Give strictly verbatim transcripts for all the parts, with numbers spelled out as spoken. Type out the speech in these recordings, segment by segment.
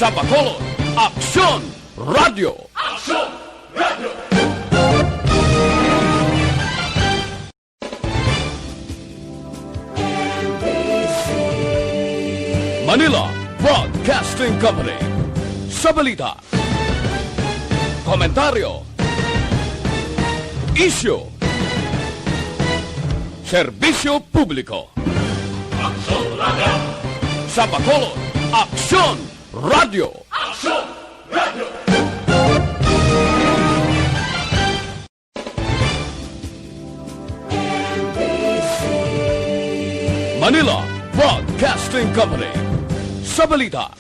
Sa Bacolod, Aksyon Radio. Manila Broadcasting Company. Sa balita, komentaryo, isyu, serbisyo publiko. Sa Bacolod, Aksyon Radio. Manila Broadcasting Company. Sa balita,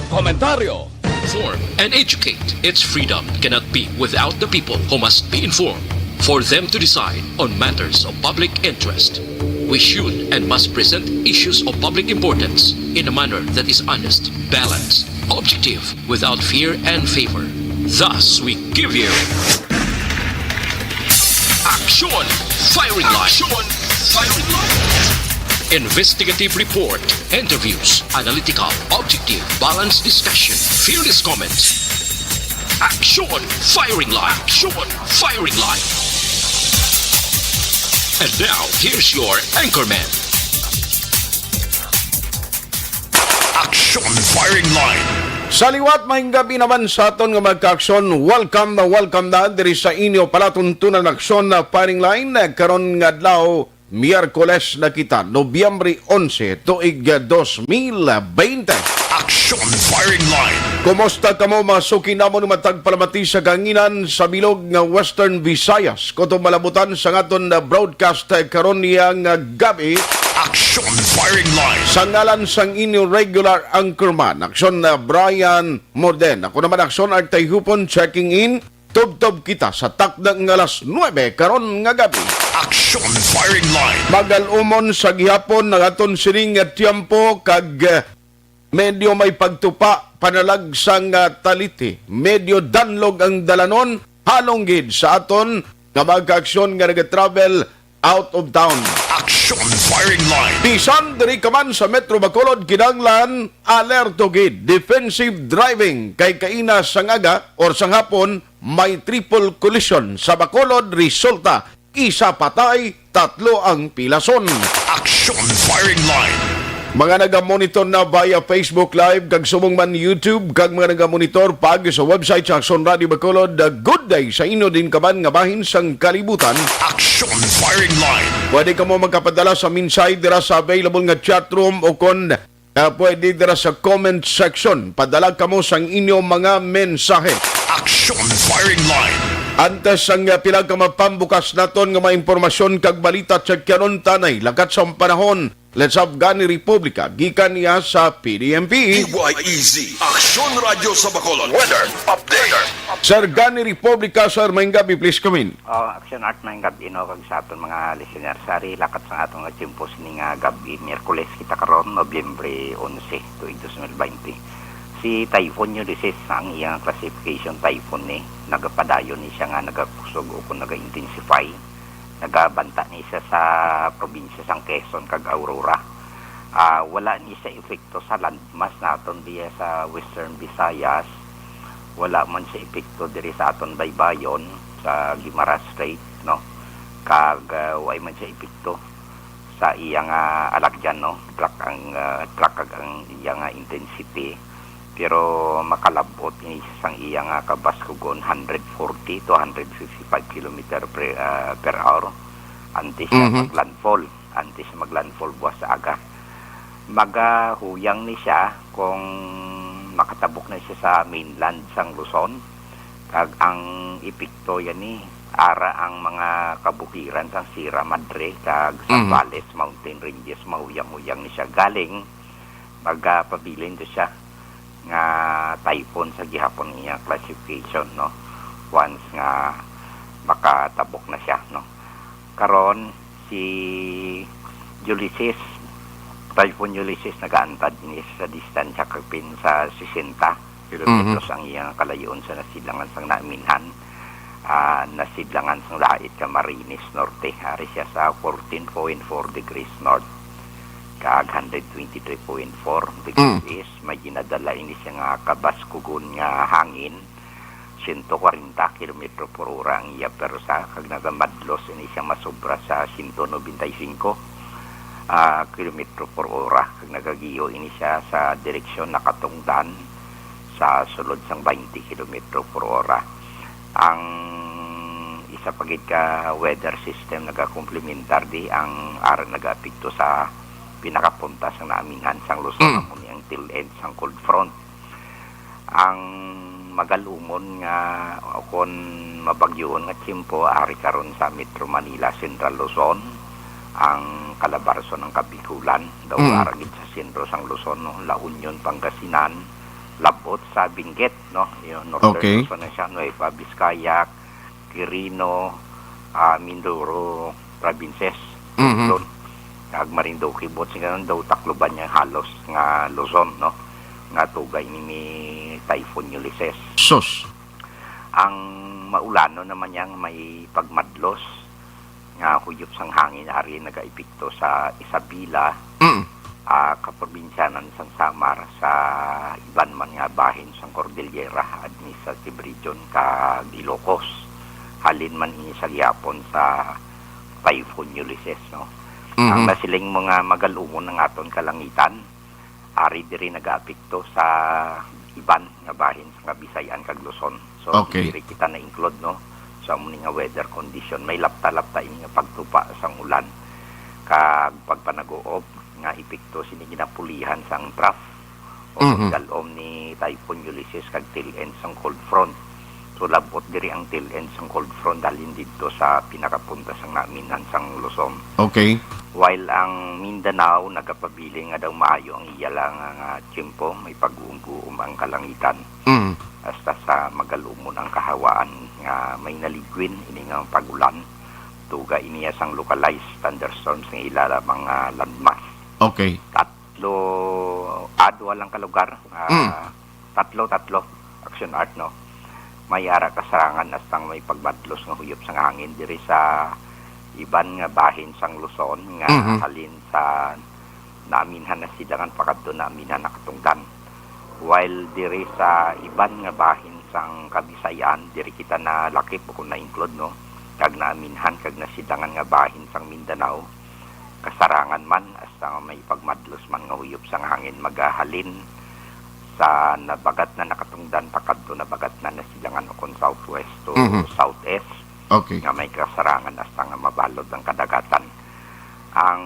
komentaryo, inform and educate. Its freedom cannot be without the people, who must be informed for them to decide on matters of public interest. We should and must present issues of public importance in a manner that is honest, balanced, objective, without fear and favor. Thus, we give you Action Firing Line. Action Firing Line. Investigative report, interviews, analytical, objective, balanced discussion, fearless comments. Action Firing Line. Action Firing Line. And now, here's your anchorman. Action Firing Line. Sa liwat, maayong gabi naman sa aton nga mga kaaksyon. Welcome na welcome na diri sa inyo palatuntunan, Aksyon na Firing Line, karon nga adlaw, Miyerkules na kita, Nobyembre onse, tuig dos mil baynte. Action Firing Line. Kumusta kamo, mga suki namon, matag palamati sa kahanginan sa bilog nga Western Visayas? Kutob malabutan sang aton, uh, broadcast, uh, karon niya nga gabi. Action Firing Line. Sa ngalan sang inyo regular anchorman, Aksyon, uh, Brian Morden. Ako naman, Aksyon Artayhupon, checking in. Tubtob kita sa takna nga alas nuebe karon nga gabi. Action Firing Line. Magal-umon sa gihapon ang aton sining nga tiyempo, kag, uh, medyo may pagtupa, panalagsa nga taliti. Medyo danlog ang dalanon, halong gid sa aton nga mga kaaksyon nga nagatravel out of town. Action Firing Line. Bisan diri ka man sa Metro Bacolod, kinahanglan alerto gid, defensive driving, kay kaina sang aga or sang hapon may triple collision sa Bacolod, resulta isa patay, tatlo ang pilason. Action Firing Line. Mga nagamonitor na via Facebook Live, kag subong man YouTube, kag mga nagamonitor paagi sa website sa Aksyon Radio Bacolod, uh, good day sa inyo din ka man nga bahin sang kalibutan. Action Firing Line. Pwede kamo magkapadala sa mensahe dira sa available nga chat room, o kon, uh, pwede dira sa comment section. Padala kamo sang inyo mga mensahe. Action Firing Line. Antes sang, uh, pila ka mapambukas naton nga mga impormasyon kag balita, checkyanon ta anay lakat sang panahon. Let's have Gani Republica gikan niya sa P D M P. D Y E Z, Aksyon Radyo sa Bacolod. Weather update. Sir Gani Republica, sir, maayong gabi, please come in. Oh, Action Art, maayong gabi, no, kag sa aton mga listeners. Sari, lakat sang aton nga tiyempo sini nga gabi, Miyerkules kita karon, Nobyembre onse, tuig dos mil baynte. Si Typhoon Ulysses ang iyang classification typhoon ni. Nagapadayon ni siya nga nagakusog o kung naga-intensify. Nagabanta ni siya sa probinsya sang Quezon kag Aurora. Ah, wala ni siya epekto sa landmass naton diya sa Western Visayas. Wala man siya epekto diri sa aton baybayon sa Guimaras Strait, no? Kag, ah, way man siya epekto sa iya nga alagyan, no? Track ang, ah, track kag ang iya nga intensity. Pero makalab-ot ini sang iya nga kabaskugon, hundred forty to hundred fifty-five kilometer per, ah, per hour. Antes siya Mhm. maglandfall, antes siya maglandfall buwas sa aga. Magahuyang ni siya kung makatabok na siya sa mainland sang Luzon. Kag ang epekto yan ni, ara ang mga kabukiran sang Sierra Madre kag Mhm. Zambales Mountain Ranges, mahuyang-huyang ni siya. Galing, magapabilin to siya nga typhoon sa gihapon niya classification, no? Once nga makatabok na siya, no? Karon, si Ulysses, Typhoon Ulysses, nagaantad ini sa distansya kapin sa sesenta kilometros Mhm. ang iyang kalayoon sa nasidlangan sang naaminhan. Ah, nasidlangan sang Lahait, Camarines Norte. Ari siya sa fourteen point four degrees north. kag hundred twenty-three point four degrees Mm. east, may ginadala ini siya nga kabaskugon nga hangin, siyento kwarenta kilometro por ora ang iya persa, kag nagamadlos ini siya masobra sa siyento nobenta y singko, ah, kilometro por ora, kag nagagiyo ini siya sa direksyon nakatungdan sa sulod sang twenty kilometro por ora. Ang isa pa gid ka weather system nagakomplementar di ang ara nagaapekto sa pinakapunta sang naaminhan sang Luzon, Mm. amo ni ang tail end sang cold front. Ang magalumon nga o kon mabagyoon nga tiyempo ari karon sa Metro Manila, Central Luzon, ang Calabarzon, ang Kabikulan, daw Mm. ara gid sa sentro sang Luzon, no? La Union, Pangasinan, labot sa Benguet, no? Yung Northern Okay. Luzon na siya, Nueva Vizcaya, Quirino, ah, Mindoro provinces, Mhm. Luzon. Kag Marinduque, buot sing ganun daw Tacloban niya halos nga Luzon, no? Nga tuga ini ni Typhoon Ulysses. Sus. Ang maulanon naman niya nga may pagmadlos nga huyop sang hangin ari nagaepekto sa Isabela, Mm. ah, kaprobinsyanan sang Samar, sa iban man nga bahin sang Cordillera Administrative Region kag Ilocos. Halin man ini sa gihapon sa Typhoon Ulysses, no? Mhm. Ang nasiling mo nga magalumon ang aton kalangitan, ari diri nagaapekto sa iban nga bahin sa Kabisayan kag Luzon. So, Okay. diri kita na-include, no? Sa amo ni nga weather condition, may lapta-lapta ini nga pagtupa sang ulan kag pagpanaguob nga epekto sini ginapulihan sang trough o Mhm. pagdalom ni Typhoon Ulysses kag tail end sang cold front. So, labot diri ang tail end sang cold front halin didto sa pinakapunta sang naaminhan sang Luzon. Okay. While ang Mindanao nagapabilin nga daw maayo ang iya lang nga tiyempo, may pag-uumguom ang kalangitan. Mm. Hasta sa magalumon ang kahawaan nga may naligwin ini nga pag-ulan. Tuga ini sang localized thunderstorms nga ila lamang nga landmass. Okay. Tatlo, ah, duha lang ka lugar, ah, Mm. tatlo, tatlo, Action Art, no? May ara kasarangan hasta may pagmadlos nga huyop sang hangin diri sa iban nga bahin sang Luzon nga Mhm. halin sa naaminhan na sidangan pakadto naaminhan na katungdan. While diri sa iban nga bahin sang Kabisayan, diri kita nalakip o kung na-include, no? Kag naaminhan kag nasidangan nga bahin sang Mindanao, kasarangan man, hasta nga may pagmadlos man nga huyop sang hangin magahalin sa nabagat na nakatungdan pakadto nabagat na nasidangan o kon southwest to Mhm. southeast, Okay. nga may kasarangan hasta nga mabalod ang kadagatan. Ang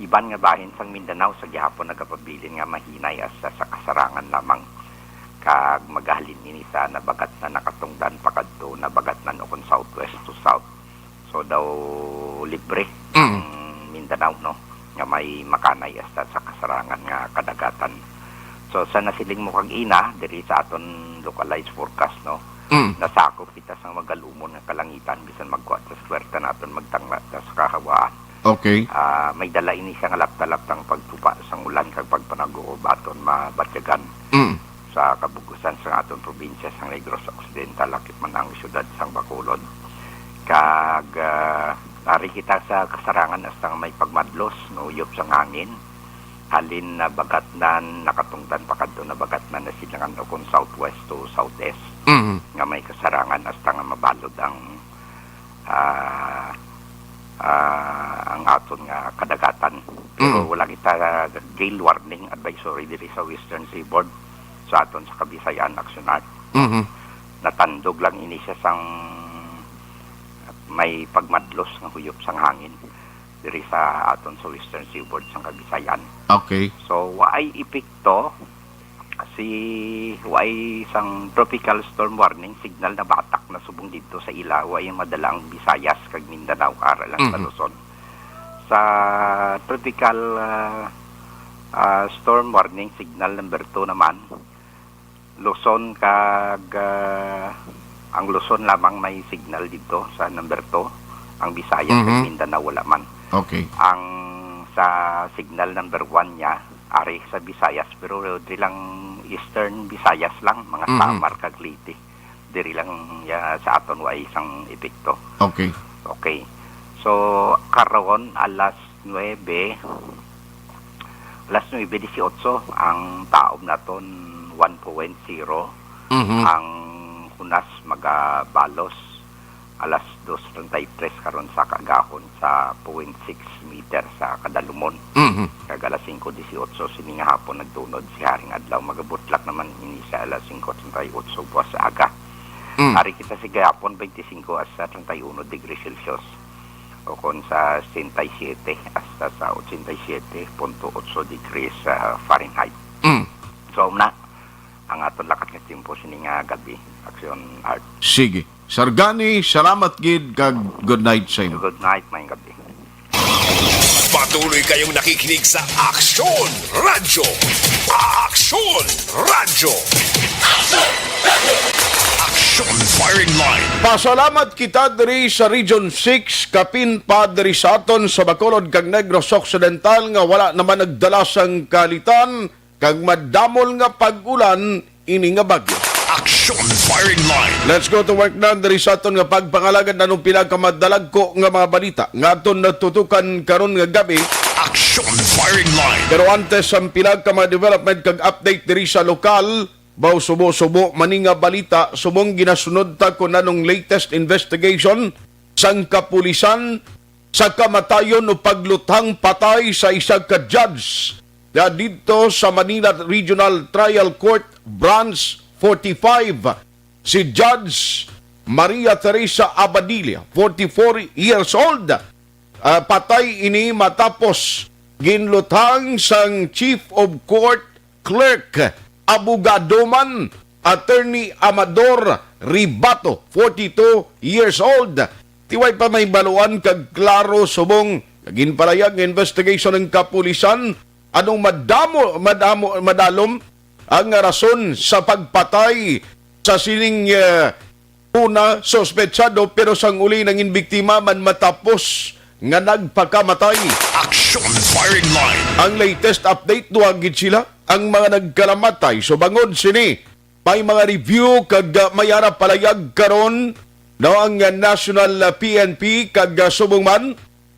iban nga bahin sang Mindanao sa gihapon nagapabilin nga mahinay hasta sa kasarangan lamang, kag magahalin ini sa nabagat na nakatungdan pakadto nabagat na o kon southwest to south. So, daw libre Mm. ang Mindanao, no, nga may makanay hasta sa kasarangan nga kadagatan. So, sa nasiling mo kag ina, diri sa aton localized forecast, no, Mm. nasakop kita sa magalumon nga kalangitan, bisan magkuha ta sa swerta naton magtangla ta sa kahawaan. Okay. Ah, may dala ini siya nga lapta-laptang pagtupa sang ulan kag pagpanaguob aton mabatyagan Mm. sa kabugusan sang aton probinsya sang Negros Occidental, lakip man ang siyudad sang Bacolod. Kag, ah, ari kita sa kasarangan hasta nga may pagmadlos nga uyop sang hangin. Halin nabagatnan, nakatungdan pakadto nabagatnan na silangan o kon southwest to southeast Mhm. nga may kasarangan hasta nga mabalod ang, ah, ah, ang aton nga kadagatan. Pero Mm. wala kita gale warning advisory diri sa Western Seaboard sa aton sa Kabisayan Action Art. Mhm. Natandog lang ini siya sang may pagmadlos nga huyop sang hangin diri sa aton sa Western Seaboard sang Kabisayan. Okay. So, waay epekto si, waay sang tropical storm warning signal na batak na subong didto sa ila, waay madala ang Visayas kag Mindanao, ara lang sa Mhm. Luzon. Sa tropical, ah, ah, storm warning signal number two naman, Luzon kag, ah, ang Luzon lamang may signal didto sa number two. Ang Visayas kag Mhm. Mindanao wala man. Okay. Ang sa signal number one niya, ari sa Visayas, pero diri lang Eastern Visayas lang, mga Mhm. Samar kag Leyte. Diri lang ya sa aton wa isang epekto. Okay. Okay. So, karon alas nuebe, Alas nuebe dieciocho, ang taob naton one point zero. Mhm. Ang hunas magabalos alas dos treinta y tres karon sa kaagahon sa point six meter sa kadalumon. Mhm. Kag alas singko dieciocho sini nga hapon nagtunod si Haring Adlaw. Magabutlak naman ini sa alas singko treinta y ocho buwas sa aga. Mm. Ari kita sa gihapon, twenty-five hasta treinta y uno degrees Celsius. O kon sa sesenta y siete hasta sa ochenta y siete punto ocho degrees, ah, Fahrenheit. Mm. So, na ang aton lakat nga tiyempo sini nga gabi, Action Art. Sige. Sargani, salamat gid kag good night sa inyo. Good night, maayong gabi. Patuloy kayong nakikinig sa Aksyon Radyo. Aksyon Radyo. Aksyon Firing Line. Pasalamat kita diri sa Region six, kapin pa diri sa aton sa Bacolod kag Negros Occidental nga wala naman nagdala sang kalitan kag madamol nga pag-ulan ini nga bagyo. Aksyon Firing Line. Let's go to work na diri sa aton nga pagpangalagad. Anong pila ka madalagko nga mga balita nga aton natutukan karon nga gabi? Aksyon Firing Line. Pero antes, ang pila ka mga development kag update diri sa lokal, baw subo-subo man ni nga balita subong ginasunod ta kon anong latest investigation sang kapulisan sa kamatayon o pagluthang patay sa isa ka judge na didto sa Manila Regional Trial Court Branch forty-five, si Judge Maria Teresa Abadilla, forty-four years old. Ah, patay ini matapos ginluthang sang Chief of Court Clerk, abogado man, Attorney Amador Ribato, forty-two years old. Ti way pa mahibaluan kag klaro subong nga ginpalayag nga investigation ng kapulisan anong madamo, madamo, madalom ang rason sa pagpatay sa sining, eh, una suspetsado, pero sang uli nangin biktima man matapos nga nagpakamatay. Action Firing Line. Ang latest update, duha gid sila ang mga nagkalamatay. So, bangod sini, may mga review kag, ah, may ara palayag karon, no, ang, ah, National, ah, P N P kag, ah, subong man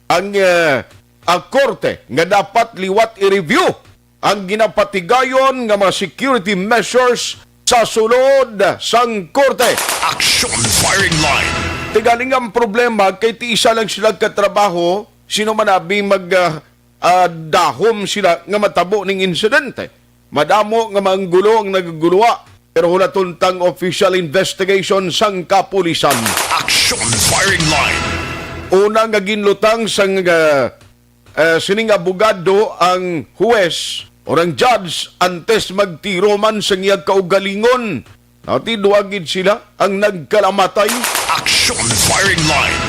ang, ah, ah, korte nga dapat liwat i-review ang ginapatigayon nga mga security measures sa sulod sang korte. Action Firing Line. Tigaling ang problema kay ti isa lang sila katrabaho, sino man abi mag, ah, ah, dahom sila nga matabo ning insidente. Madamo nga mga gulo ang nagaguluha, pero hulaton tang official investigation sang kapulisan. Action Firing Line. Una nga ginlutang sang, ah, eh, sining abogado ang huwes o ang judge antes magtiro man sa iya kaugalingon. Ati, duha gid sila ang nagkalamatay. Action Firing Line.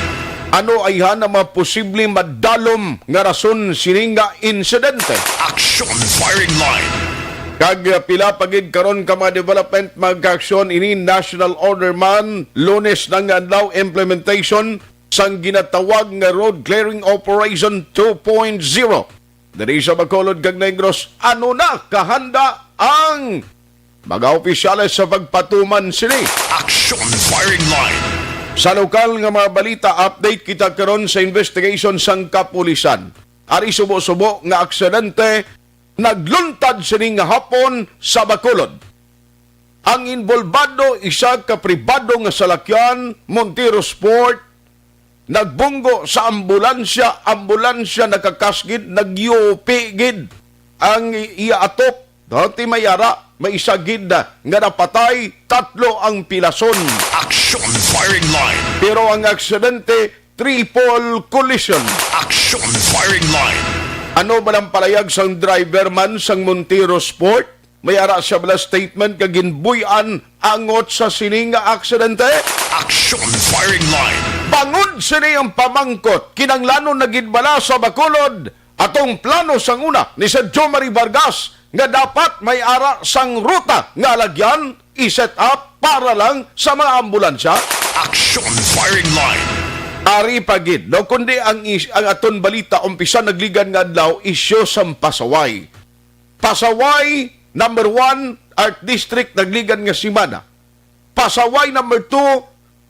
Ano ayhan ang mga posible madalom nga rason sini nga insidente? Action Firing Line. Kag, uh, pila pa gid karon ka mga development magkaaksyon ini National Order man, Lunes na nga adlaw implementation sang ginatawag nga Road Clearing Operation two point zero. Diri sa Bacolod kag Negros, ano na kahanda ang mga opisyales sa pagpatuman sini? Action Firing Line. Sa lokal nga mga balita, update kita karon sa investigation sang kapulisan. Ari subo-subo nga aksidente nagluntad sini nga hapon sa Bacolod. Ang involbado, isa ka pribado nga salakyan, Montero Sport, nagbunggo sa ambulansya, ambulansya nakakasgid, nagyupi gid ang iya atop. Dati may ara, may isa gid nga napatay, tatlo ang pilason. Action Firing Line. Pero ang aksidente, triple collision. Action Firing Line. Ano ba ang palayag sang driver man sang Montero Sport? May ara siya bala statement nga ginbuy-an angot sa sini nga aksidente? Action Firing Line. Bangod sini ang pamangkot, kinanglanon na gid bala sa Bacolod atong plano sang una ni Sir Jomari Vargas nga dapat may ara sang ruta nga alagyan i-set up para lang sa mga ambulansya? Action Firing Line. Ari pa gid, no, kundi ang is-, ang aton balita umpisa nagligan nga adlaw, isyu sang pasaway. Pasaway, number one, Art District, nagligan nga semana. Pasaway, number two,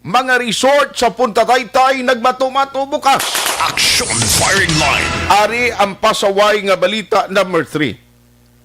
mga resort sa Punta Taytay nagmato-mato bukas. Action Firing Line. Ari ang pasaway nga balita number three.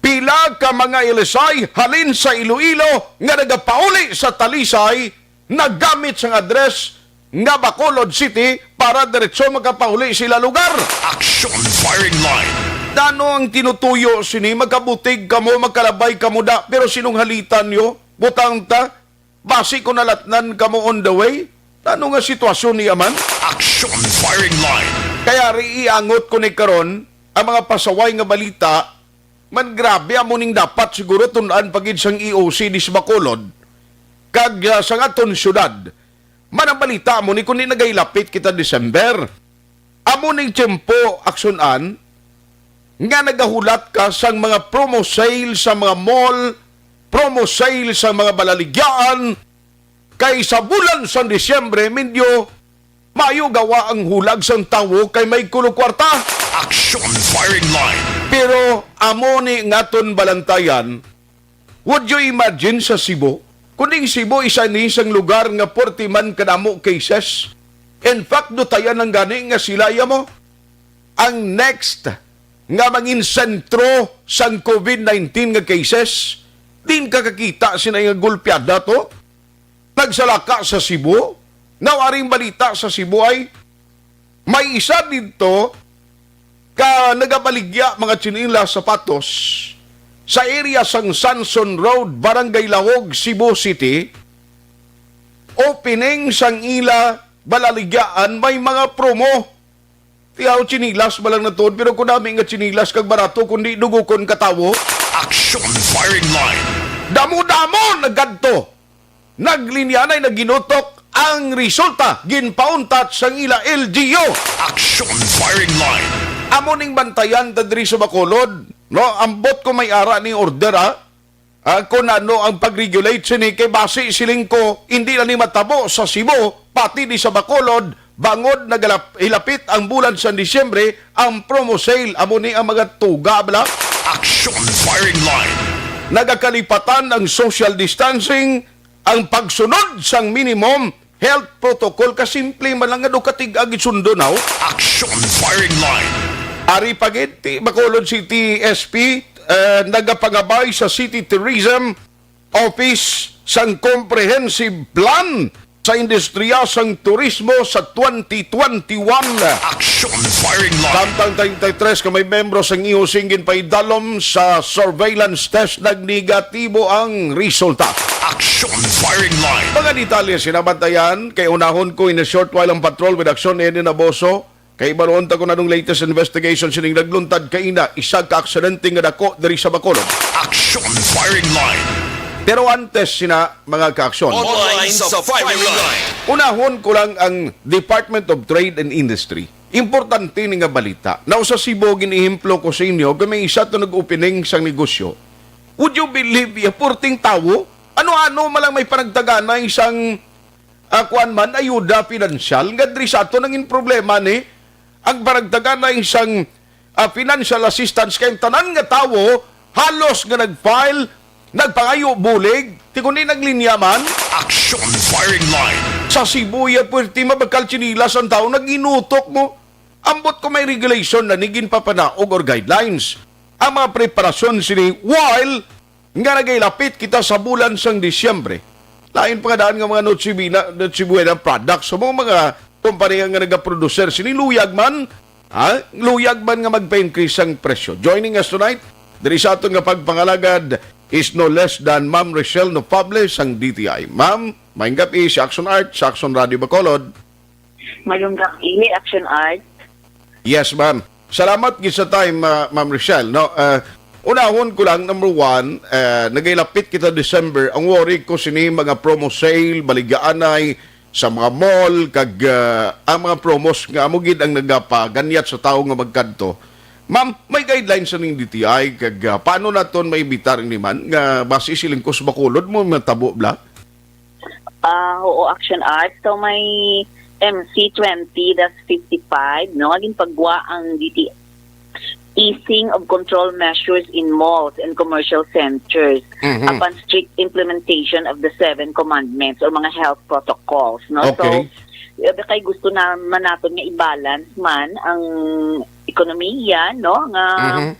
Pila ka mga L S I halin sa Iloilo nga nagapauli sa Talisay nagamit sang address nga Bacolod City para diretso makapauli sila lugar. Action Firing Line. Nano ang tinutuyo sini? Makabutig kamo, makalabay kamo da, pero sinunghalitan nyo, butang ta, basi ko nalatnan kamo on the way. Nano nga sitwasyon ni aman? Action Firing Line. Kaya ri iangot ko ni karon ang mga pasaway nga balita. Man, grabe, amo ning dapat siguro tun-an pa gid sang E O C di sa Bacolod kag, ah, sang aton syudad. Man, ang balita amo ni kundi nagailapit kita December. Amo ning tiyempo, Action An, nga nagahulat ka sang mga promo sale sa mga mall, promo sale sa mga balaligyaan, kay sa bulan sang Disyembre, medyo maayo gawa ang hulag sang tawo kay may kulo kwarta. Action Firing Line. Pero amo ni nga aton balantayan, would you imagine sa Cebu? Kundi ang Cebu, isa ni sang lugar nga forty man kadamo cases. In fact, dutayan lang gani nga sila, iya mo, ang next nga mangin sentro sang COVID nineteen nga cases. Din ka kakita sina nga gulpiada to? Nagsalaka sa Cebu? Now, aring balita sa Cebu ay may isa didto ka nagabaligya mga tsinelas, sapatos sa area sang Sanson Road, Barangay Lahog, Cebu City. Opening sang ila balaligyaan, may mga promo. Tiyaw, tsinelas ba lang natuod, pero kung nami nga tsinelas kag barato, kundi dugukon ka tawo. Action Firing Line. Damo-damo nagkadto. Naglinya na'y naginutok ang resulta, ginpauntat sang ila L G U. Action Firing Line. Amo ning bantayan ta diri sa Bacolod, no? Ambot ko may ara ni order, ha? Ah, kung ano ang pag-regulate sini, kay basi siling ko, hindi na ni matabo sa Cebu, pati di sa Bacolod, bangod nagalap-, hilapit ang bulan sa Disyembre, ang promo sale, amo ni ang mga tuga, bala. Action Firing Line. Nagakalipatan ang social distancing, ang pagsunod sang minimum health protocol, kasimple man lang nga do katig-a gisundo now. Action Firing Line. Ari pa gid, ti Bacolod City S P, eh, nagapangabay sa City Tourism Office sang comprehensive plan sa industriya sang turismo sa twenty twenty-one. Action Firing Line. Samtang thirty-three ka may membro sang E O C ang ginpaidalom sa surveillance test, nagnegatibo ang resulta. Action Firing Line. Mga detalye sinabantayan kay unahon ko in a short while ang patrol with Action Eddie Naboso. Kay baroon ta kung anong latest investigation sining nagluntad kaina, isa ka aksidente nga dako diri sa Bacolod. Action Firing Line. Pero antes sina, mga kaaksyon, online sa Firing Line, unahon ko lang ang Department of Trade and Industry. Importante ni nga balita. Now, sa Cebu, gin-ehemplo ko sa inyo, kung may isa to nag-opening sang negosyo. Would you believe, ya, purting tawo? Ano-ano man lang may panagtaganay sang, ah, kuwan man, ayuda pinansyal. Nga diri sa ato nangin problema ni, ang panagtaganay sang, ah, financial assistance kay ang tanan nga tawo halos nga nag-file, nagpangayo bulig, ti kundi naglinya man. Action Firing Line. Sa Cebu, ya, pwerte mabakal tsinelas ang tawo, naginutok mo. Ambot ko may regulation na ni ginpapanaog or guidelines. Ang mga preparasyon sini while nga nagailapit kita sa bulan sang Disyembre. Lain pa nga daan nga mga Noche Buena, Noche Buena products sa mga, mga kompanya nga nagaproduser sini, luyag man, ha? Luyag man nga magpa-increase ang presyo. Joining us tonight, diri sa aton nga pagpangalagad is no less than Ma'am Rochelle Nofable sang D T I. Ma'am, maayong gab-i sa Action Art, sa Action Radio Bacolod. Mayong gab-i, Action Art. Yes, ma'am. Salamat gid sa time, ah, Ma'am Rochelle, no? Ah, unahon ko lang, number one, ah, nagailapit kita December. Ang worry ko sini mga promo sale, baligyaanay sa mga mall, kag, ah, ang mga promos nga amo gid ang nagapaganyat sa tawo nga magkadto. Ma'am, may guidelines sa ning D T I, kag, ah, paano naton maibitar ini man nga basi siling ko sa Bacolod mo matabo bla? Ah, oo, Action Art. So, may M C twenty dash fifty-five, no? Nga ginpagwa ang D T I, easing of control measures in malls and commercial centers Mhm. upon strict implementation of the seven commandments or mga health protocols, no? Okay. So, Sabi kay gusto naman naton nga i-balance man ang ekonomiya, no? Nga Mhm.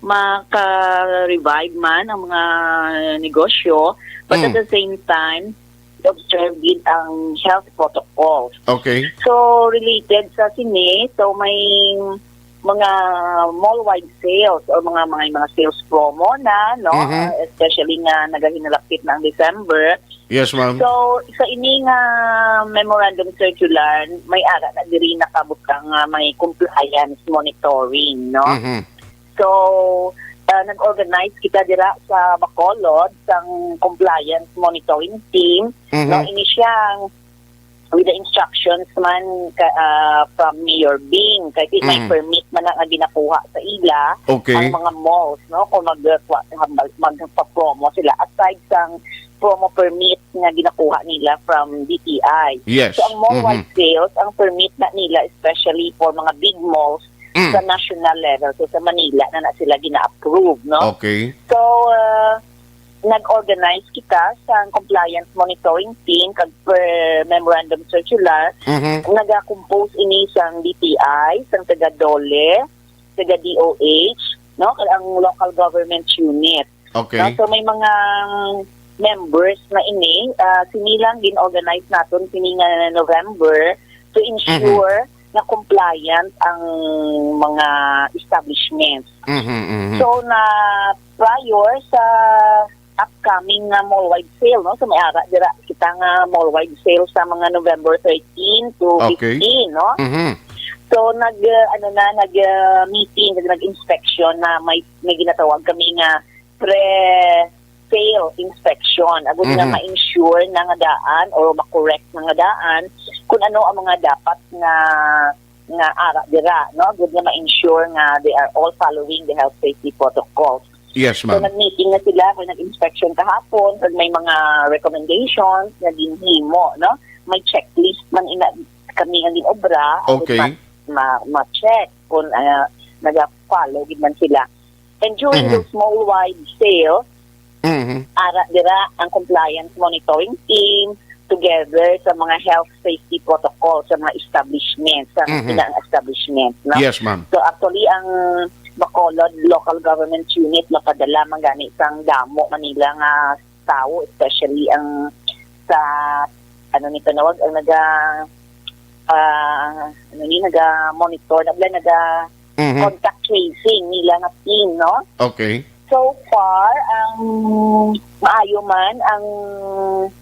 maka-revive man ang mga negosyo, but at Mm. the same time, observe gid ang health protocols. Okay. So, related sa sini, so may mga mall-wide sales or mga, mga, mga sales promo na, no? Mhm. Uh, especially nga nagahinalapit na ang December. Yes, ma'am. So, sa ini nga memorandum circular, may ara na diri nakabutang nga may compliance monitoring, no? Mhm. So, uh, nag-organize kita dira sa Bacolod sang compliance monitoring team, Mhm. no? Ini siyang with the instructions man ka, ah, from Mayor Bing, kay di may Mm. permit man na nga ginakuha sa ila Okay. ang mga malls, no? Kung mag-, magpa-promo sila, aside sang promo permit nga ginakuha nila from D T I. Yes. So, ang mall-wide Mhm. sales, ang permit na nila, especially for mga big malls, Mm. sa national level. So, sa Manila na na sila gina-approve, no? Okay. So, uh, nag-organize kita sa compliance monitoring team kag per memorandum circular. Mhm. Nagakompose ini sang D T I, sang taga DOLE, taga D O H, no? Kag ang local government unit. Okay. No? So, may mga members na ini, ah, sini lang gin-organize naton sini nga November to ensure Mhm. na compliant ang mga establishments. Mhm, mhm. So, na prior sa upcoming nga mall-wide sale, no? So, may ara dira kita nga mall-wide sale sa mga November thirteen to Okay. fifteen, no? Mhm. So, nag, uh, ano na, nag, uh, meeting, nag, nag-inspection na may, may ginatawag kami nga pre-sale inspection. Agud nga Mhm. ma-ensure na nga daan or ma-correct na nga daan kung ano ang mga dapat nga, nga ara dira, no? Agud nga ma-ensure nga they are all following the health safety protocols. Yes, So, ma'am. nag-meeting na sila, kung nag-inspection kahapon, kag may mga recommendations na ginhimo, no? May checklist man ina kami nga ginobra, Okay. ma-, ma-, ma-check kung, ah, naga-follow gid man sila. And during Mhm. those mall-wide sale, Mhm. ara dira ang compliance monitoring team together sa mga health safety protocol sa mga establishment, sa Mhm. mga establishment, no? Yes, ma'am. So, actually, ang Bacolod Local Government Unit, mapadala man gani sang damo man nila nga tawo, especially ang sa, ano ni, tanawag, ang naga, ah, ano ni, naga-monitor, nabla, naga Mhm. contact tracing nila nga team, no? Okay. So far, ang maayo man ang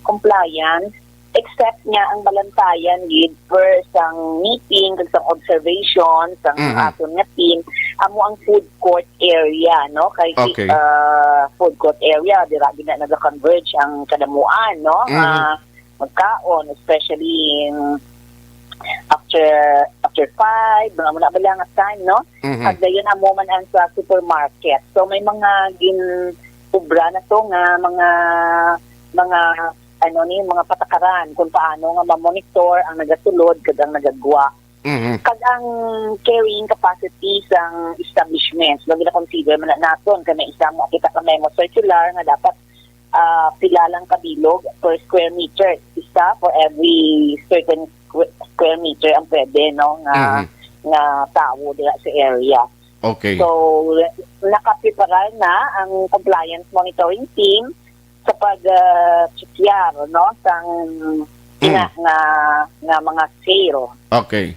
compliance, except nga ang balantayan gid per sang meeting kag sang observation sang Mhm. aton nga team, amo ang food court area, no? Kay, Okay. ah, food court area, dira gid na naga-converge ang kadamuan, no? Mhm. Ah, magkaon, especially, mm, after, after five, mga muna ba lang nga time, no? Mhm. Kag dayon amo man ang sa supermarket. So, may mga gin-, obra na to nga mga, mga, ano ni, mga patakaran kung paano nga ma-monitor ang nagasulod kag ang nagagwa. Mhm. Kag ang carrying capacity sang establishments, no, gina-consider man na naton kay may isa mo kita ka memo circular nga dapat, ah, pila lang ka bilog per square meter, isa for every certain squ-, square meter ang pwede, no, nga, Mhm. nga tawo diha sa area. Okay. So, nakapreparar na ang compliance monitoring team sa pag, ah, chequear, no, sang Mm. ina nga, nga mga sale. Okay.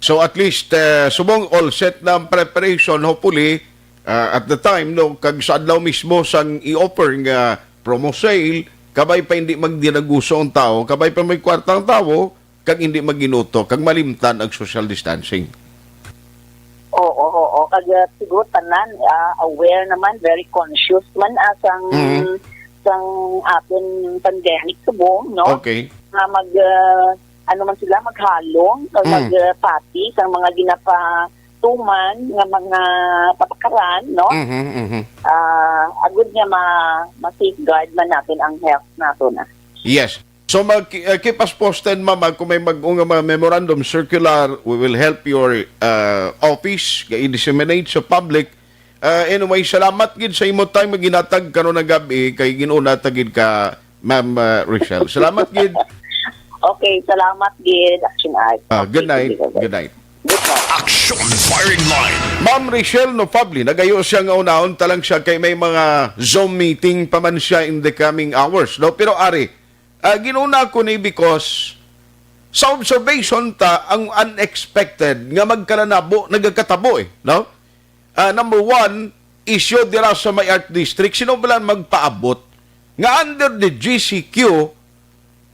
So, at least, eh, subong all set na ang preparation, hopefully, ah, at the time, no, kag sa adlaw mismo sang i-offer nga promo sale, kabay pa hindi magdinaguso ang tao, kabay pa may kwarta ang tao, kag hindi maginuto, kag malimtan ang social distancing. Oo, oo. Kag, ah, siguro tanan, ah, aware naman, very conscious man, ah, sang, Mhm. sang aton pandemic subong, no? Okay. Nga mag, ah, ano man sila, maghalong, kag Mm. mag, ah, pati sang mga ginapatuman nga mga patakaran, no? Mhm, mhm. Ah, agud nga ma-, ma-safeguard man naton ang health naton, ah. Yes. So, mag, uh, keep us posted, ma'am, ah, kung may bag-o nga mga memorandum circular, we will help your, uh, office ga-disseminate sa public. Uh, anyway, salamat gid sa imo time nga ginhatag karon nga gab-i kay ginuna ta gid ka, Ma'am, uh, Rochelle. Salamat gid. Okay, salamat gid, Action Art. Ah, Okay, good night. sige, bye-bye. Good night. Good night. Action Firing Line. Ma'am Rachel Nofabli, nagayo siya nga unahon ta lang siya kay may mga Zoom meeting pa man siya in the coming hours, no? Pero ari, ah, ginuna ko ni because sa observation ta, ang unexpected nga magkalanabo, nagakatabo eh, no? Ah, number one, issue dira sa may Art District, sino ba lang magpaabot nga under the G C Q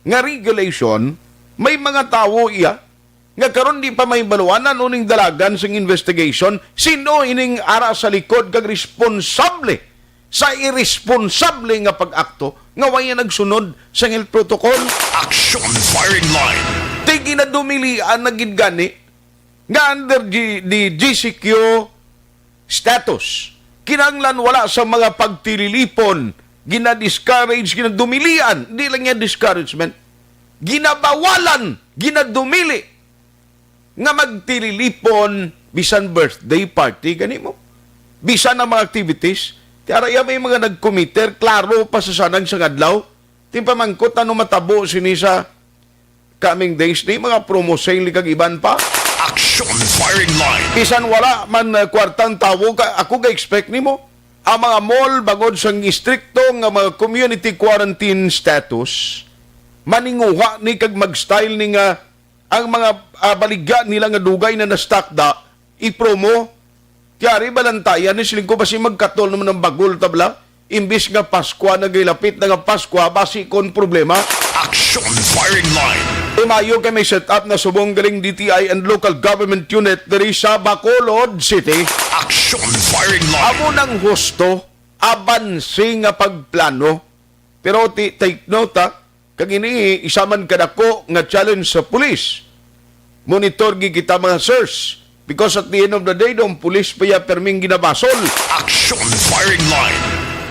nga regulation, may mga tawo iya nga karon di pa may baluanan uning dalagan sing investigation, sino ining ara sa likod kag responsable sa iresponsable nga pag-akto nga wala nagsunod sa health protocol? Action Firing Line. Di ginadumilian na gid gani nga under di, di G C Q status. Kinahanglan wala sa mga pagtililipon, gina-discourage, ginadumilian, di lang niya discouragement, ginabawalan, ginadumili nga magtililipon bisan birthday party gani mo. Bisan ang mga activities, ti ara iya may mga nagkomiter, klaro pa sa sanang sang adlaw. Ti pamangkot ano matabo sini sa coming days ni mga promo sale kag iban pa. Action Firing Line. Bisan wala man uh, kwartang tawo ka, ako ga-expect nimo ang mga mall bangod sang istrikto nga mga community quarantine status maninguha ni kag mag-style ni nga ang mga ah, baligya nila nga dugay na nastakda i-promo. Ti ari balantayan ni siling ko basi magkatol naman ang bagol tabla. Imbis nga Paskwa, nagilapit na nga Paskwa, basi kon problema. Action Firing Line. Umayo kay may set up na subong galing D T I and local government unit diri sa Bacolod City. Action Firing Line. Amo nang husto, abansi nga pagplano. Pero ti take note ha, kag ini isa man kadako nga challenge sa pulis. Monitor gid kita mga sirs. Because at the end of the day, daw ang pulis pa ya perming ginabasol. Action Firing Line.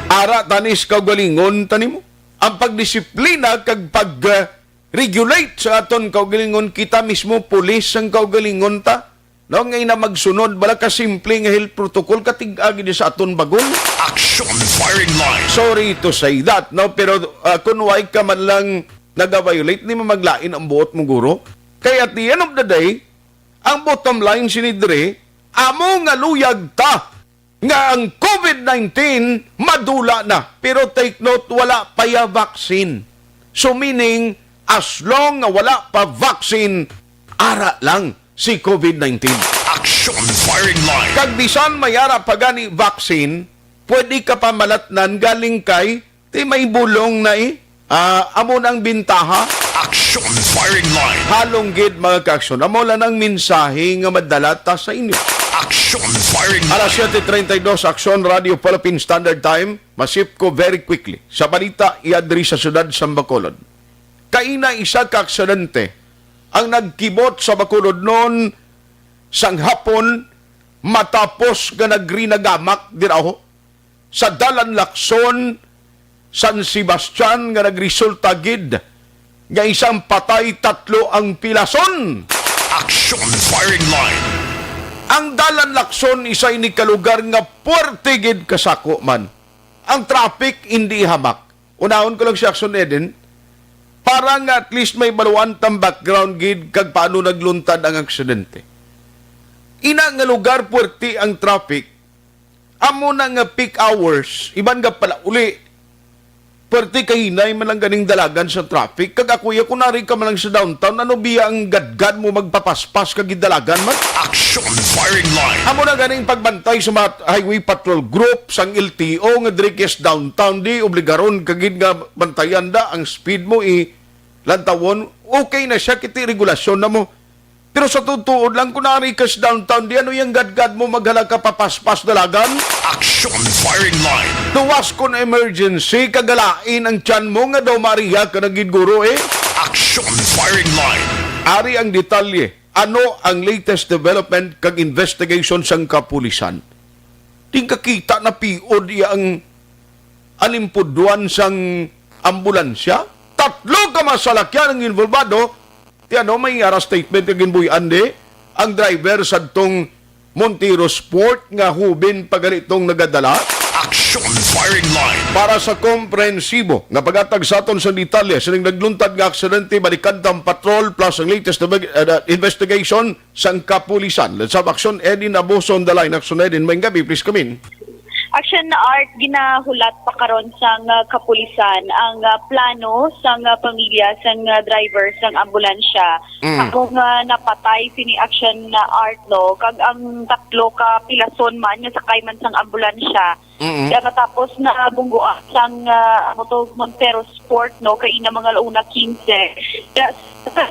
Ara tanis kaugalingon tanimo. Ang pagdisiplina kag pag-regulate sa aton kaugalingon, kita mismo pulis ang kaugalingon ta. No, ngay na magsunod bala ka simple nga health protocol katig-agi sa aton bagol. Action Firing Line. Sorry to say that, no, pero uh, kung why ka man lang nag-violate, ni mo maglain ang buot mo guro. Kay at the end of the day, ang bottom line sini diri, amo nga luyag ta nga ang COVID nineteen madula na. Pero take note, wala pa ya vaccine. So meaning, as long nga wala pa vaccine, ara lang si COVID nineteen. Action Firing Line. Kag bisan may ara pa gani vaccine, pwede ka pa malatnan galing kay ti may bulong na eh. Ah, amo nang bintaha. Action Firing Line. Halong gid mga ka-aksyon. Amo lang ang mensahe nga madala ta sa inyo. Action Firing Line. Alas siyete treinta y dos, Aksyon Radio Philippine Standard Time. Masip ko very quickly sa balita iya diri sa siyudad sa Bacolod. Kaina isa ka aksidente ang nagkibot sa Bacolod noon sang hapon matapos nga nagrinagamak diraho sa Dalan Lacson, San Sebastian nga nagresulta gid nga isang patay, tatlo ang pilason. Action Firing Line. Ang Dalan Lacson isa ini ka lugar nga puwerte gid kasako man. Ang traffic hindi hamak. Unahon ko lang si Action Eden para nga at least may baluan tang background gid kag paano nagluntad ang aksidente. Ina nga lugar puwerte ang traffic. Amo na nga peak hours, iban nga palauli. Perti kahinay man lang ganing dalagan sa traffic. Kag ako, iya, kung nari ka man lang sa downtown, ano biya ang gadgad mo magpapaspas kag gidalagan man? Action Firing Line. Amo na ganing pagbantay sa mga highway patrol group sang L T O nga diri kay sa downtown, di obligaron ka gid nga bantayan da ang speed mo, i lantawon. Okay na siya, kiti regulasyon na mo. Pero sa tutuod lang, kung nari ka sa downtown, di ano yung gadgad mo maghala ka papaspas dalagan? Action Firing Line. Luwas kon emergency, kagalain ang tiyan mo nga daw Maria ka na gid guro eh. Action Firing Line. Ari ang detalye. Ano ang latest development kag investigation sang kapulisan? Di kakita na piod iya ang alimpudwan sang ambulansya. Tatlo ka masalakyan ang involvado. Ti ano, may ara statement nga ginbuy-an di ang driver sadtong Montero Sport nga hubin pa gali tong nagadala. Action Firing Line. Para sa komprehensibo nga paghatag sa aton sa detalye sining nagluntad nga aksidente, balikad ta ang patrol plus ang latest na bag-, uh, investigation sang kapulisan. Let's have Action Eddie Naboso on the line. Action Eddie, may gabi, please come in. Action Art, ginahulat pa karon sang, ah, kapulisan ang, ah, plano sang, ah, pamilya sang, ah, driver sang ambulansya. Mm. Ako nga napatay sini Action Art, no, kag ang tatlo ka pilason man nga sakay man sang ambulansya. Mm. Kaya matapos na bungguan sang, ah, amo to, Montero Sport, no, kay ina mga alauna quince. Kaya sa,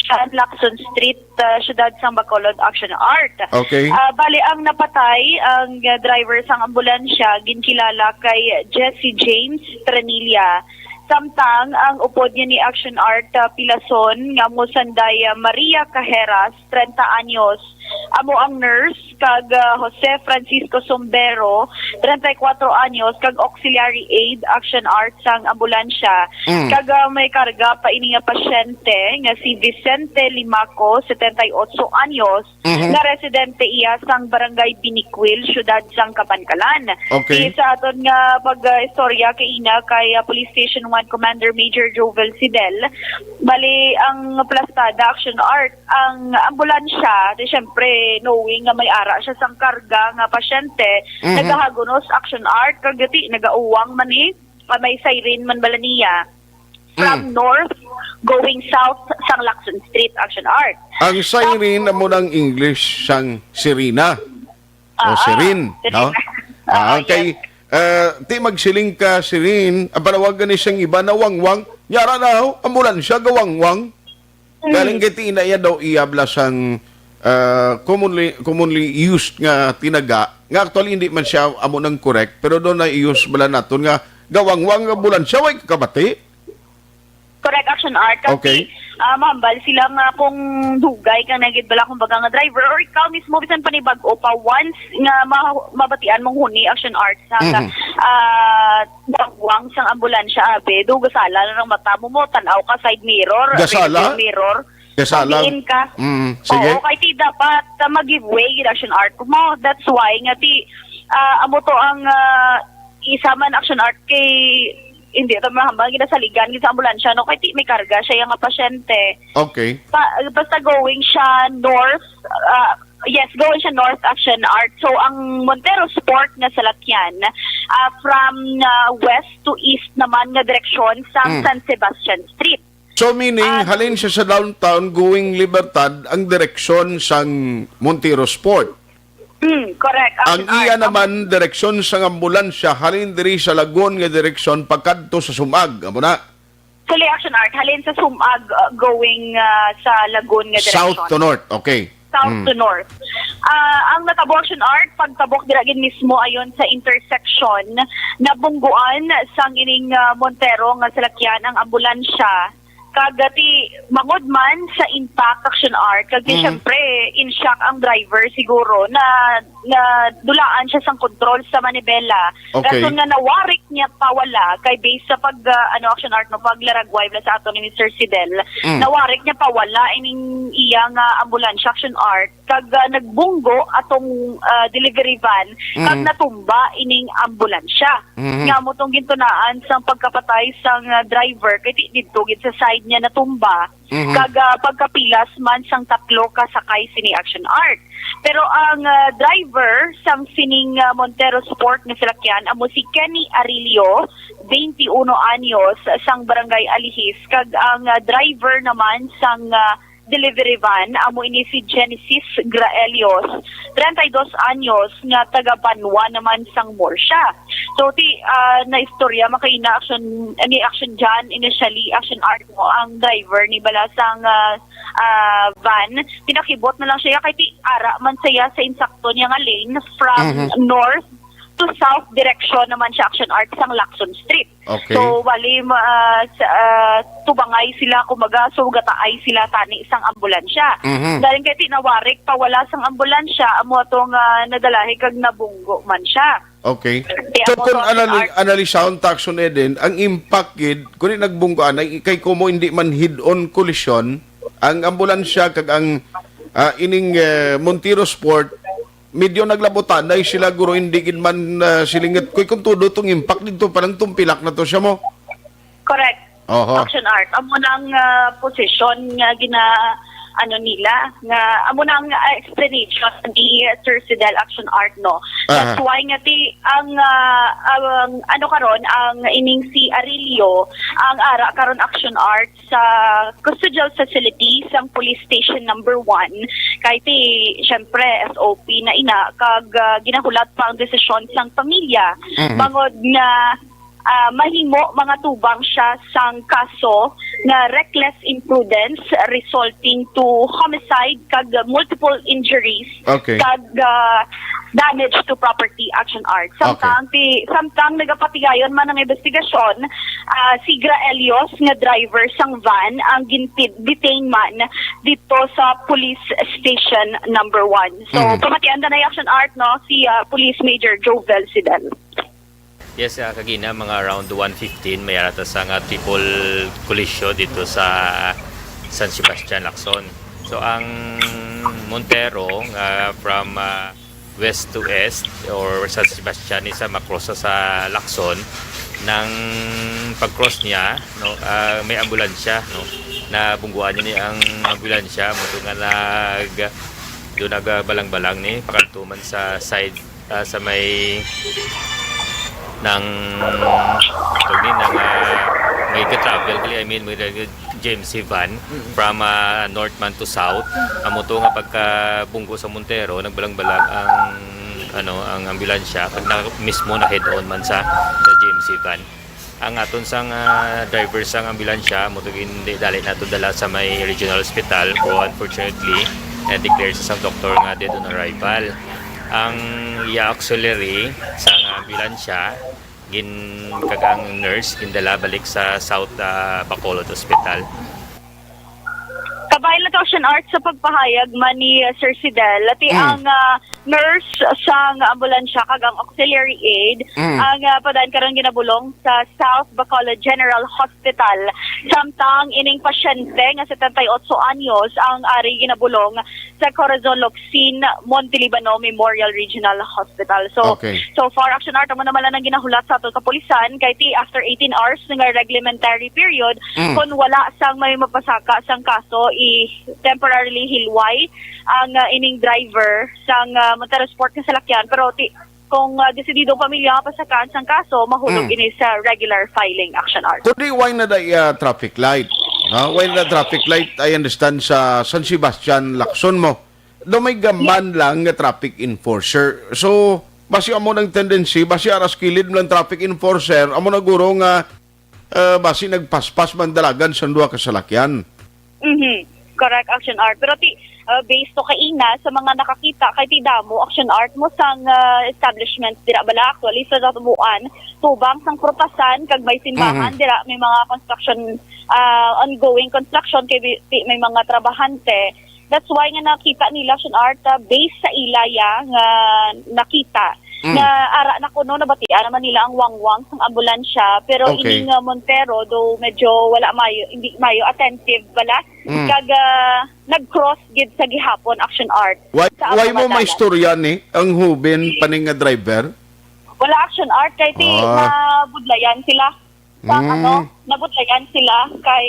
sa Lacson Street, ah, siyudad sang Bacolod, Action Art. Okay. Ah, bali, ang napatay, ang, ah, driver sang ambulansya, ginkilala kay Jesse James Tranilla. Samtang ang upod niya ni Action Art, ah, pilason nga mo sanday, ah, Maria Cajeras, treinta anyos, amo ang nurse, kag, ah, Jose Francisco Sombero, treinta y cuatro anyos, kag auxiliary aid, Action Art, sang ambulansya. Mm. Kag, ah, may karga pa ini nga pasyente nga si Vicente Limaco, setenta y ocho anyos, Mhm. nga residente iya sang Barangay Biniquil, siyudad sang Kabankalan. Okay. Di sa aton nga pag-istorya kay ina kay, ah, Police Station one Commander Major Jovel Sidel, bali ang plastada, Action Art, ang ambulansya, di syempre, knowing nga may ara siya sang karga nga pasyente, Mhm. nagahagunos, Action Art, kag gati, nagauwang man ni, ah, may siren man bala niya from Mm. north going south sang Lacson Street, Action Art. Ang siren, Tapos amo nang English sang sirena. O Ah, siren, siren. No? Ah, Ah, okay. Yes. Ah, ti magsiling ka, siren, ang panawagan ni siyang iba na wangwang, yara na, oh, ambulansya, gawangwang. Mm. Galing kay ti ina iya daw iya bala sang, ah, commonly, commonly used nga tinaga, nga actually hindi man siya amo nang correct, pero daw na-use bala naton nga gawangwang nga ambulansya, way kakabati. Correct, Action Art. Kasi, Okay. ah, mahambal sila nga kung dugay kang nagid bala, kumbaga, nga driver or ikaw mismo, bisan pa ni bag-o pa, once nga ma-, mabatian mong huni, Action Art, sa, Mhm. ah, gawang sang ambulansya, abi, do gasala na ng mata mo, mo, tanaw ka side mirror, Gasala? rearview mirror, Gasala? Diin ka. Mm, sige. Oo, kay ti dapat, ah, mag-give way, Action Art mo. That's why nga ti, ah, amo to ang, ah, isa man, Action Art, kay hindi ta mahambal, ginasaligan gid sa ambulansya, no? Kay ti may karga siya, yung nga pasyente. Okay. Pa, basta going siya north, ah, yes, going siya north, Action Art. So, ang Montero Sport nga salakyan, ah, from, ah, west to east naman nga direksyon sa Mm. San Sebastian Street. So, meaning, Ah, halin siya sa downtown, going Libertad, ang direksyon sang Montero Sport. Hmm, correct. Ang Action iya Art. naman, direksyon sang ambulansya, halin diri sa Lagun nga direksyon, pagkadto sa Sumag. Amo na? Actually, Action Art, halin sa Sumag, uh, going, uh, sa Lagun nga South direksyon. to north, okay. South Mm. to north. Ah, ang natabo, Action Art, pagtabok dira gid mismo ayon sa intersection, nabungguan sang ining, ah, Montero nga salakyan ang ambulansya. Kag ti mangod man sa impact, Action Art, kag ti Mm. syempre, in shock ang driver siguro na, na dulaan siya sang kontrol sa manibela. Okay. Rason nga nawarik niya pawala kay based sa pag, ah, ano, Action Art, no, paglaragway bala sa ato ni Mister Sidel, Mm. nawarik niya pawala ining iya nga ambulansya, Action Art, kag, ah, nagbunggo atong, ah, delivery van kag Mm. natumba ining ambulansya. Mhm. Nga mo tong gintunaan sang pagkapatay sang, ah, driver kay ti-, didto gid sa side niya natumba. Mhm. Kag, ah, pagkapilas man sang tatlo ka sakay sini, Action Art. Pero ang, ah, driver sang sining, ah, Montero Sport nga salakyan amo si Kenny Arilio, twenty-uno anyos, sang Barangay Alihis, kag ang, ah, driver naman sang, ah, delivery van amo ini si Genesis Graelios, treinta y dos anyos, nga taga Banwa naman sang Murcia. So, ti, ah, na istorya makaina, Action, ni Action John, initially, Action Art mo, ang driver ni bala sang, ah, ah, van, pinakibot na lang siya, kay ti ara man siya sa insakto niya nga lane from Mhm. north to south direction naman siya, Action Art, sang Lacson Street. Okay. So, bali, ma-, ah, sa, ah, tubangay sila, kumbaga, so, gataay sila tani sang ambulansya. Mhm. Galing kay ti nawarik pawala sang ambulansya, amo to nga nadalahi kag nabunggo man siya. Okay. Kaya So, mo kung to, anali-, Art. analisahon ta, Action Eden, ang impact gid, kung di nagbunggoan, ay kay kumo hindi man head-on collision, ang ambulansya kag ang, ah, ining, eh, Montero Sport, medyo naglabutanay sila, guro, hindi gid man, ah, silingat koy kung todo tong impact dito, parang tumpilak na to siya mo. Correct. Oho. Action Art. Amo nang, ah, posisyon nga gina-, ano nila, nga amo nang, ah, explanation ni Sir Sidel, Action Art, no? That's Aha. why nga ti, ang, ah, ang, ano karon, ang ining si Arilio, ang ara karon, Action Art, sa custodial facility sang Police Station Number One. Kay ti, syempre, S O P na ina, kag, ah, ginahulat pa ang desisyon sang pamilya. Mhm. Bangod nga, ah, mahimo mga tubang siya sang kaso nga reckless imprudence resulting to homicide kag multiple injuries Okay. kag, ah, damage to property, Action Art. Okay. Samtang ti, samtang nagapatigayon man ang investigasyon, ah, si Graelios nga driver sang van ang ginti-, detain man dito sa Police Station Number One. So, Mhm. pamatian ta na, Action Art, no, si, ah, Police Major Jovel Sidel. Yes, ah, kagina, mga around one fifteen, may ara ta sa nga triple kolisyo dito sa San Sebastian, Lacson. So, ang Montero, nga from, ah, west to east or San Sebastian, isa makrosa sa Lacson, nang pag-cross niya, no, ah, may ambulansya, no, nabungguan niya ni ang ambulansya, mo to nga nag-, doon nagbalang-balang ni pakanto man sa side, ah, sa may nang, tawag ni, nang, ah, may ga-travel gali, I mean, may ga-, G M C van Mm. from, ah, north man to south. Amo to nga pagkabunggo sa Montero, nagbalang-balang ang, ano, ang ambulansya kag na, mismo na head-on man sa, sa G M C van. Ang aton sang, ah, driver sang ambulansya, mo to gin-, dali nato dala sa may regional hospital, pero unfortunately, na-declare sa sang doktor nga dead on arrival. Ang iya auxiliary sang ambulansya, gin-, kag ang nurse, gindala balik sa South, ah, Bacolod Hospital. Kabahin lang to, Action Art, sa pagpahayag man ni, uh, Sir Sidel. Ati Mm. ang, uh, nurse sang ambulansya kag ang auxiliary aid Mm. ang, uh, padaan karon ginabulong sa South Bacolod General Hospital. Samtang ining pasyente nga setenta y ocho anyos ang ari ginabulong sa Corazon Locsin Montelibano Memorial Regional Hospital. So, Okay. so far, Action Art, amo naman lang ang ginahulat sa aton kapulisan, kay ti after eighteen hours nga reglementary period, Mm. kung wala sang may mapasaka sang kaso, i-temporarily hilway ang, ah, ining driver sang, ah, Montero Sport nga salakyan. Pero ti-, kung, ah, desidido ang pamilya nga pasakaan sang kaso, mahulog Mm. ini sa regular filing, Action Art. Kundi why na da iya traffic light? Ha? Why na traffic light? I understand sa San Sebastian, Lacson mo. Do may gaman lang nga traffic enforcer. So, basi amo nang tendency, basi aras kilid lang traffic enforcer, amo na guro nga, eh, basi nagpaspas man dalagan sa duha ka salakyan. Mhm. Correct, Action Art. Pero ti, uh, based to kaina sa mga nakakita, kay ti damo, Action Art, mo sang, uh, establishments dira bala, actually, sa Tabuan, tubang sang prutas, kag may simbahan Mhm. dira, may mga construction, uh, ongoing construction, kay bi-, ti, may mga trabahante. That's why nga nakita nila, Action Art, uh, based sa ila ya nga nakita, Mm. nga ara na kuno nabatian naman nila ang wangwang sang ambulansya, pero Okay. ining, uh, Montero, though medyo wala mayo, hindi mayo attentive bala, Mm. kag, ah, nag-cross gid sa gihapon, Action Art. Why, Sa why mo Agumadana. May istorya ni ang hubin pa ni nga driver? Wala, Action Art, kay ti Ah. nabudlayan sila. Sa Mm. ano, nabudlayan sila kay,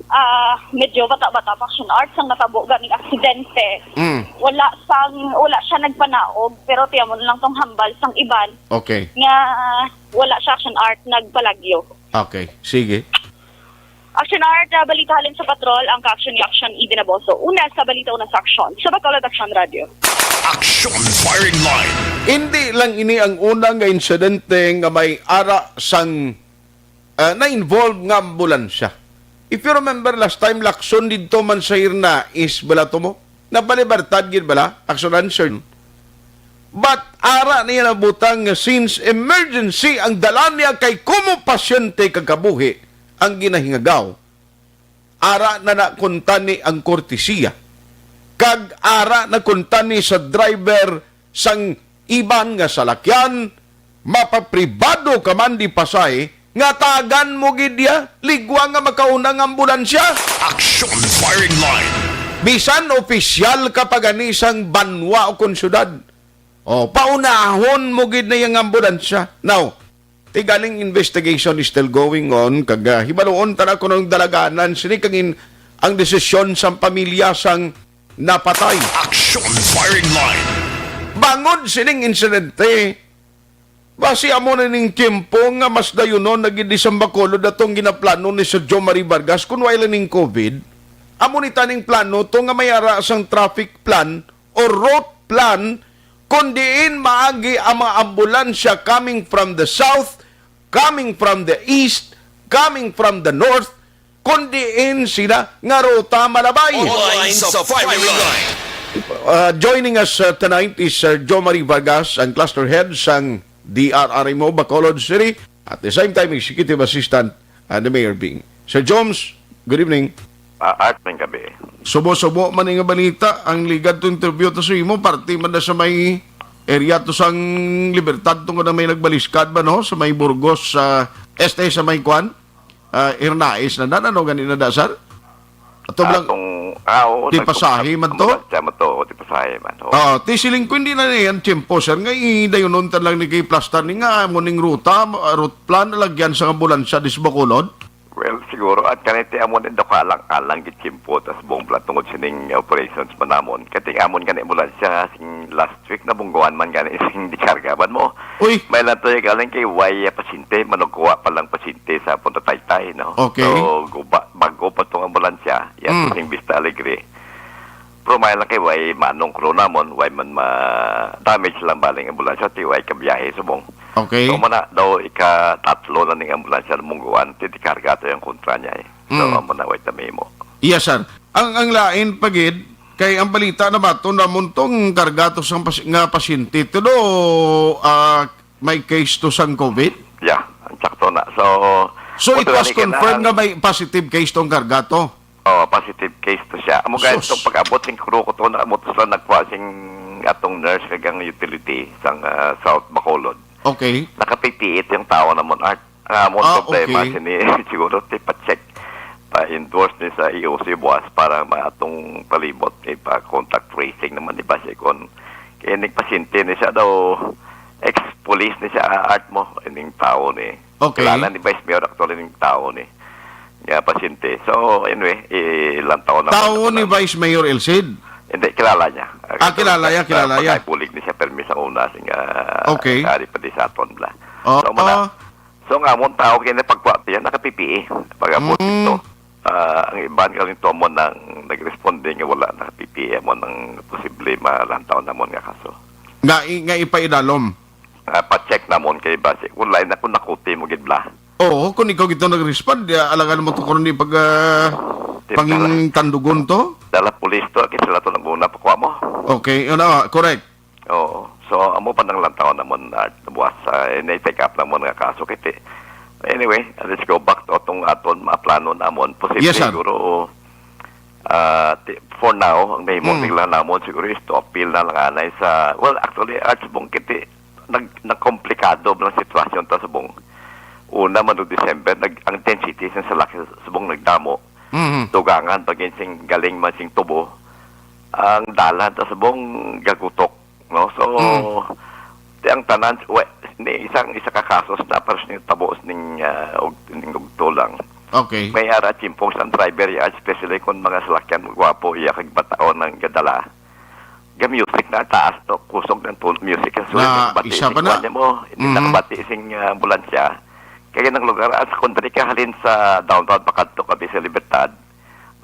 ah, medyo bata-bata pa, Action Art, sang natabo ganing aksidente. Mm. Wala sang, wala siya nagpanaog, pero ti amo lang tong hambal sang iban Okay. nga, ah, wala siya, Action Art, nagpalagyo. Okay, sige. Action Art, ah, balita halin sa patrol, ang ka-action ni Action Eden Aboso. Una sa balita, una sa aksyon. Sa Bacolod Action Radio. Action Firing Line. Hindi lang ini ang una nga insidente nga may ara sang, ah, na-involve nga ambulansya. If you remember last time, Lacson didto man sa Hirnais, bala to mo? Nabalibartad gid bala? Action answer. But ara niya nabutang nga since emergency ang dala niya kay kumo pasyente kag kabuhi ang ginahingagaw, ara na na kuntani ang kortesiya, kag ara na kuntani sa driver sang iban nga salakyan, mapapribado ka man di pasay, nga tagan mo gid iya, ligwa nga makauna ang ambulansya. Action Firing Line. Bisan opisyal ka pa gani sang banwa o kon syudad, Oh, paunahon mo gid na yung ambulansya. Now, ti galing investigation is still going on, kag, ah, hibaluon ta na kung anong dalaganan sini kag in-, ang desisyon sang pamilya sang napatay. Action Firing Line. Bangod sining insidente, basi amo na ning tiyempo nga mas dayunon na gid sa Bacolod atong ginaplano ni Sir Jo Marie Vargas kun wala ning COVID. Amo ni taning plano to nga may ara sang traffic plan o route plan, kun diin maagi ang mga ambulansya coming from the south, coming from the east, coming from the north, kun diin sila nga ruta malabay. Online sa firing line. Uh, joining us, uh, tonight is Sir Jo Marie Vargas, ang cluster head sang D R R M O Bacolod City. At the same time, Executive Assistant, uh, ni Mayor Bing. Sir Joms, good evening. Ah, Art, may gabi. Subo-subo man nga balita, ang ligad to interview to sa imo, parte man na sa may area to sang Libertad, tungod na may nagbaliskad ba, no? Sa may Burgos, sa este, sa may kwan? Ah, Irnais na, na, ano gani na da, sir? Ato lang, Atong, ah, oo, di nagpupusap pasahe man ang to? Ambulansya man to, oo, di pasahe man, oo. Ah, ti siling ko, hindi na yan tiyempo, sir, nga idayunon ta lang ni kay plastar ni nga, amo ning ruta, ah, route plan, nalagyan sa ambulansya, di sa Bacolod? Well, siguro, at kaniti amo ni Doka lang, alang gid tiyempo, tas buong plan tungod sining operations man namon. Kati amon gani ambulansya, sing last week, nabungguan man gani, sing dikarga man mo. Uy! May lang to yung galing kay way pasyente, manugkuha pa lang pasyente sa Punta Taytay, no? Okay. So, guba, bago pa tong ambulansya, yan Mm. sing Vista Alegre. Pero may lang kay way manong crew namon, way man ma-damage lang baling ambulansya, ti way kabiyahe subong. Okay. So, mana daw ika-tatlo na ning ambulansya na mungguan, ti dikarga to yung kontra niya eh. So, Mm. amo na way tamimo. Yes, sir. Ang, ang lain pa gid, kay ang balita na bato namon tong karga to sang pas-, nga pasyente to do, ah, may case to sang COVID? Yeah, ang sakto na. So, So, it buto was gani confirmed kinahang nga may positive case tong karga to? Oh, positive case to siya. Amo gani Sus. Itong pag-abot sing crew ko to, naabot sila nagkuha sing atong nurse kag ang utility sang, ah, South Bacolod. Okay. Naka-P P E yung tao namon, Art. Ang amon Ah, problema okay. sini, siguro, ti pa-check, pa-endorse ni sa E O C buwas para ma-, atong palibot, eh, pa-contact tracing naman, di ba, si kon, kaya nagpasyente ni siya daw, ex-police ni siya, Art mo, ining tao ni. Okay. Kilala ni Vice Mayor, actually, ning tao ni. Nga pasyente. So, anyway, ilantaw na Tao ni Vice Mayor Elcid? Hindi, kilala niya. Ah, kilala niya, kilala niya. Pagkabulig ni siya, permi sa una, sing, ah, Okay. Ari pa di sa aton, bla. Oh, So, muna, ah. So, nga amon tao kay napagkuha tiya, naka-P P E. Pag-abot Mm. dito, ah, ang iban galing to mo nang nag-responde nga wala naka-P P E, amo nang posible malantaw namon nga kaso. Nga i-, nga ipaidalom? Ah, pa-check namon kay basi. Kung lain na kung nakuti mo gid bla. Oo, kung ikaw gito nag-respond, ya, alangan mo to kung di pag, ah, Di pangtandugon to? Dala pulis to, kay sila to nag-una pa kuha mo. Okay, yun na, correct. Oo. So, amo pa nang lantaw namon, ah, buwas, ah, na-take up namon nga kaso. Kiti, anyway, let's go back to atong aton mga plano namon. Posible Yes, sir. siguro, ah, ti-, for now, ang nahimo Mm. nila namon siguro is to appeal na lang anay sa, well, actually, Arts Bong, kiti, nag-, nagkomplikado ang sitwasyon ta subong. Una man noong December, nag-, ang density sa salakyan subong nagdamo. Mhm. Dugangan, pag sing galing man sing tubo, ang dalan ta subong gagutok. No? So, Mm. ti ang tanan, we-, ni isang, isa ka kasos na para sa tabo ning, ah, og, ning ugto lang. Okay. May ara chimpong sa driver ya, especially kung mga salakyan gwapo iya kag bataon ang gadala. Ga music na taas to, kusog ng tone music ang sulit Na, ng bati isa sing pa na. kanya mo, hindi Mm. nakabati sing, ah, ambulansya. Kaya ng lugar, at kung dali ka halin sa downtown, pakadto ka sa Libertad,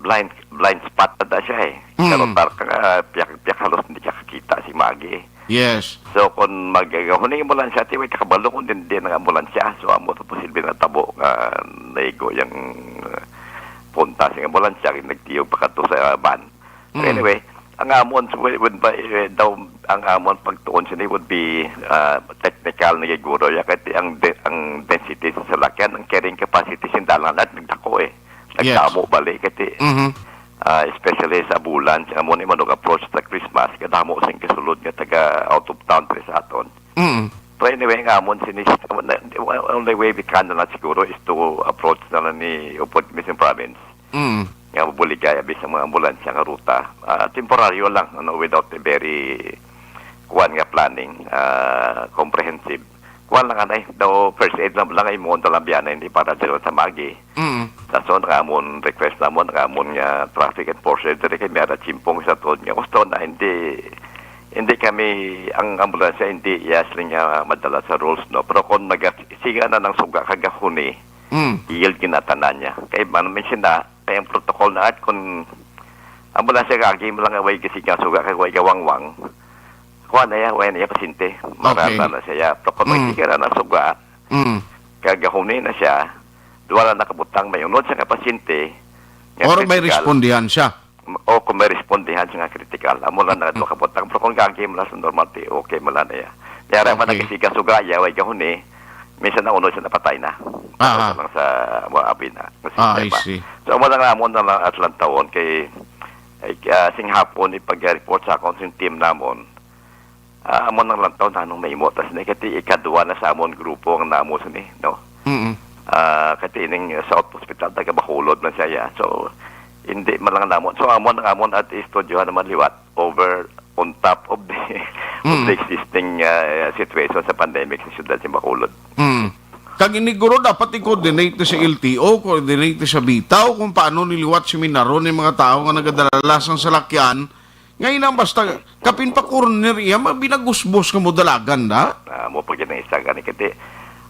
blind, blind spot na da siya eh. Mm. Pero tar ka nga, piyak, piyak halos hindi ka kakita si Magi. Yes. So, kung mag-, huning ambulansya, ti, may kakabalo kung din, din ang ambulansya. So, amo to posible na tabo nga naigo yung, uh, punta sa ambulansya, yung nagtiyog pa kadto sa van. So, Mm. anyway, ang amon, so, would, would ba, eh, daw, ang amon pagtuon sini would be, uh, technical na siguro. Ya, kaya ang de-, ang density sa salakyan, ang carrying capacity sin dalan at nagdako eh. Yes. Nagdamo bali kay ti, Mhm. ah, especially sa bulan, sa amo ni man og approach sa Christmas, kadamo sing kasulod nga taga out of town diri sa aton. Mm. So anyway, nga amon sini, the only way we can na lang siguro is to approach na lang ni upod mismong province. Mm. Nga mabuligay abi sa mga ambulansya nga ruta. Ah, temporaryo lang, ano, without a very kuwan nga planning, ah, comprehensive. Kuwan lang anay, daw first aid lang, lang ay mo lang biyanay, hindi para dito sa magi. Mm. Sa so, nakaamon request namon, nakaamon nga traffic enforcer, diri kay may ara chimpong sa tuod nga gusto na hindi, hindi kami, ang ambulansya hindi, yes, lang nga madala sa rules, no? Pero kung nagasiga na ng suga, kagahuni, Mm. yield ginatanan niya. Kay man, mention na, kay ang protocol na at kung ambulansya kagi mo lang away kasi nga suga, kay way gawangwang, kuha na ya, way na ya pasyente. Okay. Marata na siya. Pero kung may Mm. siga na ng suga, Mm. kagahuni na siya, duwa na nakabutang, may unod siya nga pasyente, nga Or may critical. respondihan siya. O kung may respondihan siya nga critical, amo lang na Mm. duha ka butang. Pero kung kagi mo lang sa normal, ti, okay mo lang na ya. Kaya ra man Okay. nagkasiga suga, ya, way gahuni, minsan na unod siya napatay na. Aha. Tapos lang sa, mo, abi na, sa Ah, I sistema. see. So, amo lang namon na lang at lang taon kay, ay, ah, sing hapon, ipag-report sa akon sing team namon. Ah, amo nang lantaw na anong mahimo. Tas ni kati ikadwa na sa amon grupo ang namo sini, no? Mm. Ah, kati ining South Hospital, taga Bacolod man siya, ya. So, hindi man lang namon. So, amon ang amon at istudyohan naman liwat over on top of the, of Mm. the existing, ah, situation sa pandemic sa siyudad sa Bacolod. Mm. Kag ini guro dapat i-coordinate sa L T O, coordinate sa bitaw kung paano niliwat seminaro ni mga tao nga nagadala sang salakyan. Ngayon ang basta kapin pa corner iya, mabinagusbos nga mo dalagan na. Ah, mo pa gid ang isa gani kay,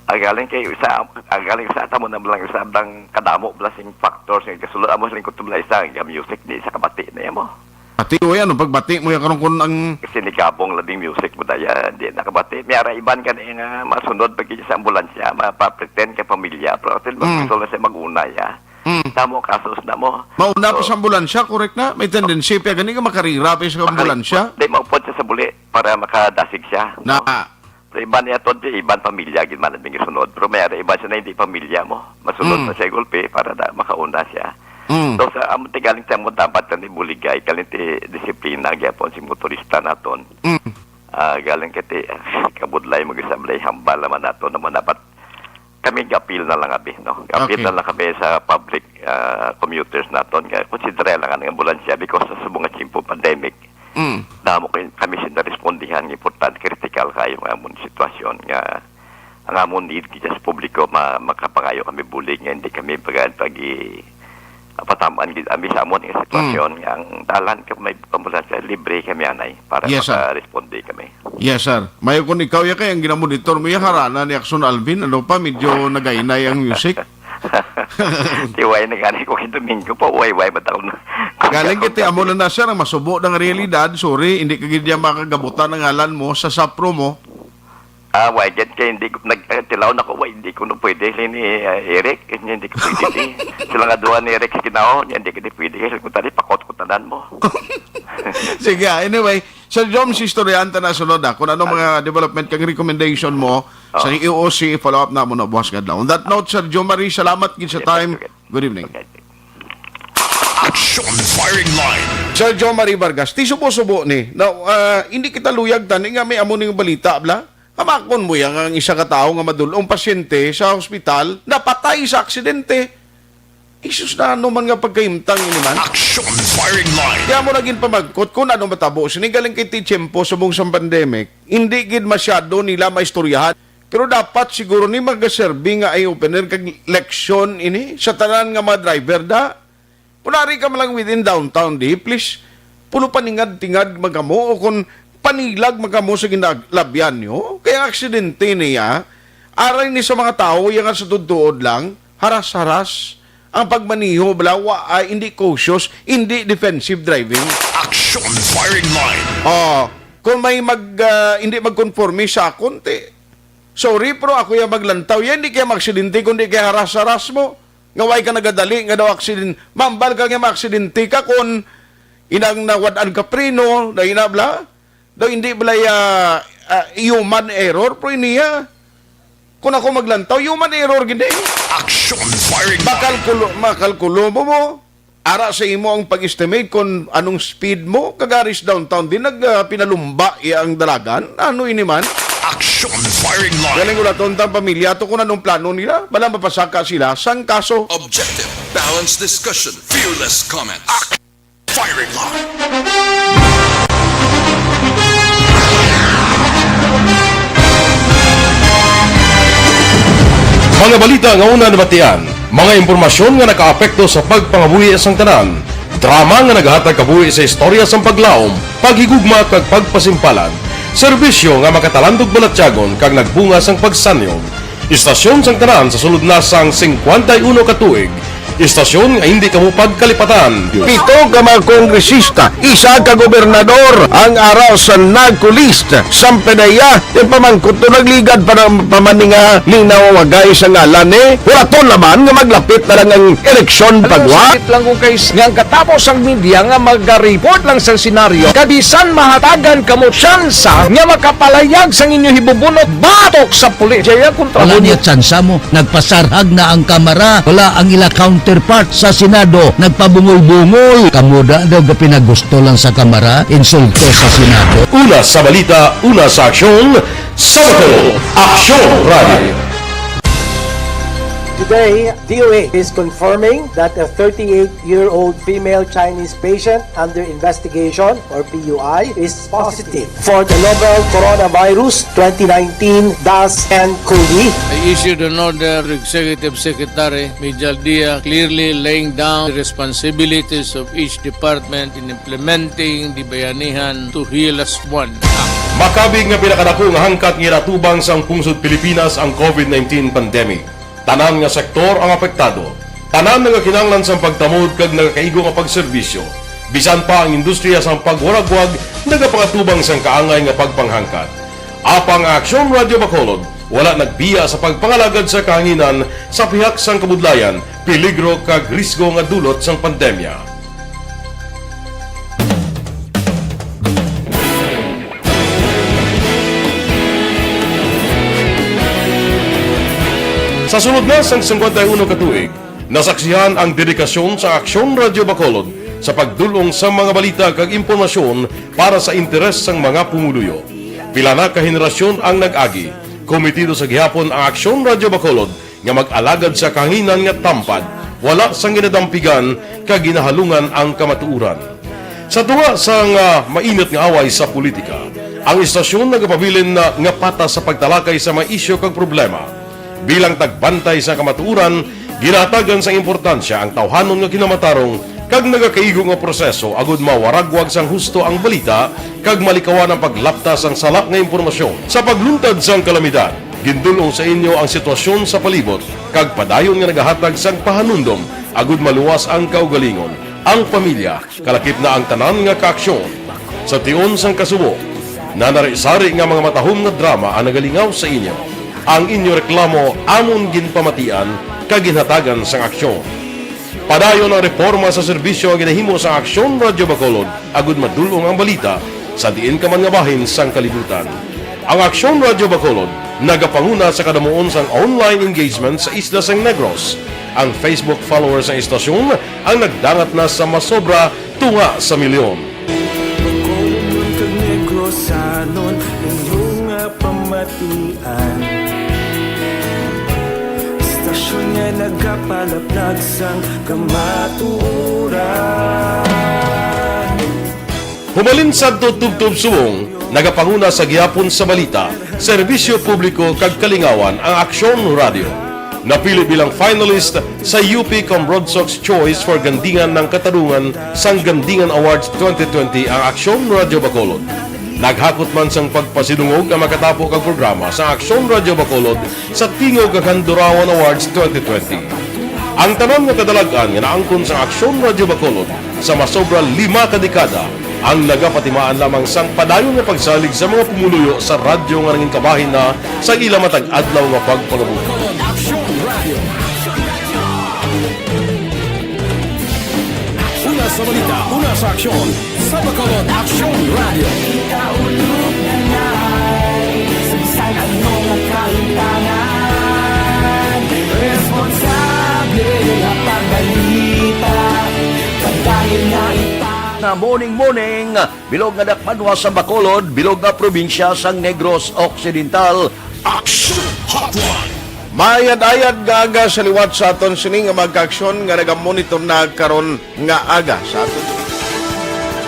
ah, galing kay isa, ah, galing sa ata mo na lang isa ang kadamo bala sing factors nga kasulod amo sa lingkod to bala isa nga music di sa kabati na mo. Ati, uy, ano, pagbati mo yan karon kun ang Kasi ni Gabong labing music mo daya, di nakabati. May ara iban ka na nga masunod pag sa ambulansya, mapapretend ka pamilya, pero atin Mm. gusto lang siya mag-una ya. Mm. Damo kasos na mo. Mauna pa So, sa ambulansya, correct na? May tendency pa gani nga makarira pa sa ambulansya. Di maupod siya sa buli para makadasig siya. Na. So, iban niya to, di iban pamilya, gid man ang sunod. Pero may ara iban siya na hindi pamilya mo. Masunod Mm. na siya gulpi para da, makauna siya. Mm. So, sa amo ti galing sa mo dapat kani buligay, galing ti disiplina gyapon si motorista naton. Mm. Ah, galing kay ti kabudlay mo gisablay hambal naman nato naman dapat kami gapil na lang abi, no? Gapil Okay. na lang kami sa public, ah, commuters naton nga konsidera lang ang ambulansya because sa subong nga tiyempo pandemic, Mm. damo kay kami sila respondihan nga importante, critical kayo nga amon sitwasyon nga ang amon need kita sa publiko ma-, makapangayo kami bulig nga hindi kami pag pagi pataman gid ami sa amon nga sitwasyon Mm. nga ang dalan ka may ambulansya libre kami anay para Yes, sir. makaresponde kami. Yes, sir. Mayo kun ikaw ya kay ang ginamonitor mo ya harana ni Akson Alvin, ano pa, medyo nagainay ang music. Tiway na gani ko kay Domingo pa, way-way ba taon na? Galing kiti amo na na, sir, ang masubo ng realidad. Sorry, hindi ka gid ya makagabutan ang ngalan mo sa sapro mo. Ah, way gid kay hindi ko nag, eh, tilaw na ko, way, hindi ko no pwede ni, eh, Eric, hindi ko pwede ni. Sila nga duha ni Eric sa Ginao, hindi ko di pwede. Kung tali, pakot ko tanan mo. Sige, ah, anyway, Sir Jom, si istoryahan ta na sunod, ah, kung ano mga development kang recommendation mo sa Ah. E O C, follow up na mo na buwas kadlaw. On that note, Sir Jom Marie, salamat gid sa Yes, time. sir. Good evening. Okay. Action Firing Line. Sir Jom Marie Vargas, ti subo-subo ni. Now, ah, hindi kita luyag tani nga may amo ning balita, bla? Hamakon mo yang ang isa ka tawo nga madulong pasyente sa hospital napatay sa aksidente. Isus, na ano man nga pagkahimtang ini man? Action Firing Line. Kaya mo naging pamagkot kung ano matabo sini galing kay ti tiyempo subong sang pandemic. Hindi gid masyado nila maistoryahan. Pero dapat siguro ni magaserbi nga eye-opener kag leksyon ini sa tanan nga mga driver da. Kung ari ka man lang within downtown di, please, puno paningad-tingad magamo o kung panilag magamo sa ginalabyan nyo. Kaya ang aksidente niya, aray ni sa mga tao, iya nga sa tuod-tuod lang, haras-haras. Ang pagmaniho, bala, wa, ay, hindi cautious, hindi defensive driving. Action Firing Line. Oh, kung may mag, ah, hindi magkonforme sa akon, ti, sorry, pero ako yung maglantaw. Yan, hindi kaya maaksidente, kundi kaya haras-haras mo. Nga way ka nagadali, nga daw aksidente. Mambal ka nga maaksidente ka kung inang nawad-an ka preno, na inabla. Daw hindi bala ya, ah, human error, pero iniya. Kung ako maglantaw, human error gid eh. Action Firing Line. Makalkulo, makalkulo mo mo. Ara sa imo ang pag-estimate kung anong speed mo, kag ari sa downtown din nag, ah, pinalumba iya ang dalagan. Ano ini man? Action Firing Line. Galing ulaton tang pamilya to kung anong plano nila. Bala mapasaka sila sang kaso. Objective, balanced discussion, fearless comment. Action Firing Line. Mga balita nga una nabatian, mga impormasyon nga nakaapekto sa pagpangabuhi sang tanan, drama nga nagahatag kabuhi sa istorya sang paglaom, paghigugma kag pagpasimpalan, serbisyo nga makatalandog balatyagon kag nagbunga sang pagsanyog. Istasyon sang tanan sa sulod na sang singkwenta y uno ka tuig, istasyon nga hindi kamo pagkalipatan. Pito ka mga kongresista, isa ka gobernador ang ara sa NAGCO list. Sampanaya, ipamangkot to nagligad pa ng pamaninga ni nawawagay sa ngalan ni Huraton naman nga maglapit na lang ang eleksyon Ano pagwa. Sakit lang kung kay nga ang katapos ang media nga magareport lang sa senaryo, kabisan mahatagan kamo tsansa nga makapalayag sang inyo hibubunot batok sa pulis. Jaya kontra Wala mo. Niya tsansa mo. Nagpasarhag na ang Kamara. Wala ang ila counterpart sa Senado. Nagpabungol-bungol. Kamuda daw ga pinagusto lang sa Kamara. Insulto sa Senado. Una sa balita, una sa aksyon, sa Bacolod, Aksyon Radio. Today, D O H is confirming that a thirty-eight-year-old female Chinese patient under investigation, or P U I, is positive for the novel coronavirus twenty nineteen dash N cov. I issued an order to Executive Secretary Mijal Dia, clearly laying down the responsibilities of each department in implementing the Bayanihan to Heal Us One Act. Makabig nga pinakadako nga hangkat nga ginatubang sang pungsod Pilipinas ang COVID nineteen pandemic. Tanan nga sektor ang apektado. Tanan nagakinahanglan sang pagtamod kag nagakaigo nga pagserbisyo. Bisan pa ang industriya sang pagwaragwag nagapangatubang sang kaangay nga pagpanghangkat. Apang ang Aksyon Radio Bacolod wala nagbiya sa pagpangalagad sa kahanginan sa pihak sang kabudlayan, peligro kag risgo nga dulot sang pandemya. Sa sulod na sang singkwenta y uno ka tuig, nasaksihan ang dedikasyon sa Aksyon Radio Bacolod sa pagdul-ong sa mga balita kag impormasyon para sa interes sang mga pumuluyo. Pila na ka henerasyon ang nag-agi, komitido sa gihapon ang Aksyon Radio Bacolod nga mag-alagad sa kahanginan nga tampad, wala sang ginadampigan kag ginahalungan ang kamatuoran. Sa tunga sang, ah, mainit nga away sa politika, ang istasyon nagapabilin na nga patas sa pagtalakay sa mga isyu kag problema. Bilang tagbantay sa kamatuoran, ginahatagan sang importansya ang tawhanon nga kinamatarong kag nagakaigo nga proseso agud mawaragwag sang husto ang balita kag malikawan ang paglapta sang sala nga impormasyon. Sa pagluntad sang kalamidad, gindul-ong sa inyo ang sitwasyon sa palibot kag padayon nga nagahatag sang pahanumdom agud maluwas ang kaugalingon, ang pamilya, kalakip na ang tanan nga kaaksyon. Sa tion sang kasubo, nanari-sari nga mga matahom nga drama ang nagalingaw sa inyo. Ang inyo reklamo amon ginpamatian kag ginhatagan sang aksyon. Padayon ang reporma sa serbisyo nga ginahimo sang Aksyon Radio Bacolod agud madul-ong ang balita sa diin ka man nga bahin sang kalibutan. Ang Aksyon Radio Bacolod nagapanguna sa kadamuon sang online engagement sa isla sang Negros. Ang Facebook followers sang istasyon ang nagdangat na sa masobra tunga sa milyon. Bacolodnon kag Negrosanon, inyo nga pamatian. Istasyon nga nagapalaplag sang kamatuoran. Humalin sadto tubtob subong, nagapanguna sa gihapon sa balita, serbisyo publiko kag kalingawan ang Aksyon Radio. Napili bilang finalist sa U P Cambronsox Choice for Gandingan ng Katarungan sang Gandingan Awards twenty twenty ang Aksyon Radio Bacolod. Naghakot man sang pagpasidungog ang makatapo kag programa sa Aksyon Radio Bacolod sa Tingog kag Handurawan Awards twenty twenty. Ang tanan nga kadalag-an nga naangkon sang Aksyon Radio Bacolod sa masobra lima ka dekada ang nagapatimaan lamang sang padayon nga pagsalig sa mga pumuluyo sa radyo nga nangin kabahin na sa ila matag adlaw nga pagpangabuhi. Aksyon Radio. Una sa balita, una sa aksyon, sa Bacolod Aksyon Radio. Ikaulog na ngay, sa bisan ano nga kahimtangan, responsable nga pagbalita, padayon na ipang- Na morning, morning. Bilog nga dakbanwa sa Bacolod, bilog nga probinsya sang Negros Occidental. Action Hotline. Maayad-ayad nga aga sa liwat sa aton sini nga mga kaaksyon nga nagamonitor na karon nga aga sa aton.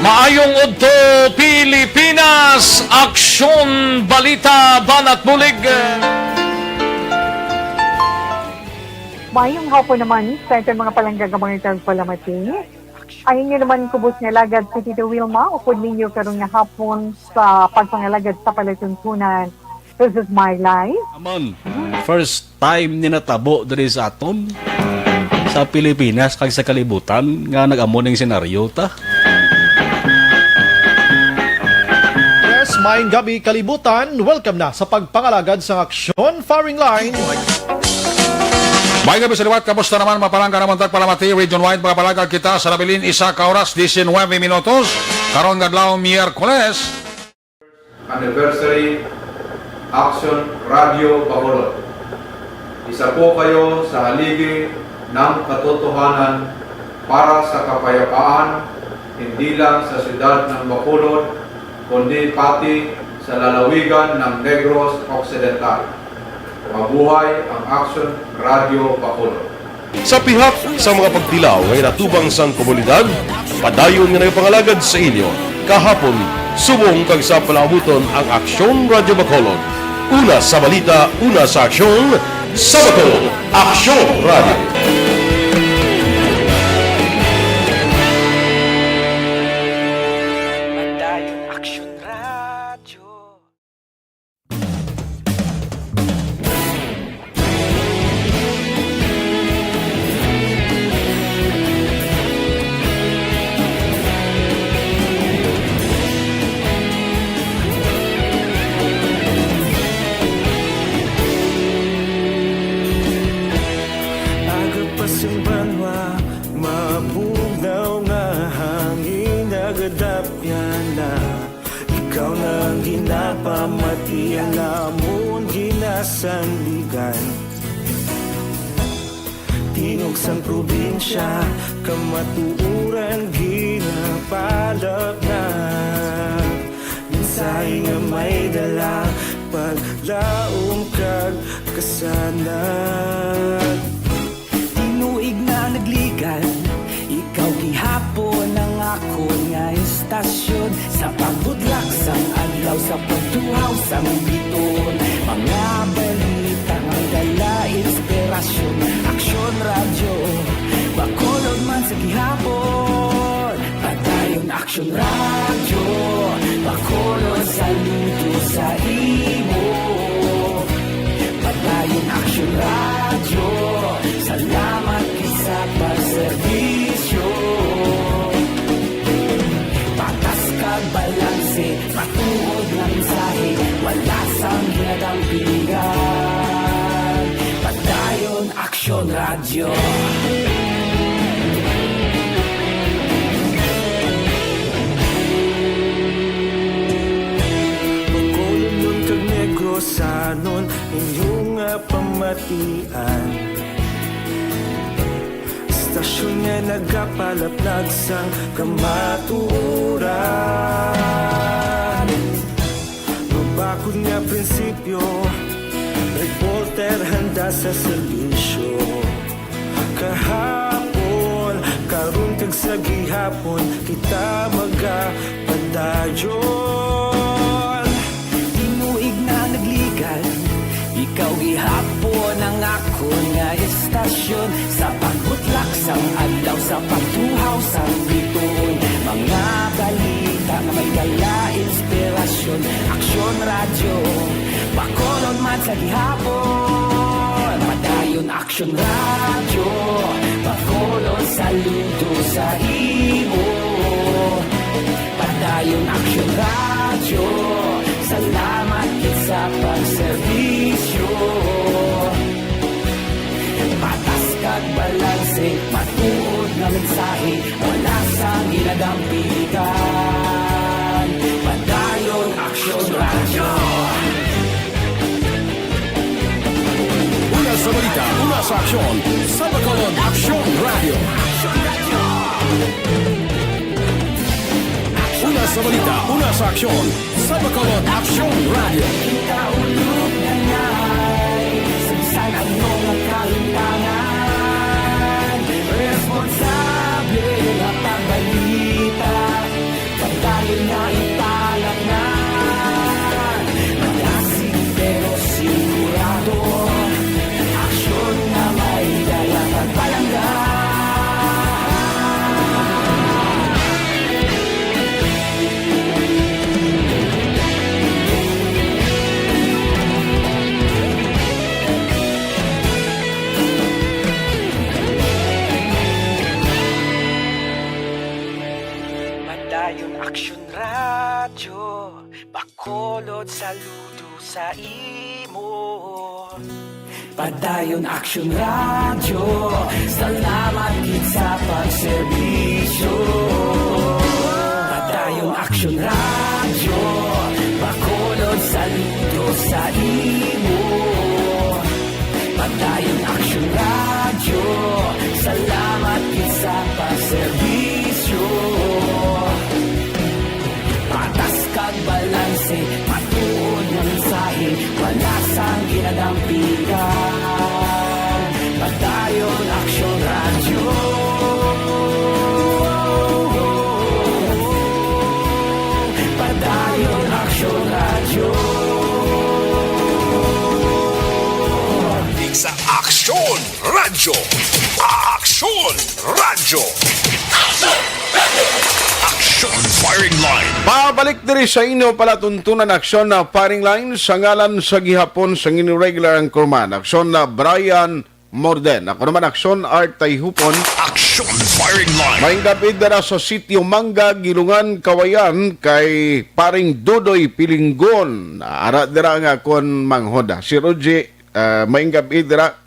Maayong udto, Pilipinas! Aksyon, balita, banat bulig. Mayong hapon naman sa aton mga palangga nga mga tagpalamati. Ang inyo naman kubos nga alagad si Tito Wilma, upod ninyo karon nga hapon sa pagpangalagad sa palatuntunan. This is my life. Amon, first time ni natabo diri sa aton, sa Pilipinas kag sa kalibutan nga nag-amo ning senaryo ta. Yes, maayong gabi, kalibutan. Welcome na sa pagpangalagad sang Aksyon Firing Line. Maayong gabi sa liwat. Kamusta naman, mga palangga namon tagpalamati? Region wide, mga palangga, kita sa nabilin isa ka oras, diecinuebe minutos. Karon nga adlaw, Miyerkules. Anniversary, Aksyon Radyo Bacolod. Isa po kayo sa haligi ng katotohanan para sa kapayapaan, hindi lang sa siyudad ng Bacolod, kundi pati sa lalawigan ng Negros Occidental. Mabuhay ang Aksyon Radyo Bacolod! Sa pihak sa mga pagtilaw nga ginatubang sang komunidad, padayon nga nagapangalagad sa inyo kahapon, subong kag sa palaabuton ang Aksyon Radyo Bacolod. Una sa balita, una sa aksyon, sa Bacolod, Aksyon Radyo. Padayon Aksyon Radyo. Aga pa sing banwa, mabugnaw nga hangin nagadapyan na. Ikaw na ang ginapamati, ang amon ginasandigan. Tingog sang probinsya, kamatuoran ginapalapnag. Mensahe nga may dala, paglaom kag kasanag. Tinuig na nagligan, ikaw gihapon ang akon nga istasyon. Sa pagbutlak sang adlaw, sa pagtuhaw sang biton, mga balita nga dala inspirasyon. Aksyon Radyo, Bacolod man sa gihapon. Padayon Aksyon Radyo, Bacolod, saludo sa imo. Padayon Aksyon Radyo, salamat gid sa pagserbisyo. Patas kag balanse, matuod nga mensahe, wala sang ginadampigan. Padayon Aksyon Radyo. Bacolodnon kag Negrosanon, inyo nga pamatian. Istasyon nga nagapalaplag sang kamatuoran. Mabakod nga prinsipyo, reporter handa sa serbisyo. Kahapon, karon kag sa gihapon, kita magapadayon. Tinuig na nagligan, ikaw gihapon ang akon nga istasyon. Sa pagbutlak sang adlaw, sa pagtuhaw sang biton, mga balita nga may dala inspirasyon. Aksyon Radyo, Bacolod man sa gihapon. Padayon Aksyon Radyo, Bacolod, saludo sa imo. Padayon Aksyon Radyo, salamat gid sa pagserbisyo. Patas kag balanse, matuod nga mensahe, wala sang ginadampigan. Padayon Aksyon Radyo. Una sa balita, una sa aksyon, sa Bacolod Aksyon Radyo. Una sa balita, una sa aksyon, sa Bacolod Aksyon Radyo. Kita ulog na ngay, sa bisan ano nga kahimtangan, responsable nga pagbalita. Padayon nga ipalapngan, malasig pero sigurado. Aksyon nga may dala Aksyon Radyo, Bacolod, saludo sa imo. Padayon Aksyon Radyo, salamat gid sa pagserbisyo. Padayon Aksyon Radyo, Bacolod, saludo sa imo. Padayon Aksyon Radyo, salamat gid sa pagserbisyo. Patas kag balanse, matuod nga mensahe, wala sang ginadampigan. Padayon Aksyon Radyo. Padayon Aksyon Radyo. Sa Aksyon Radyo. Aksyon Radyo. Aksyon Firing Line. Pabalik diri sa inyo palatuntunan, Aksyon na Firing Line, sa ngalan sa gihapon sang inyo regular anchorman, Aksyon na Brian Morden. Ako naman, Aksyon Art Tayhupon. Aksyon Firing Line. Maayong gabi dira sa Sitio Mangga, Gilungan, Kawayan, kay Paring Dudoy Pilinggon. Ara dira nga akon manghod, ah. Si Rogie, ah, maayong gabi dira,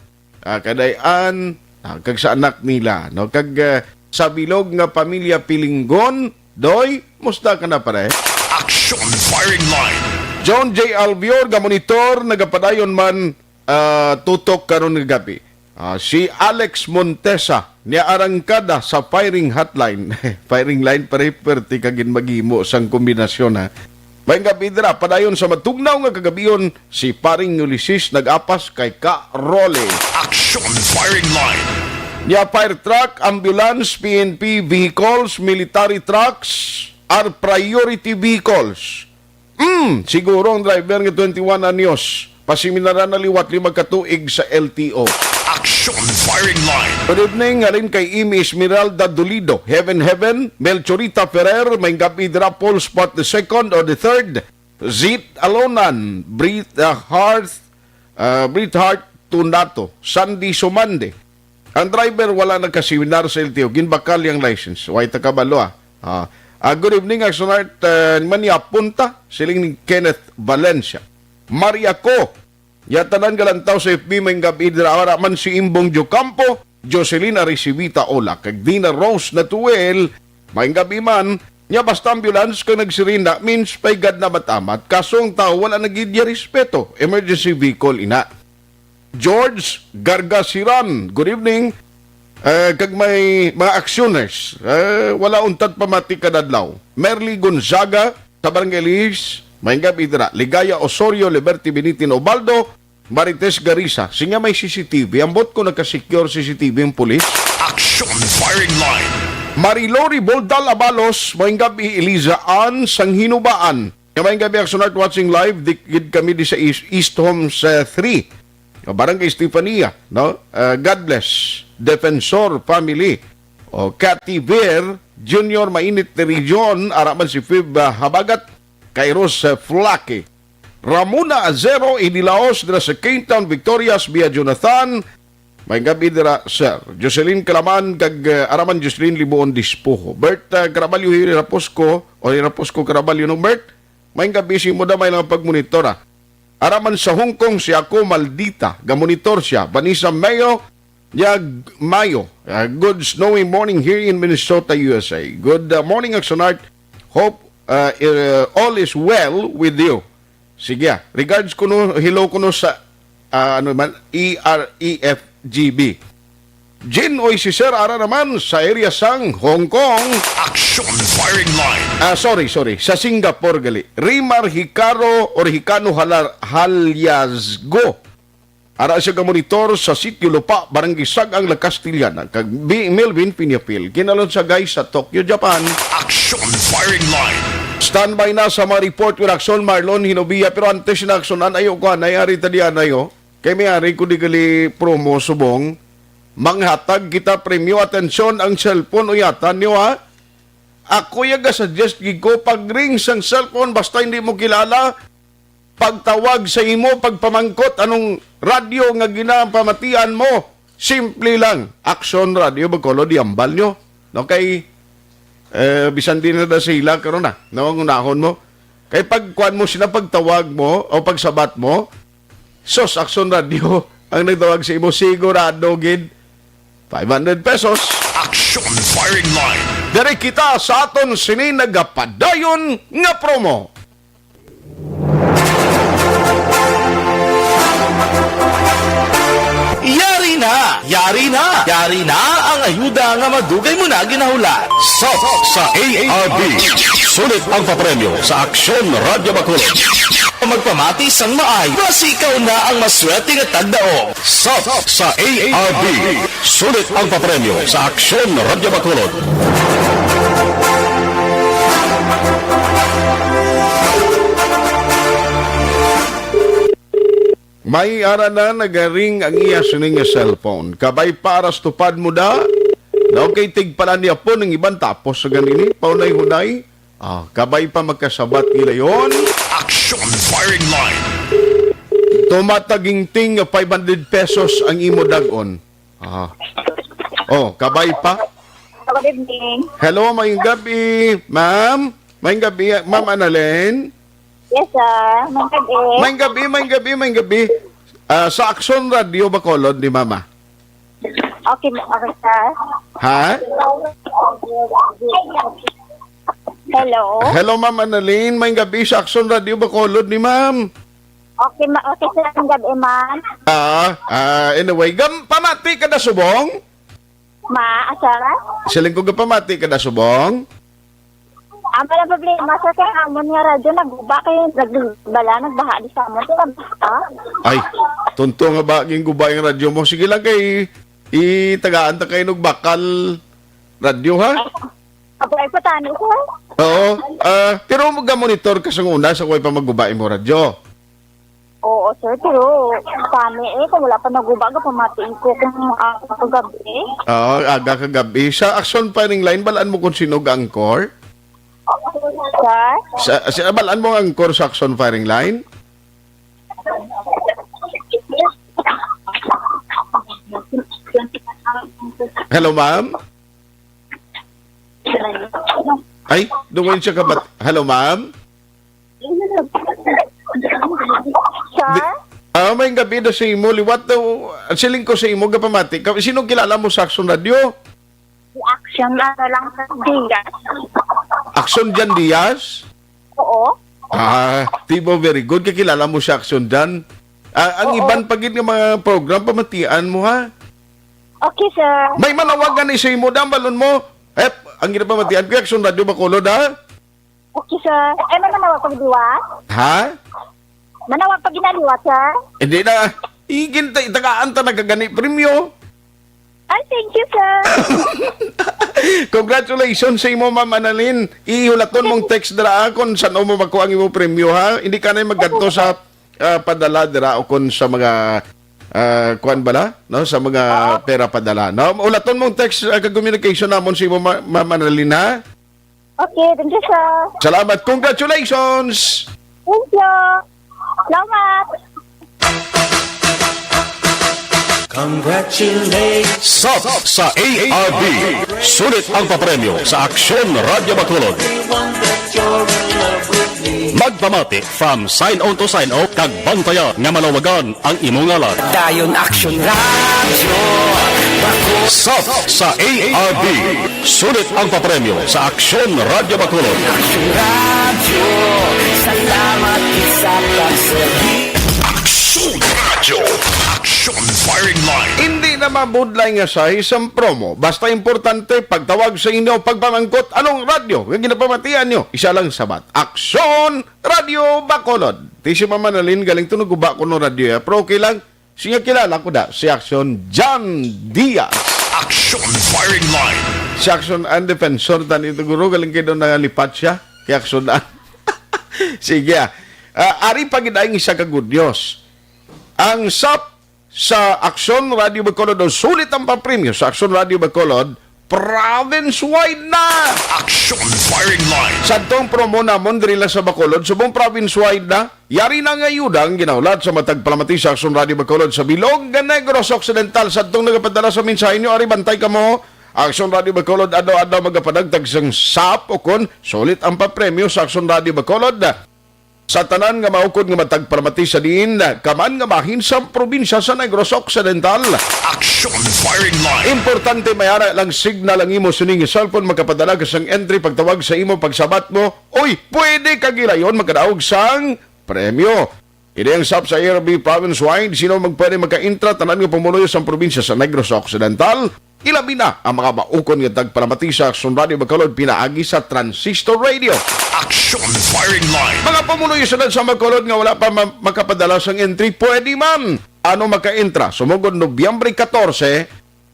ah, kay Dayan, ah, kag sa anak nila, no? Kag, ah, sa bilog nga pamilya Pilinggon, Doy, musta ka na, pare? Aksyon Firing Line. John J Albior, ga monitor, nagapadayon man, ah, tutok karon nga gabi. Ah, si Alex Montesa, niya arangkada sa firing hotline. Firing line, pare, perti ka gid maghimo sang kombinasyon, ha. Maayong gabi dira, padayon sa matugnaw nga kagabion, si Paring Ulysses nag-apas kay Ka Rolly. Aksyon Firing Line. Niya fire truck, ambulance, P N P vehicles, military trucks, are priority vehicles. Mm, siguro ang driver nga twenty-one anyos, paseminaran na liwat lima ka tuig sa L T O. Aksyon Firing Line. Good evening, halin kay Amy Esmeralda Dolido, Heaven Heaven, Melchorita Ferrer, maayong gabi dira, Paul Spot the second or the third, Zit Alonan, Brit, uh, Hart, uh, Brit Hart Tunato, Sandy Sumande. Ang driver wala nagkaseminar sa L T O, ginbakal yang license. Way ta kabalo, ah. Ah, ah, good evening, Aksyon Art, uh, man niya punta, siling ni Kenneth Valencia. Maria Co, ya tanan nga lantaw sa F B, maayong gabi dira, ara man si Imbong Jocampo, Jocelyn Aricivita Ola, kag Dina Rose Natuel, maayong gabi man, niya basta ambulance kag nagsirin na, means paigad na matamat, kaso ang tao wala na gid niya respeto, emergency vehicle ina. George Gargasiran, good evening. Eh, kag may mga actioners, eh, wala untad pamati kadadlaw. Merly Gonzaga, sa Barangay Liz, maayong gabi dira. Ligaya Osorio, Liberty Binitin Obaldo, Marites Garisa, sinya may C C T V. Ambot ko nagka-secure C C T V ang pulis. Action Firing Line. Marilori Boldal Abalos, maayong gabi, Eliza Ann, sang Hinubaan. Maayong gabi, Action Art, watching live. Di gid kami di sa East, East Homes, eh, three. O, Barangay Estefania, no? Eh, God bless. Defensor family. O, Cathy Ver Junior, mainit na region, ara man si Fib, ah, Habagat, Kairos, eh, Flaky. Ramona Azero, Idilaos, dira sa Kingtown, Victorias, Via Jonathan. Maayong gabi dira, sir. Jocelyn Kalaman, kag, eh, ara man Jocelyn Libuon Dispuho. Bert, ah, Caraballo, Hiraposco, o Hiraposco Caraballo, no, Bert? Maayong gabi, si mo damay lang pagmonitor, ah. Ara man sa Hong Kong, si ako, Maldita, gamonitor siya. Vanessa Mayo, Yag Mayo, ah, good snowy morning here in Minnesota, U S A. Good, ah, morning, Action Art. Hope, ah, eh, all is well with you. Sige, ah. Regards kuno, hello kuno sa, ah, ano man, E R E F G B. Jin Oy si Sir, ara naman sa area sang Hong Kong. Action Firing Line. Ah, sorry, sorry. Sa Singapore gali. Rimar Hikaro or Hikano Halar-, Halyazgo. Ara siya gamonitor sa Sitio Lupa, Barangay Sag-ang, La Castellana, kag B-, Melvin Piñafil. Kinalon sa guys sa Tokyo, Japan. Action Firing Line. Standby na sa mga report with Action, Marlon Hinobia. Pero antes na Action, an-, ayo ko, anay, ari ta di, anay, oh. Kay may ari ko di gali promo subong. Manghatag kita premyo. Atensyon, ang cellphone, uyatan niyo, ha? Ako ya ga-suggest gid ko, pag ring sang cellphone, basta hindi mo kilala, pagtawag sa imo, pagpamangkot anong radyo nga ginapamatian mo, simple lang, Action Radio Bacolod, iambal nyo. Okay? Eh, bisan di na da sila karon na, no, ang unahon mo. Kay pag kuan mo sila, pagtawag mo o pagsabat mo, sus, Aksyon Radio ang nagtawag sa imo, sigurado gid, five hundred pesos. Action Firing Line. Diri kita sa aton sini nagapadayon nga promo. Yari na! Yari na! Yari na ang ayuda nga madugay mo na ginahulat. Sop sa A R B. Sulit ang papremyo sa Aksyon Radyo Bacolod. Magpamati sang maayo, basi ikaw na ang maswerte nga tagdaong. Sop sa A R B. Sulit ang papremyo sa Aksyon Radyo Bacolod. May ara na nagaring ang iya sining nga cellphone. Kabay pa, aras tupad mo da. Daw kay tigpala niya po ng iban tapos sa ganini, paunay-hunay. Ah, kabay pa magkasabat nila yon. Action Firing Line. Tumataginting nga five hundred pesos ang imo dagon. Ah. Oh, kabay pa. Good evening. Hello, mayong gabi, ma'am. Mayong gabi, Ma'am Annalyn. Yes, sir. Mayong gabi. Mayong gabi, mayong gabi, mayong gabi. Ah, sa Aksyon Radio Bacolod ni Mama. Okay, okay, sir. Ha? Hello? Hello, Ma'am Annalyn. Mayong gabi sa Aksyon Radio Bacolod ni Ma'am. Okay, ma okay, sir. Mayong gabi, ma'am. Ah, ah, anyway, gam pamati ka da subong? Ma, ah, sir? Siling ko, gapamati ka da subong? Ah, wala problema, sir. Kaya amon nga radyo, naguba kay nagbala, nagbaha di sa amon. Sila baha? Ay, tunto nga ba, ginguba yung radyo mo? Sige lang kay, itagaan ta kayo ng bakal radyo, ha? Apo, ay patani, sir. Oo. Ah, pero mag-monitor ka sa una sa kuway pa maguba mo radyo. Oo, sir, pero kami eh, kung wala pa naguba, gapamatiin ko kung, ah, kagabi. Oo, aga kagabi. Sa Action Firing Line, balaan mo kung sino ang anchor? Sir? Sa, sa, balaan mo ang anchor sa Action Firing Line? Hello, ma'am? Ay, dumain siya kabat-, hello, ma'am? Sir? Di, ah, may gabi na sa imo. Liwat daw, ang siling ko sa imo, gapamati ka. Sino kilala mo sa Action Radio? Si Action, ano lang, sir, Diaz. Action Jan Diaz? Oo. Ah, di ba, very good. Kakilala mo si Action Jan? Ah, ang Oo. iban pa gid nga mga program, pamatian mo, ha? Okay, sir. May manawagan ni sa imo, dambalon mo. Eh, ang ginapamatian ko, Action Radio Bacolod, ha? Okay, sir. Eh, may manawag pag liwat? Ha? Manawag pag ginaliwat, sir? Hindi na. Igin ta, itagaan ta nagkagani premyo. Ay, thank you, sir. Congratulations sa imo, Ma'am Annalyn. Ihulaton mong text dira, ah, kung saan mo makuha ang imo premyo, ha? Hindi ka na maggadto sa, ah, padala dira o kung sa mga, ah, kuan bala, no? Sa mga Oo. pera padala, no? Ulaton mong text, ah, kag communication namon sa imo, Ma-, Ma'am Annalyn, ha? Okay, thank you, sir. Salamat. Congratulations! Thank you. Salamat. Congratulations. Sop sa A R B. Sulit ang papremyo sa Aksyon Radio Bacolod. Magpamati from sign on to sign off, kag bantaya nga malawagan ang imo ngalan. Dayon Action Radio. Sop sa A R B. Sulit ang papremyo sa Aksyon Radio Bacolod. Action Radio. Salamat sa pagserbi. Aksyon Radio. Action Firing Line. Hindi na mabudlay nga size ang promo. Basta importante, pagtawag sa inyo, pagpamangkot, anong radyo nga ginapamatian nyo? Isa lang sabat. Aksyon Radio Bacolod. Ti si Mama Nalin, galing to, naguba ko no radyo, eh. Pero okay lang. Siya kilala ko da, si Action John Diaz. Action Firing Line. Si Action ang defensor, tani ito, guro, galing kayo doon nangalipat siya. Kay Action ang. Sige, ah. Ah, ari pa gid ang isa ka good news. Ang sap sa Action Radio Bacolod, o sulit ang papremyo sa Action Radio Bacolod, province-wide na! Action Firing Line. Sa tong promo namon, diri lang sa Bacolod, subong province-wide na. Yari na nga ayuda ang ginahulat sa matag palamati sa Action Radio Bacolod sa Bilog Negros Occidental. Sa tong nagapadala sa mensahe nyo, ari bantay kamo, Aksyon Radio Bacolod, adlaw-adlaw magapanagtag sang sap o kon sulit ang papremyo sa Aksyon Radio Bacolod. Sa tanan nga maukod nga matagpalamati sa diin ka man nga bahin sa probinsya sa Negros Occidental. Action Firing Line. Importante, may ara lang signal ang imo sining cellphone, makapadala ka sang entry pagtawag sa imo, pagsabat mo, "Uy, pwede ka gilayon, makadaog sang premyo." Ini ang sap sa A R B province-wide. Sino magpwede maka-intra? Tanan nga pumuluyo sang probinsya sa Negros Occidental, ilabi na ang mga maukon nga tagpalamati sa Aksyon Radio Bacolod pinaagi sa Transistor Radio. Action Firing Line. Mga pumuluyo sa sa Bacolod nga wala pa ma- makapadala sang entry, pwede man. Ano, maka-intra? Sumugod Nobyembre katorse,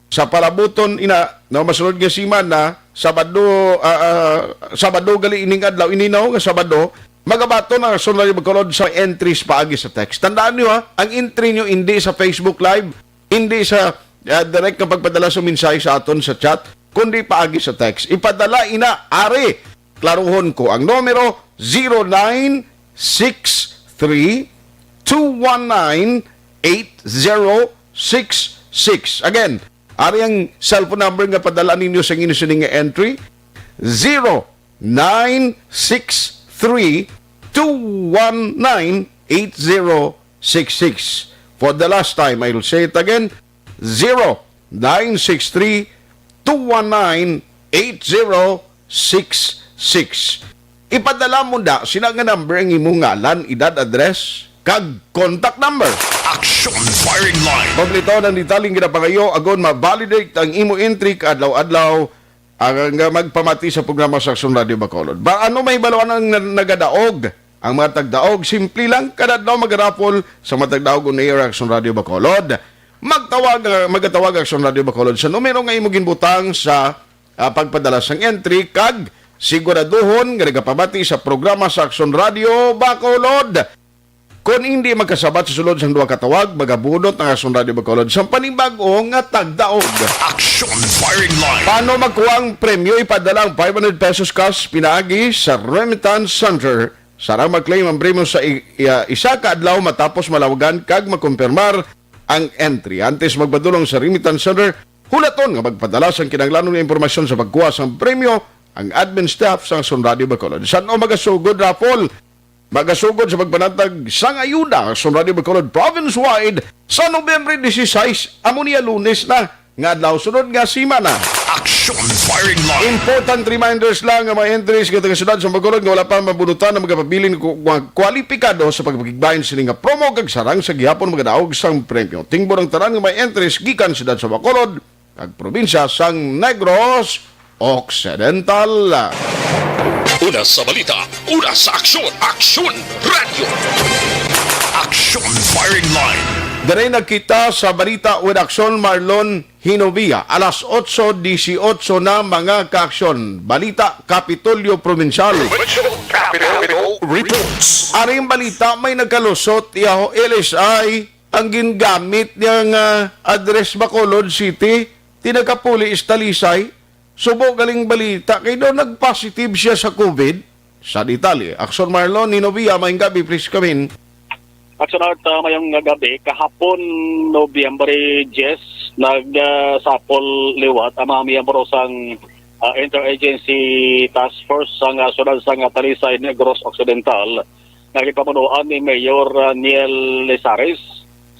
sa palabuton ina, no, masunod nga semana, Sabado, ah, ah, Sabado gali ining adlaw, ini, no, nga Sabado, magabaton ang Aksyon Radio Bacolod sa entries paagi sa text. Tandaan niyo, ha, ang entry niyo hindi sa Facebook Live, hindi sa, ah, direct nga pagpadala sa mensahe sa aton sa chat, kundi paagi sa text. Ipadala ina ari. Klaruhon ko ang numero, zero nine six three two one nine eight zero six six. Again, ari ang cellphone number nga padala ninyo sa inyo sining nga entry, zero nine six three two one nine eight zero six six. For the last time, I'll say it again, zero nine six three two one nine eight zero six six. Ipadala mo na sina nga number ang imong ngalan, edad, address, kag contact number. Action Firing Line. Kompleto ang detalye nga ginapangayo agon ma-validate ang imo entry kaadlaw-adlaw ang nga magpamati sa programa sa Aksyon Radio Bacolod. Ba, ano may baluan ang na- nagadaog? Ang mga tagdaog, simple lang, kada adlaw magarapol sa mga tagdaog on air Aksyon Radio Bacolod. Magtawag, ah, magatawag Aksyon Radio Bacolod sa numero nga imo ginbutang sa, ah, pagpadala sang entry kag siguraduhon nga nagapamati sa programa sa Aksyon Radio Bacolod. Kon hindi magkasabat sa sulod sang duha ka tawag, magabunot ang Aksyon Radio Bacolod sang panibag-o nga tagdaog. Action Firing Line. Paano makuha ang premyo? Ipadala ang five hundred pesos cash pinaagi sa Remittance Center. Sarang ma-claim ang premyo sa i- i- isa ka adlaw matapos malawagan kag makumpirmar ang entry. Antes magpadulong sa Remittance Center, hulaton nga magpadala sang kinahanglanon nga impormasyon sa pagkuha sang premyo ang admin staff sang Aksyon Radio Bacolod. San-o magasugod raffle? Magasugod sa pagpanatag sang ayuda sang Aksyon Radio Bacolod province-wide sa Nobyembre dieciséis, amo niya Lunes na nga adlaw sunod nga semana. Action Firing Line. Important reminders lang nga mga entries nga taga-siyudad sa Bacolod nga wala pa mabunutan ang magapabilin ku- mga kwalipikado sa pagpakigbahin sini nga promo kag sarang sa gihapon magadaog sang premyo. Tingbon ang tanan nga mga entries gikan siyudad sa Bacolod kag probinsya sang Negros Occidental. Una sa balita, una sa aksyon, Aksyon Radio. Action Firing Line. Diri na kita sa balita with Aksyon, Marlon Hinovia. Alas otso disiotso na, mga kaaksyon. Balita, Kapitolyo Provincial. Provincial Capitol Reports. Aring balita, may nagkalusot, yaho, L S I ang gingamit niya nga address, Bacolod City, tinagapuli sa Talisay. Subo galing balita kay daw nag-positive siya sa COVID. Sa detalye, Aksyon Marlon Hinovia, maayong gabi, please come in. Aksyon Art, ah, mayong gabi. Kahapon, Nobyembre diyes, nagsapol liwat ang mga miyembro sang, ah, Interagency Task Force sang, ah, siyudad sang, ah, Talisay, Negros Occidental, nga ginpamunuan ni Mayor, ah, Neil Lizares.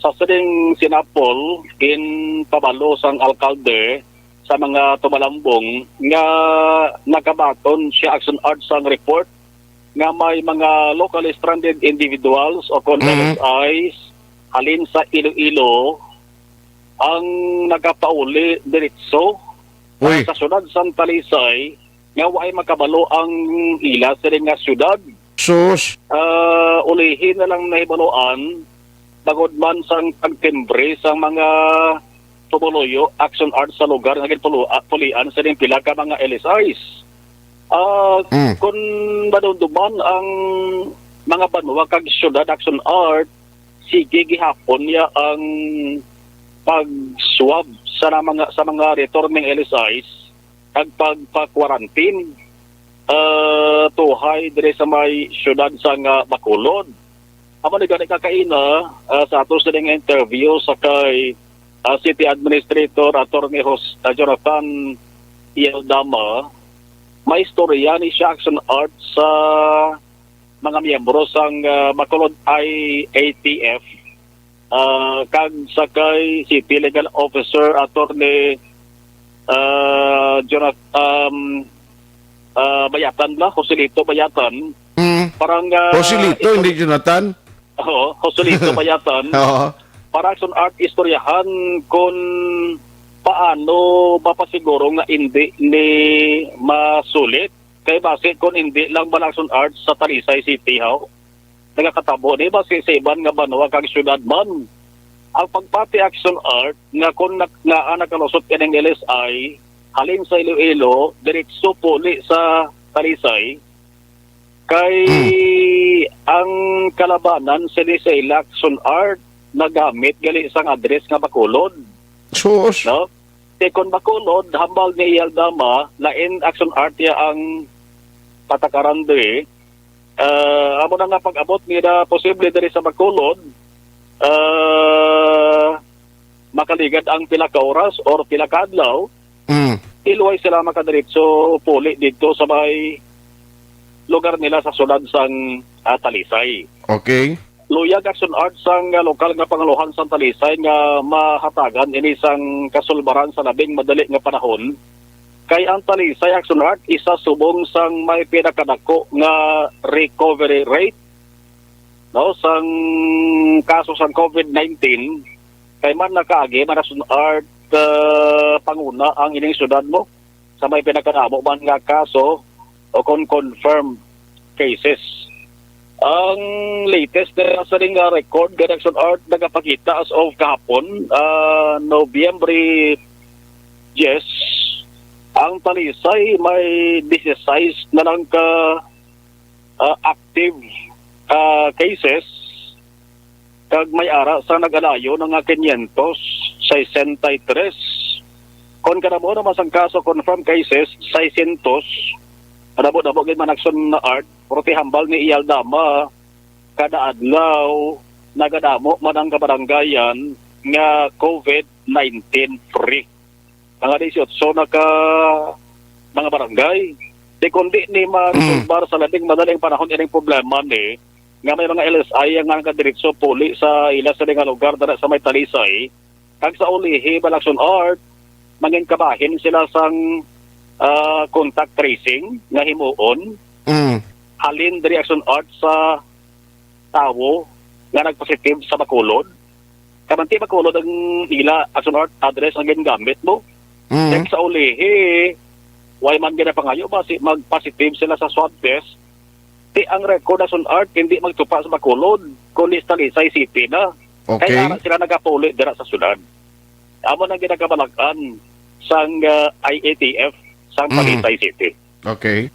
Sa sining sinapol, ginpabalo sang alkalde sa mga tumalambong nga nakabaton siya, Aksyon Art, sang report nga may mga locally stranded individuals o kon Mhm. L S Is halin sa Iloilo ang nagapauli diretso, ah, Uy. sa siyudad sang Talisay nga waay makabalo ang ila sining nga siyudad. Sus. Ah, ulihi na lang nahibaluan, bangod man sang pagtimbre sang mga pumuluyo, Aksyon Art, sa lugar nga ginpulu-, ah, pulian sining pila ka mga L S Is. Ah, Mm. Kung madumduman ang mga banwa kag siyudad, Aksyon Art, sige gihapon niya ang pag-swab sa na mga, sa mga returning L S Is kag pagpa-quarantine, ah, tuhay diri sa may siyudad sang, ah, Bacolod. Amo ni gani kakaina, ah, sa ato sining interview sa kay, ah, City Administrator Attorney Jos-, ah, Jonathan Iyaldama, may istorya ni siya action art sa mga miyembro sang, ah, Bacolod I A T F, ah, kag sa kay City Legal Officer Attorney, ah, Jonathan, um, ah, Bayatan ba? Joselito Bayatan. Mm. Parang, ah, Joselito, ito hindi Jonathan? Oo, Joselito Bayatan. Oo. Para action art, istoryahan kung paano mapasiguro nga hindi ni masulit. Kay basi kung hindi lang bala action art sa Talisay City, haw, nagakatabo ni basi sa iban nga banwa kag syudad man. Ang pagpati action art nga kung nak-, nga ang nakalusot ining L S I, halin sa Iloilo, diretso puli sa Talisay, kay Hmm. ang kalabanan sini sa ila action art nagamit gali sang address nga Bacolod, Sus. no? Kay kon Bacolod, hambal ni Iyaldama, lain action art ya ang patakaran diri. Ah, amo na nga pag-abot nila posible diri sa Bacolod, ah, makaligad ang pila ka oras or pila ka adlaw, Mm. iluway sila makadiretso puli dito sa may lugar nila sa sulod sang, ah, Talisay. Okay. Luyag action art sang, ah, lokal nga pangulohan sang Talisay nga mahatagan ini sang kasulbaran sa labing madali nga panahon, kay ang Talisay action art isa subong sang may pinakadako nga recovery rate, no, sang kaso sang COVID nineteen, kay man nakaagi man action art, ah, panguna ang ining syudad mo sa may pinakadamo man nga kaso o kon confirmed cases. Ang latest na sa ring, ah, record, Direction Art, nagapakita as of kahapon, ah, Nobyembre diyes, ang Talisay may disisais na lang ka, ah, active, ah, cases, kag may ara sa nag-alayo na nga quinientos sesenta y tres. Kon kadamo naman sang kaso confirmed cases, seiscientos, kadamo-damo gid man action na art, pero ti hambal ni Iyaldama, kada adlaw, nagadamo man ang kabaranggayan nga COVID nineteen free. Mga dieciocho na ka mga barangay. Di kundi ni maresolbar sa labing madaling panahon ining problema ni nga may mga L S I nga nagadiretso puli sa ila sa mga lugar dira sa may Talisay. Kag sa ulihi, Balaction Art, mangin kabahin sila sang, ah, contact tracing nga himuon. Mm. Halin diri Action Art sa tawo nga nagpositive sa Bacolod. Kamanti Bacolod ang ila Action Art address ang gingamit mo. Mm. Kag sa ulihi, way man ginapangayo ba si mag-positive sila sa swab test? Ti ang record Action Art hindi magtupa sa Bacolod, kundi sa Talisay City na. Okay. Kaya ara sila nagapuli dira sa syudad. Amo nang ginakabalak-an sang, ah, I A T F sang Mm. Talisay City. Okay.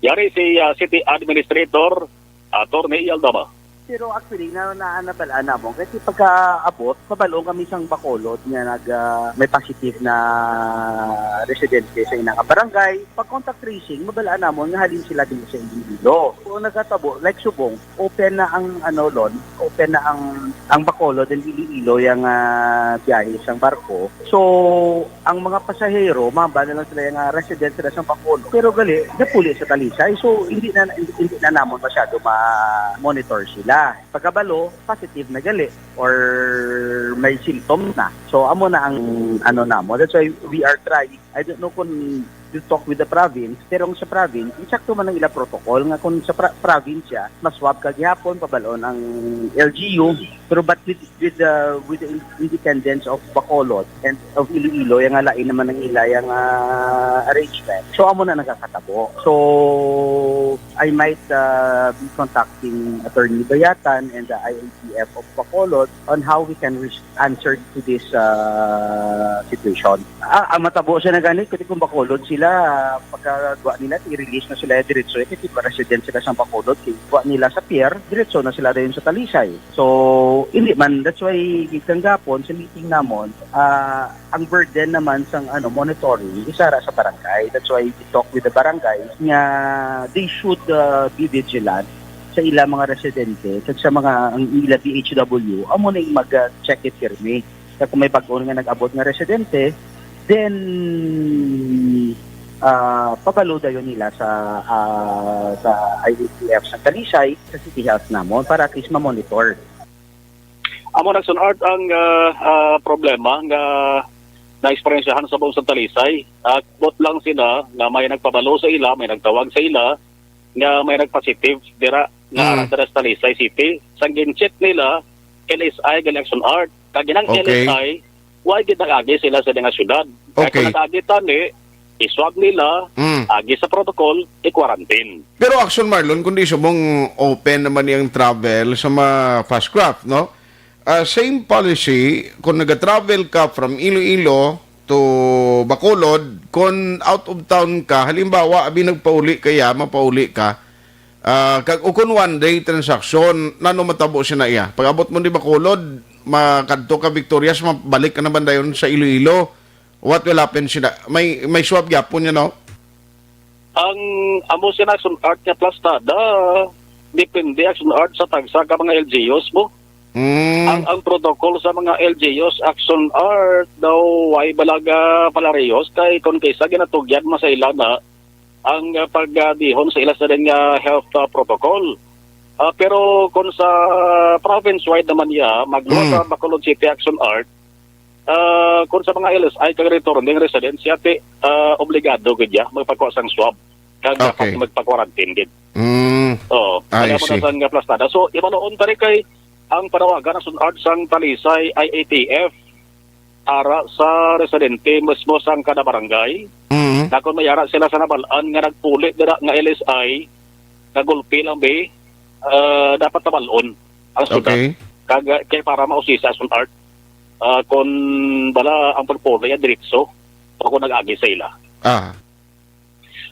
Yari si, ah, City Administrator, Attorney Aldama. Pero actually, na, na, nabal-an namon. Kasi pagkaabot, mabalon kami sang Bacolod nga nag, ah, may positive na residente sa inang barangay. Pag contact tracing, mabalaan namon nga halin sila din sa Iloilo. Kung nagkatabo, like subong, open na ang, ano, Lon, open na ang, ang Bacolod and Iloilo yang, ah, biyahe sang barko. So, ang mga pasahero, mamba na lang sila nga resident sila sa Bacolod. Pero gali, napuli sa Talisay. So, hindi na, hindi, hindi na namon masyado ma-monitor sila. Pagkabalo, positive na gali or may symptom na. So, amo na ang, ano, namo. That's why we are trying. I don't know kung you talk with the province, pero ang sa province, insakto man ang ila protocol nga kung sa pra-, province siya, mas swab ka gihapon, pabalon ang L G U, pero but with, with the, with the in-, independence of Bacolod and of Iloilo, yung nga lain naman ang ila, yung, ah, arrangement. So, amo na nagkakatabo. So, I might, ah, be contacting Attorney Bayatan and the I A T F of Bacolod on how we can res-, answer to this, ah, situation. Ah, ang matabo siya na gani, kasi kung Bacolod sila, ah, pagkagawa nila, i-release na sila diretso, eh, kasi resident sila sa Bacolod, kay gawa nila sa pier, diretso na sila dayon sa Talisay. So, hindi man, that's why, kanggapon, sa meeting namon, ah, ang burden naman sang, ano, monitoring, isa ra sa barangay. That's why we talk with the barangay nga they should, ah, be vigilant sa ila mga residente, kag sa mga, ang ila D H W, amo na yung mag, ah, check it pirmi. Kag kung may bag-o nga nag-abot nga residente, then, ah, pabalo dayon nila sa, ah, sa I A T F sa Talisay, sa City Health namon, para at least ma-monitor. Amo na, Action Art, ang, ah, ah, problema nga naeksperyensyahan sa buong Santa Talisay. Ambot lang sila nga may nagpabalo sa ila, may nagtawag sa ila, nga may nagpositive dira nga Mm. ara dira sa Talisay City. Sang gin-check nila, L S I gali, Action Art. Kag ginang Okay. L S I, wa gid nag-agi sila sa nga syudad. Kay Okay. kung nag-agi tani, iswab nila, Mm. agi sa protocol, i-quarantine. Pero Action Marlon, kundi subong open naman niyang travel sa mga fast craft, no? Ah, same policy, kung nag-travel ka from Iloilo to Bacolod, kung out of town ka, halimbawa, abi nagpauli kaya, mapauli ka, ah, kag, o kung one day transaction, nano matabo sina iya? Pag-abot mo di Bacolod, makadto ka Victorias, mabalik ka naman dayon sa Iloilo. What will happen sina? May, may swab gyapon, you know? Ang amo sina, Action Art, nga plastada, depende, Action Art, sa tagsa ka mga L G Us mo. Mm. Ang, ang protocol sa mga L G Us, Action Art, daw way balaga palariyos kay kung kaysa ginatugyan man sa ila na ang, ah, pagdihon sa ila sa din nga health, ah, protocol. Ah, pero kung sa province-wide naman niya, magluwas Mm. sa Bacolod City, Action Art, ah, kung sa mga L S I kag returning residents, yati, ah, obligado gid ya magpakuha sang swab kag Okay. dapat magpa-quarantine gid. Mm. Oo, I kaya mo na see. Sang plastada. So, imanuon tani kay ang panawagan, Action Art, sang Talisay I A T F ara sa residente mismo sang kada barangay. Mm. Na kung may ara sila sa nabal-an nga nagpuli dira nga L S I, nga gulpi lang bi, ah, dapat nabal-on ang syudad. Okay. Kag, kay para mausisa, Action Art, ah, kung bala ang pagpuli ay diretso o kung nag-agi sa ila. Ah.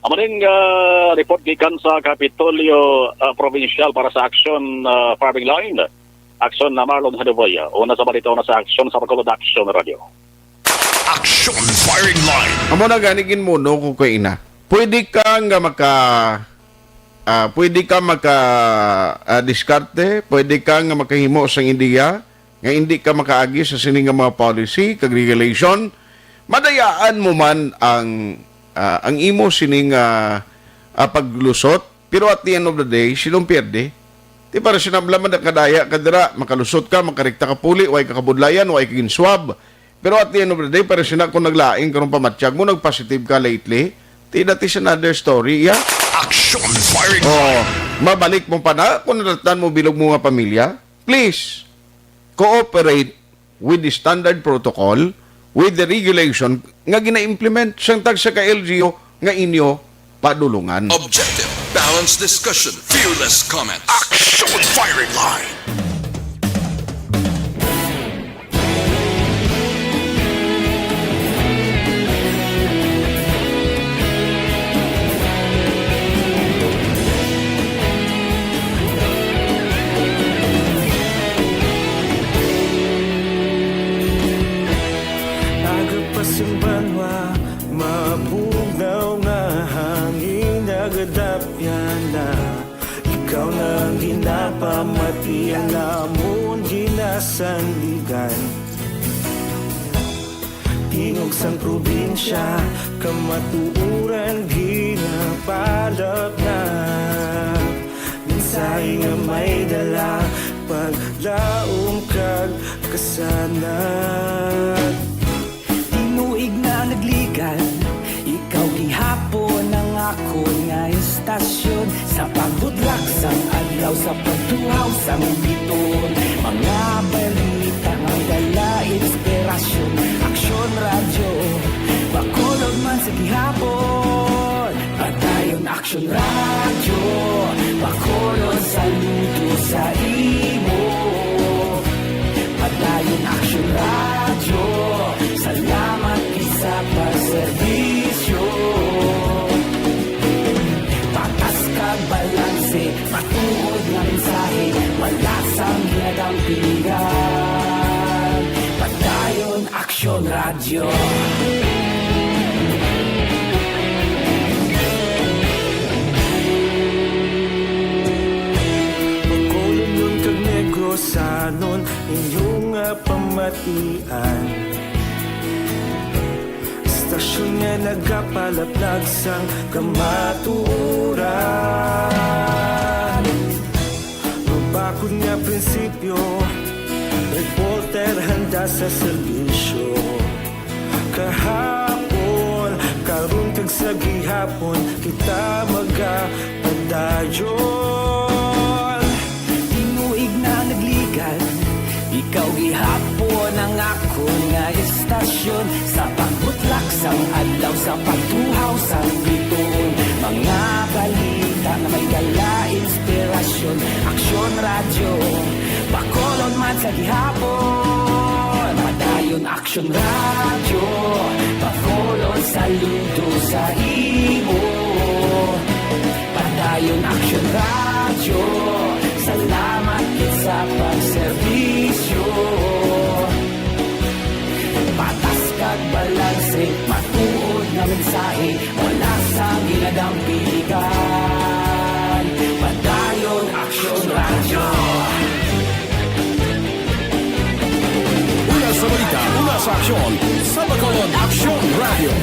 Amo ning, ah, report gikan sa Kapitolyo, ah, Provincial para sa Action, ah, Firing Line. Action na Marlon Haduboya. Una sa balita, una sa aksyon sa Bacolod Action Radio. Action Firing Line. Amo na gani ginmuno ko kay ina. Pwede ka nga maka, ah, pwede ka maka, ah, diskarte, pwede ka nga makahimo sang ideya nga indi ka makaagi sa sini nga mga policy kag regulation. Madayaan mo man ang, ah, ang imo sining, ah, ah, paglusot, pero at the end of the day, sinong pierde? Di para sinabla man nakadaya ka dira, makalusot ka, makarikta ka puli, way ka kabudlayan, way ka ginswab. Pero at the end of the day, para sina kung naglaing karong pamatyag mo, nag-positive ka lately, ti, that is another story, yeah? Action Firing Oh, Line. Mabalik mo pa na, kung natatnan mo bilog mo nga pamilya, please, cooperate with the standard protocol, with the regulation nga gina-implement sang tagsa ka L G U nga inyo padulungan. Objective, balanced discussion, fearless comments. Action Firing Line. Aga pa sing banwa, mabugnaw nga hangin, nagadapyan na. Ikaw na ang ginapamati, ang amon ginasandigan. Tingog sang probinsya, kamatuoran ginapalabnag. Mensahe nga may dala, paglaom kag kasanag. Tinuig na nagligan, ikaw gihapon ang akon nga istasyon. Sa pagbudlak sang adlaw, sa pagtuhaw sang biton, mga balita nga dala inspirasyon. Aksyon Radyo, Bacolod man sa gihapon. Padayon Aksyon Radyo, Bacolod, saludo sa imo. Padayon Aksyon Radyo, salamat gid sa pagserbisyo. Patas kag balanse, matuod nga mensahe, wala sang ginadampingan. Padayon Aksyon Radyo. Bacolodnon kag Negrosanon, inyo nga pamatian. Istasyon nga nagapalapnag, Lagsang kamatuoran. Mabakod nga prinsipyo, reporter handa sa serbisyo. Kahapon, karon kag sa gihapon, kita magapadayon. Tinuig na nagligan, ikaw gihapon ang akon nga estasyon. Sa pagbutlak sang adlaw, sa pagtuhaw sang bituon, mga balita nga may dala inspirasyon. Aksyon Radyo, Bacolod man sa gihapon. Padayon Aksyon Radyo, Bacolod saludo sa imo. Padayon Aksyon Radyo, salamat gid sa pagserbisyo. Patas kag balanse, matuod nga mensahe, wala sang ginadampigan. Padayon Aksyon Radyo. Una sa balita, una sa aksyon, sa Bacolod Aksyon Radyo.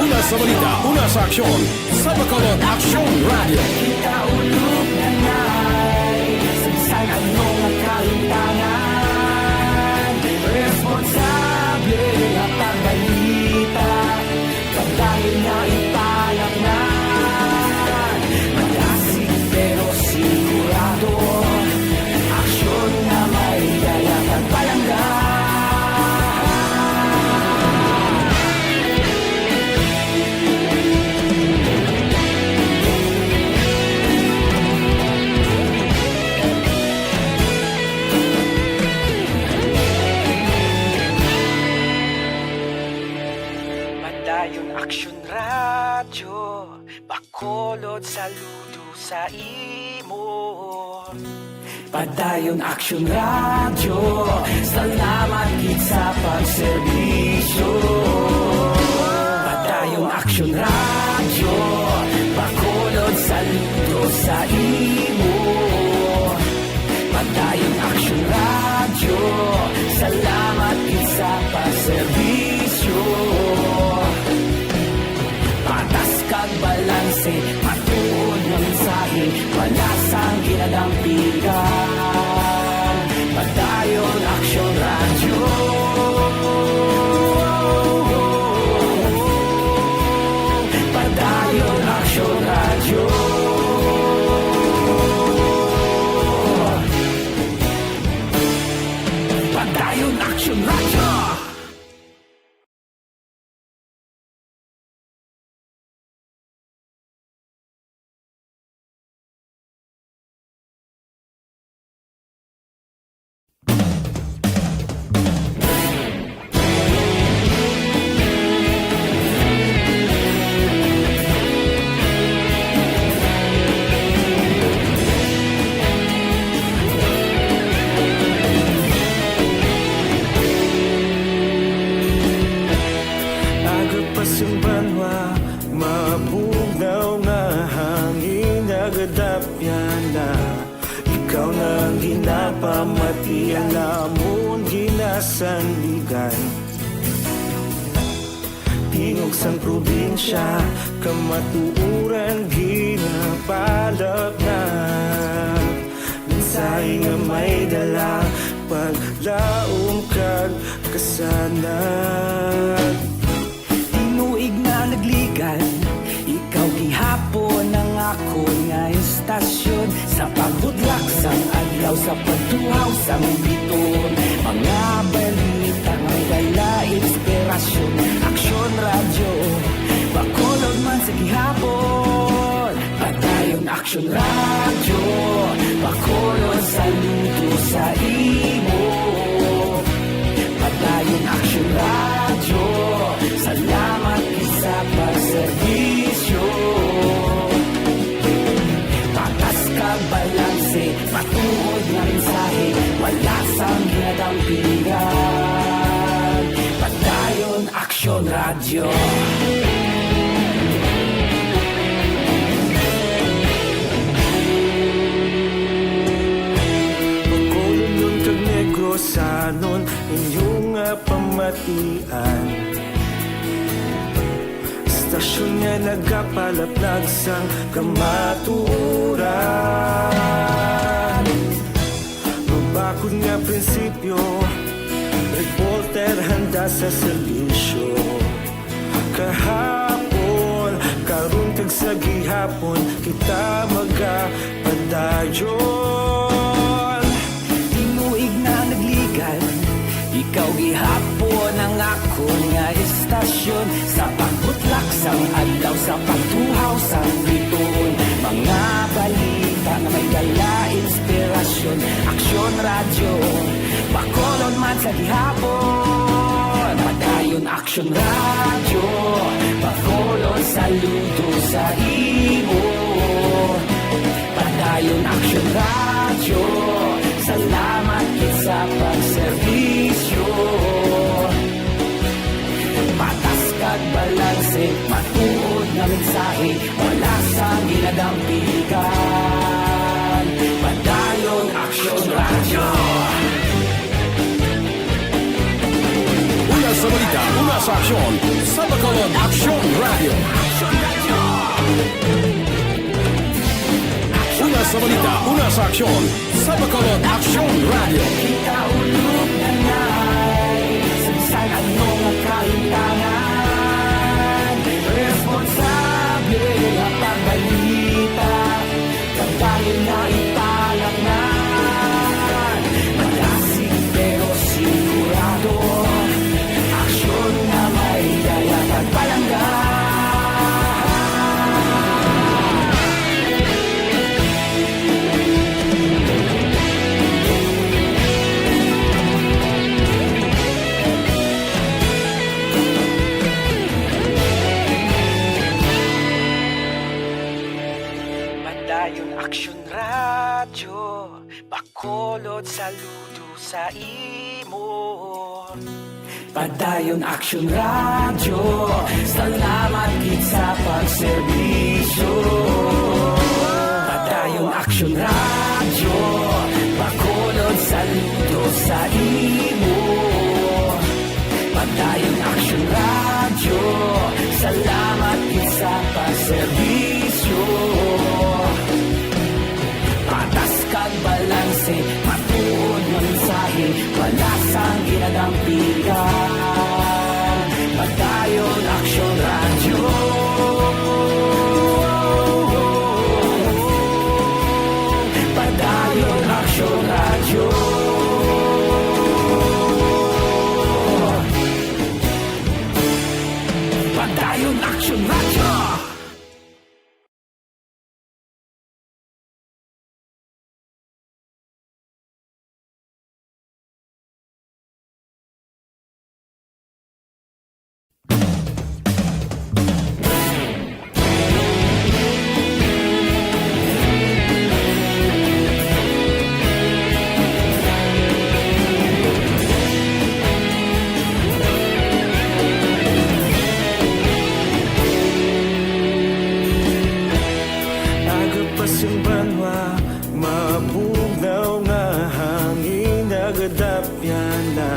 Una sa balita, una sa aksyon, sa Bacolod Aksyon Radyo. Kita ulog na nay, sa bisan ano nga kalimtangan, responsable nga pagbalita. Padayon nga ipalatnan, malasig pero sigurado. Aksyon nga may dala kag palangga. Padayon Aksyon Radyo, Bacolod saludo sa imo. Padayon Aksyon Radyo, salamat gid sa pagserbisyo. Padayon Aksyon Radyo, Bacolod saludo sa imo. Padayon Aksyon Radyo, salamat gid sa pagserbisyo. Patas kag balanse, matuod nga mensahe, wala sang ginadampigan. Padayon Aksyon Radyo. Padayon Aksyon Radyo. Padayon Aksyon Radyo. Aga pa sing banwa, mabugnaw nga hangin, nagadapyan na. Ikaw na ang ginapamati, ang amon ginasandigan. Tingog sang probinsya, kamatuoran ginapalapnap. Mensahe nga may dala, paglaom kag kasanag. Tinuig na nagligan, ikaw gihapon ang akon nga estasyon. Sa pagbutlak sang adlaw, sa pagtuhaw sang bituon, mga balita nga may dala inspirasyon. Aksyon Radyo, Bacolod man sa gihapon. Padayon Aksyon Radyo, Bacolod saludo sa imo. Padayon Aksyon Radyo, salamat gid sa pagserbisyo. Patas kag balanse, matuod nga mensahe, wala sang ginadampigan. Padayon Aksyon Radyo. Bacolodnon kag Negrosanon, inyo nga pamatian. Istasyon nga nagapalaplag sang kamatuoran. Mabakod nga prinsipyo, reporter handa sa serbisyo. Kahapon, karon kag sa gihapon, kita magapadayon. Tinuig na nagligan, ikaw gihapon ang akon nga istasyon. Sa pagbutlak sang adlaw, sa pagtuhaw sang bituon, mga balita nga may dala inspirasyon. Aksyon Radyo, Bacolod man sa gihapon. Padayon Aksyon Radyo, Bacolod, saludo sa imo. Padayon Aksyon Radyo, salamat gid sa pagserbisyo. Patas kag balanse, matuod nga mensahe, wala sang ginadampigan. Padayon Aksyon Radyo. Una sa balita, una sa aksyon, sa Bacolod Aksyon Radyo. Una sa balita, una sa aksyon, sa Bacolod Aksyon Radyo. Kita ulog na na'y sa bisan ano nga kahitangan. Responsable nga pagbalita, kag tayo na ipalangnan. Malasig pero sigurado, aksyon nga may dala kag palangga. Padayon Aksyon Radyo, Bacolod, saludo sa imo. Padayon Aksyon Radyo, salamat gid sa pagserbisyo. Padayon Aksyon Radyo, Bacolod, saludo sa imo. Padayon Aksyon Radyo, salamat gid sa pagserbisyo. Patas kag balanse, matuod nga mensahe, wala sang ginadampigan. Padayon Aksyon Radyo. Padayon Aksyon Radyo. Padayon Aksyon Radyo. Aga pa sing banwa, mabugnaw nga hangin nagadapyan na.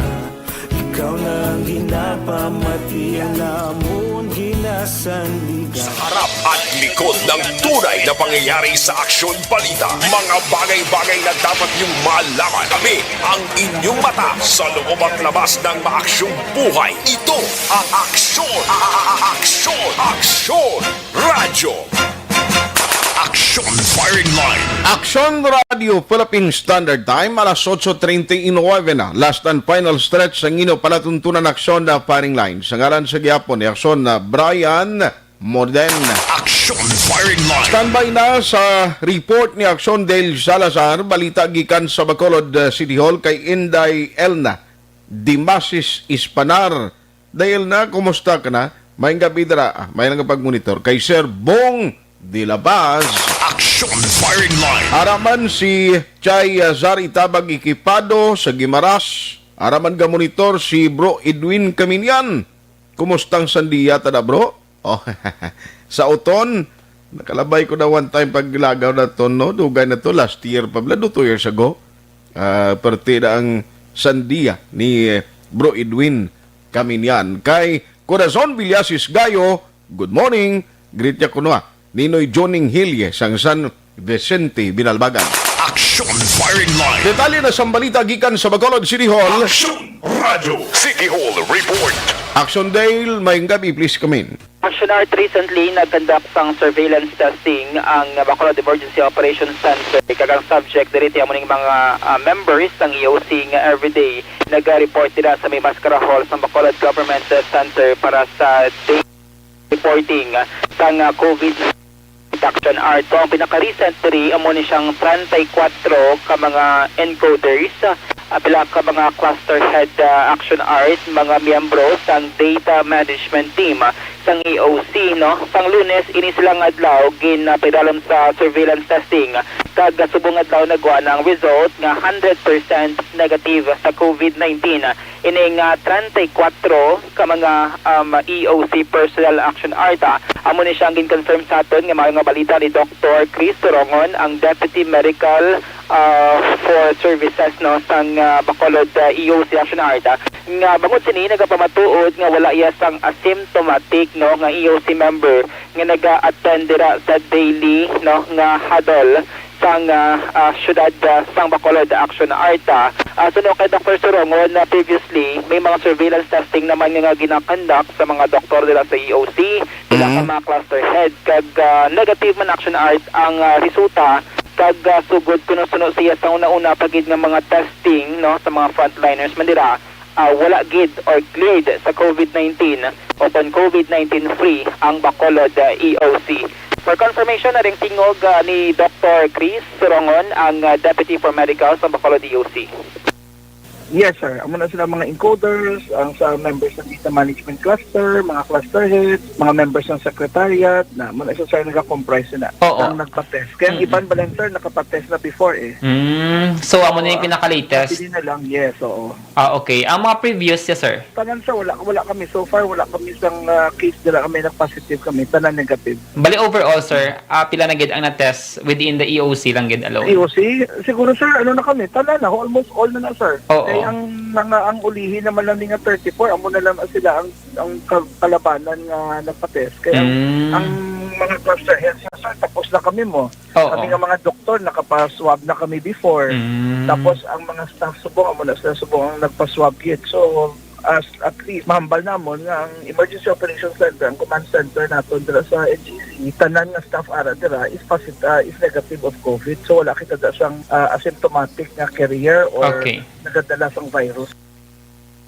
Ikaw na ang ginapamati, ang amon ginasandigan. Sa harap at likod ng tunay na pangyayari sa Aksyon Balita, mga bagay-bagay na dapat niyong malaman. Kami ang inyong mata sa loob at labas ng maaksyong buhay. Ito ang Aksyon, a-, a-, a-, Aksyon, Aksyon Radyo. Aksyon Firing Line. Aksyon Radio Philippine Standard Time, alas otso treinta y nueve na. Last and final stretch sang inyo palatuntunan Aksyon na Firing Line. Sa ngalan sa gihapon ni Aksyon na Brian Morden. Aksyon Firing Line. Standby na sa report ni Aksyon Del Salazar. Balita gikan sa Bacolod, uh, City Hall kay Inday Elna Dimasis Ispanar. Dahil na, kumusta ka na? Maayong gabi dira. Ah, may nga pagmonitor kay Sir Bong de la Paz. Aksyon Firing Line. Araman si Chay, ah, Zari Tabag Ikipado sa Guimaras. Araman ga monitor si Bro Edwin Caminian. Kumustang sandiya ta da, bro? Oh, sa uton, nakalabay ko na one time paglagaw na to, no? Dugay na to, last year pa, bala, no, two years ago. Ah, parte na ang sandiya ni, eh, Bro Edwin Caminian. Kay Corazon Villasis Gayo, good morning. Greet niya kuno, ah, Ninoy Joning Hilye sang San Vicente, Binalbagan. Action Firing Line. Detalye na sang balita gikan sa Bacolod City Hall. Action Radio City Hall Report. Action Dale, may gabi, please come in. Action Art recently nag-conduct sang surveillance testing ang Bacolod Emergency Operations Center, kag ang subject diri ti amo ning mga, ah, members sang E O C nga everyday naga-report dira sa may Mascara Hall sang Bacolod Government Center para sa day reporting sang, ah, COVID. Action Art. So, ang pinaka-recent diri amo ni siyang treinta y cuatro ka mga encoders, ah, pila ka mga cluster head, ah, Action Art, mga miyembro sang data management team, ah, sang E O C, no? Sang Lunes, ini sila nga adlaw gin, ah, pailalom sa surveillance testing, kag, ah, subong adlaw nagwa na ang result nga hundred percent negative sa COVID nineteen. Ining, ah, treinta y cuatro ka mga, um, E O C personnel, Action Art, ah, amo ni siya ang gin-confirm sa aton nga maayo nga balita ni Doktor Chris Turongon, ang Deputy Medical, ah, for Services, no, sang, ah, Bacolod, ah, E O C, Action Art, ah, nga bangod sini nagapamatuod nga wala iya sang asymptomatic, no, nga E O C member nga naga-attend dira sa daily, no, nga huddle sang, ah, ah, siyudad, ah, sang Bacolod, Action Art. Ah, suno kay Doktor Surongon, na previously may mga surveillance testing naman nga, nga ginakandak sa mga doktor dira sa E O C, pila ka Mm. mga cluster head, kag, ah, negative man, Action Art, ang, ah, resulta, kag, ah, sugod kuno suno siya sa una-una pa gid nga mga testing, no, sa mga frontliners man dira, ah, wala gid or cleared sa COVID nineteen o kon COVID nineteen free ang Bacolod, ah, E O C. For confirmation, na ring tingog, ah, ni Doktor Chris Surongon, ang, ah, Deputy for Medical sa Bacolod E O C. Yes, sir. Amo na sila mga encoders, ang sa members ng data management cluster, mga cluster heads, mga members ng secretariat, na amo na sila, sir, nag-comprise na Oo. ang nagpa-test. Kaya ang Mm-mm. iban ba lang, sir, nakapatest na before, eh. Mm, so, amo na yung Oo, pinaka-latest? Pili na lang, yes, oo. Ah, okay. Ang mga previous, yes, sir? Tanan, sir, wala, wala kami. So far, wala kami sang, ah, case dira kami nag-positive kami. Tanan negative. Bali, overall, sir, ah, pila na gid ang na-test within the E O C lang gid alone? E O C? Siguro, sir, ano na kami, tanan na, almost all na na, sir. Oo. Kay ang mga, ang ulihi naman lang ni nga thirty-four, amo na lang sila ang, ang ka-, kalabanan nga nagpa-test. Kay ang, Mm. ang mga cluster heads, sir, tapos na kami mo. Oo. Kami nga mga doktor, nakapa-swab na kami before. Mm. Tapos ang mga staff subong, amo na sila subong ang nagpa-swab yet. So, as, at least, mahambal namon nga ang Emergency Operations Center, ang command center naton dira sa N G C, tanan nga staff ara dira is posit-, ah, is negative of COVID. So, wala kita da sang, ah, asymptomatic nga carrier or Okay. nagadala sang virus.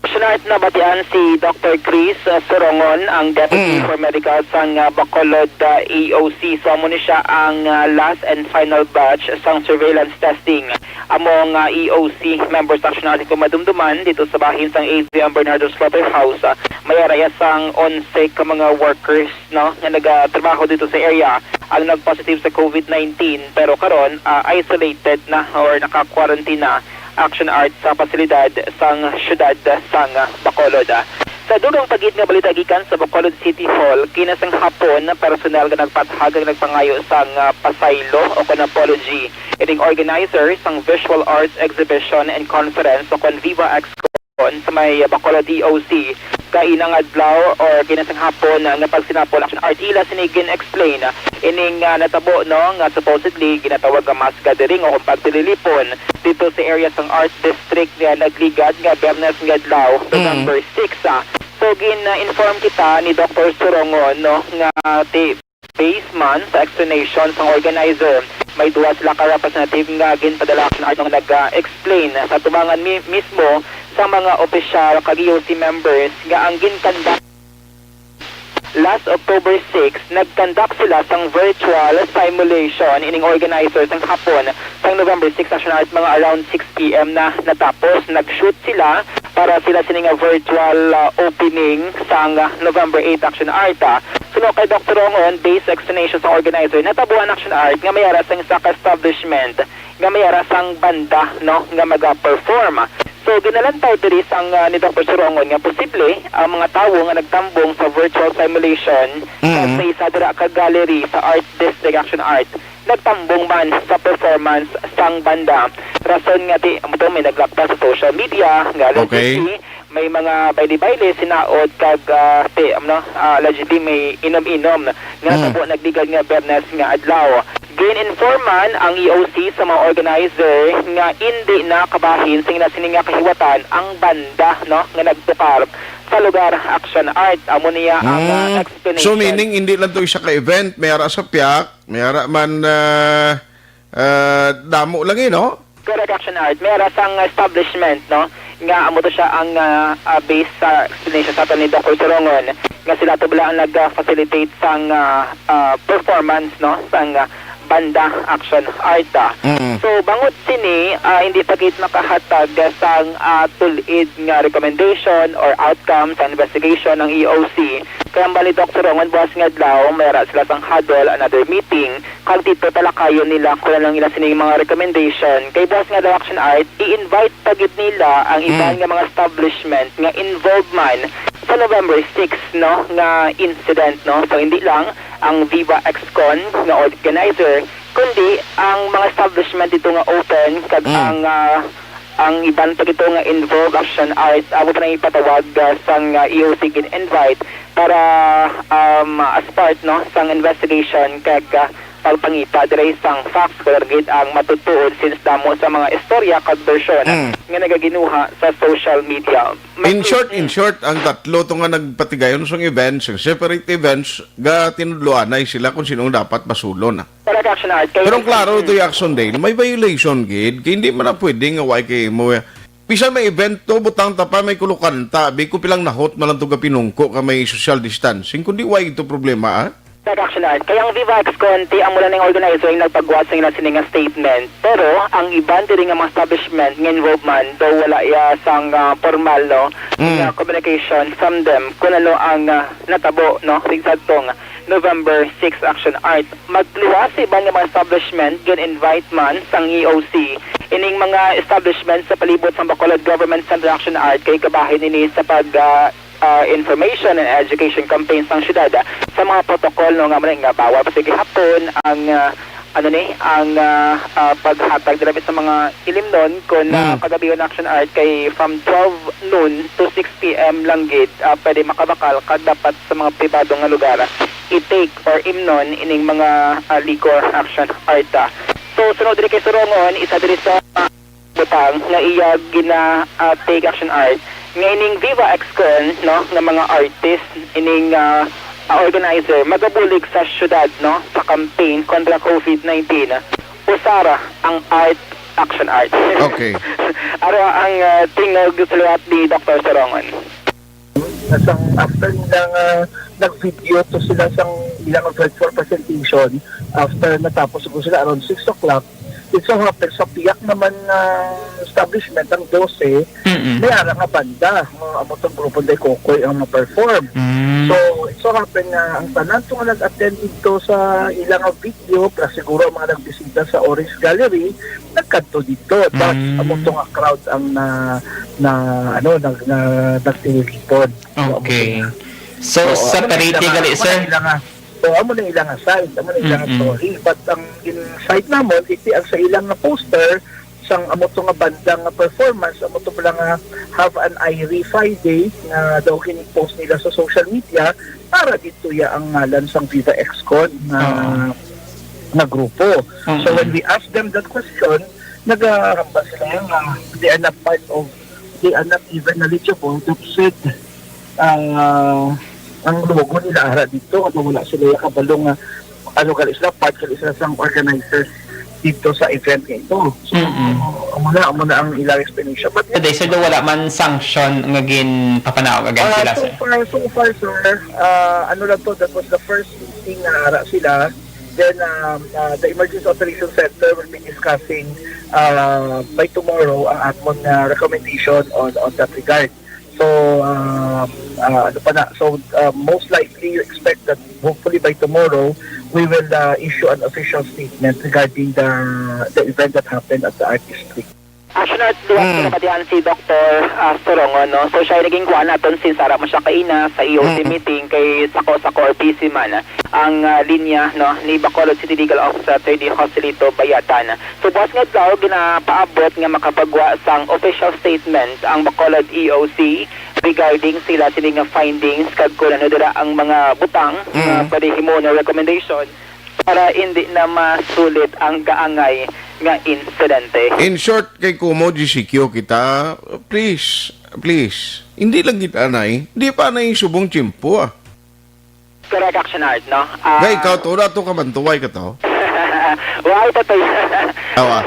Action Art, nabatian si Doktor Chris, uh, Surongon, ang Deputy Mm. for Medical sang, uh, Bacolod, uh, E O C. So, amo ni siya ang, uh, last and final batch sang surveillance testing. Among, uh, E O C members, Action Art, kung madumduman, dito sa bahin sang A V M Bernardo Slaughterhouse, uh, may ara iya sang onse ka mga workers, no, nga nagatrabaho dito sa area ang nag-positive sa COVID nineteen, pero karon, ah, isolated na or naka-quarantine na, Action Art, sa pasilidad sang siyudad sang Bacolod. Sa dugang pa gid nga balita gikan sa Bacolod City Hall, kinasang hapon, personal nga nagpathag ang nagpangayo sang, ah, pasaylo o kon apology ining organizer sang Visual Arts Exhibition and Conference o kon Viva Exco sa may Bacolod E O C kainang adlaw or kinasanghapon nga pagsinapol, Action Art. Ila sini gin-explain ining, ah, natabo, no, nga supposedly ginatawag nga mass gathering o kung pagtililipon dito sa area sang Art District nga nagligad nga Biyernes nga adlaw, Mm. November six, ah. So, gin-inform kita ni Doktor Surongon, no, nga ti-, based man sa explanation sang organizer, may duha sila ka representative nga ginpadala sa Action Art nga nag-explain sa tubangan mi-, mismo sa mga opisyal kag E O C members nga ang ginconduct last October six, nag-conduct sila sang virtual simulation ining organizer sang hapon sang November six, Action Art, mga around six P M na natapos. Nag-shoot sila para sila sini nga virtual, ah, opening sang, ah, November eight, Action Art, ah. Suno kay Doktor Rongon, based sa explanation sang organizer, natabo ang Action Art nga may ara sang isa ka establishment nga may ara sang banda, no, nga maga-perform. So, ginalantaw diri sang, ah, ni Doktor Surongon nga posible ang mga tawo nga nagtambong sa virtual simulation, Mm. sa isa dira ka gallery sa Art District, Action Art, nagtambong man sa performance sang banda. Rason nga di, amo to, may naglaktas sa social media nga Okay. allegedly May mga bayle-bayle, sinaod kag, ah, ti-, ano, ah, allegedly may inom-inom nga Mm. natabo nagligad nga Biyernes nga adlaw. Gin-inform man ang E O C sa mga organizer nga indi na kabahin sing na sini nga kahiwatan ang banda, no, nga nagtukar sa lugar, Action Art. Amo niya ang, ah, Mm. explanation. So, meaning, hindi lang to isa ka event, may ara sa piyak, may ara man, ah, ah, damo lang eh, no? Correct, Action Art. May ara sang establishment, no? Nga amo to siya ang, ah, ah, base sa explanation sa ato ni Doctor Sorongon, nga sila to bala ang nag-facilitate sang, ah, ah, performance, no? Sang, ah, banda, Action Art, ah. Mm. So, bangod sini, ah, hindi pa gid makahatag sang, ah, tulid nga recommendation or outcome sa investigation ang E O C. Kaya ang bali, Doctor Sorongon, buwas nga adlaw, may ara sila sang huddle, another meeting. Kag dito talakayon nila kung ano ang ila sining mga recommendation. Kay buwas nga daw, Action Art, i-invite pa gid nila ang iban Mm. nga mga establishment nga involved man sa November six, no, nga incident, no. So, hindi lang ang Viva Excon nga organizer, kundi ang mga establishment dito nga open kag Mm. ang, ah, ang iban pa dito nga involved, Action Art, amo pa nang ipatawag, ah, sang, ah, E O C gin-invite para, um, as part, no, sang investigation kag, ah, pagpangita diri sang facts kung ano gid ang matutuod, since damo sa mga istorya kag bersyon Mm. nga nagaginuha sa social media. In short, in short, ang tatlo to nga nagpatigayon sang events, sang separate events, ga tinudloanay sila kung sino ang dapat basulon. Correct, Action Art. Kay Pero ang klaro to, Action Day, may violation gid, kay hindi man na pwede nga way kay mo. Bisan may event to, butang ta pa, may kulukanta, bi ko pilang nahot man lang to gapinungko ka may social distancing, kundi way ito problema, ah? Correct, Action Art. Kay ang Viva Excon, ti amo lang ning organizer ang nagpagwa sa ila sini nga statement. Pero ang iban diri nga mga establishment nga involved man, daw wala iya sang, ah, formal, no, Mm. nga communication from them kung ano ang, ah, natabo, no, sa eksakto nga November six, Action Art. Magluwas sa iban nga mga establishment, gin-invite man sang E O C ining mga establishment sa palibot sang Bacolod Government Center, Action Art, kay kabahin ini sa pag, ah, ah, information and education campaign sang syudad, ah, sa mga protocol, no, nga man nga bawal pa sa gihapon ang, ah, ano ni, ang, ah, ah, paghatag dira sa mga ilimnon kon, ah, Mm. kagabihon, Action Art, kay from twelve noon to six P M lang gid, ah, pwede makabakal, kag dapat sa mga pribado nga lugar, ah, i-take or imnon ining mga, ah, liquor, Action Art, ah. So, sunod diri kay Sorongon, isa diri sa, ah, butang nga iya gina, ah, take, Action Art, nga ining Viva Excon, no, nga mga artist, ining, ah, ah, organizer, magabulig sa syudad, no, sa campaign kontra COVID nineteen. Usa ra ang art, Action Art. Okay. Aro ang, ah, tingog sa liwat ni Doctor Sorongon. Sang after nila nga nag-video to sila sang ilang virtual presentation, after natapos ko sila around six o'clock, it so happen sa piyak naman nga establishment, ang dose, Mm-mm. may ara nga banda, mga amo tong grupo Day Kokoy ang ma-perform. Mm. So, it so happen nga ang tanan to nga nag-attend dito sa ilang video, plus siguro ang mga nagbisita sa Orange Gallery, nagkadto dito. But Mm. amo to nga crowd ang na, na, ano, nag-, na, nagtilipon. Okay. So, amo to nga, So, amo na separate ilang, gali, amo na sir? ilang, ah, so, amo na ilang side, amo na ilang Mm-mm. story. But ang in side namon, iti ang sa ilang nga poster, sang amo to nga banda nga performance, amo to pala nga Have an Irie Friday, nga daw kini post nila sa social media, para dito ya ang ngalan sang Viva Excon nga, Oo. nga grupo. So, Mm-mm. when we ask them that question, nagahambal sila nga they are not part of, they are not even knowledgeable that said, ah, ang logo nila ara dito, kung wala sila kabalo nga, ano, gali sila, part gali sila sang organizers dito sa event nga ito. So, Mm-mm. amo na, amo na ang ilang explanation. But Today, sir, daw wala man sanction nga ginpapanaog against Ah, sila, so sir? far, so far, sir, ah, ano lang to, that was the first meeting na ara sila. Then, um, uh, the Emergency Operation Center will be discussing, uh, by tomorrow ang atmon nga recommendation on, on that regard. So, um, uh, ano pa na? So, uh, most likely you expect that hopefully by tomorrow, we will, uh, issue an official statement regarding the, the event that happened at the Art District. Action Art, luwas ko Mm. nabatian si Doktor, ah, Sorongo, no? So, siya yung naging kuha naton since ara mo siya kaina sa E O C Mm-mm. meeting kay sako-sako or busy man, ah, ang, ah, linya, no, ni Bacolod City Legal Officer Attorney Joselito Bayatan. So, buwas nga adlaw, ginapaabot nga makapagwa sang official statement ang Bacolod E O C regarding sila sini nga findings kag kung ano dira ang mga butang nga Mm. pwede himo na recommendation para hindi na masulit ang kaangay nga insidente. In short, kay kumo G C Q kita, please, please, hindi lang kita anay, hindi pa na yung subong tiyempo, ah. Correct, Action Art, no? Ah, Kay ikaw, to, dato ka man, tuway ka to. Wow, totoo. Awa.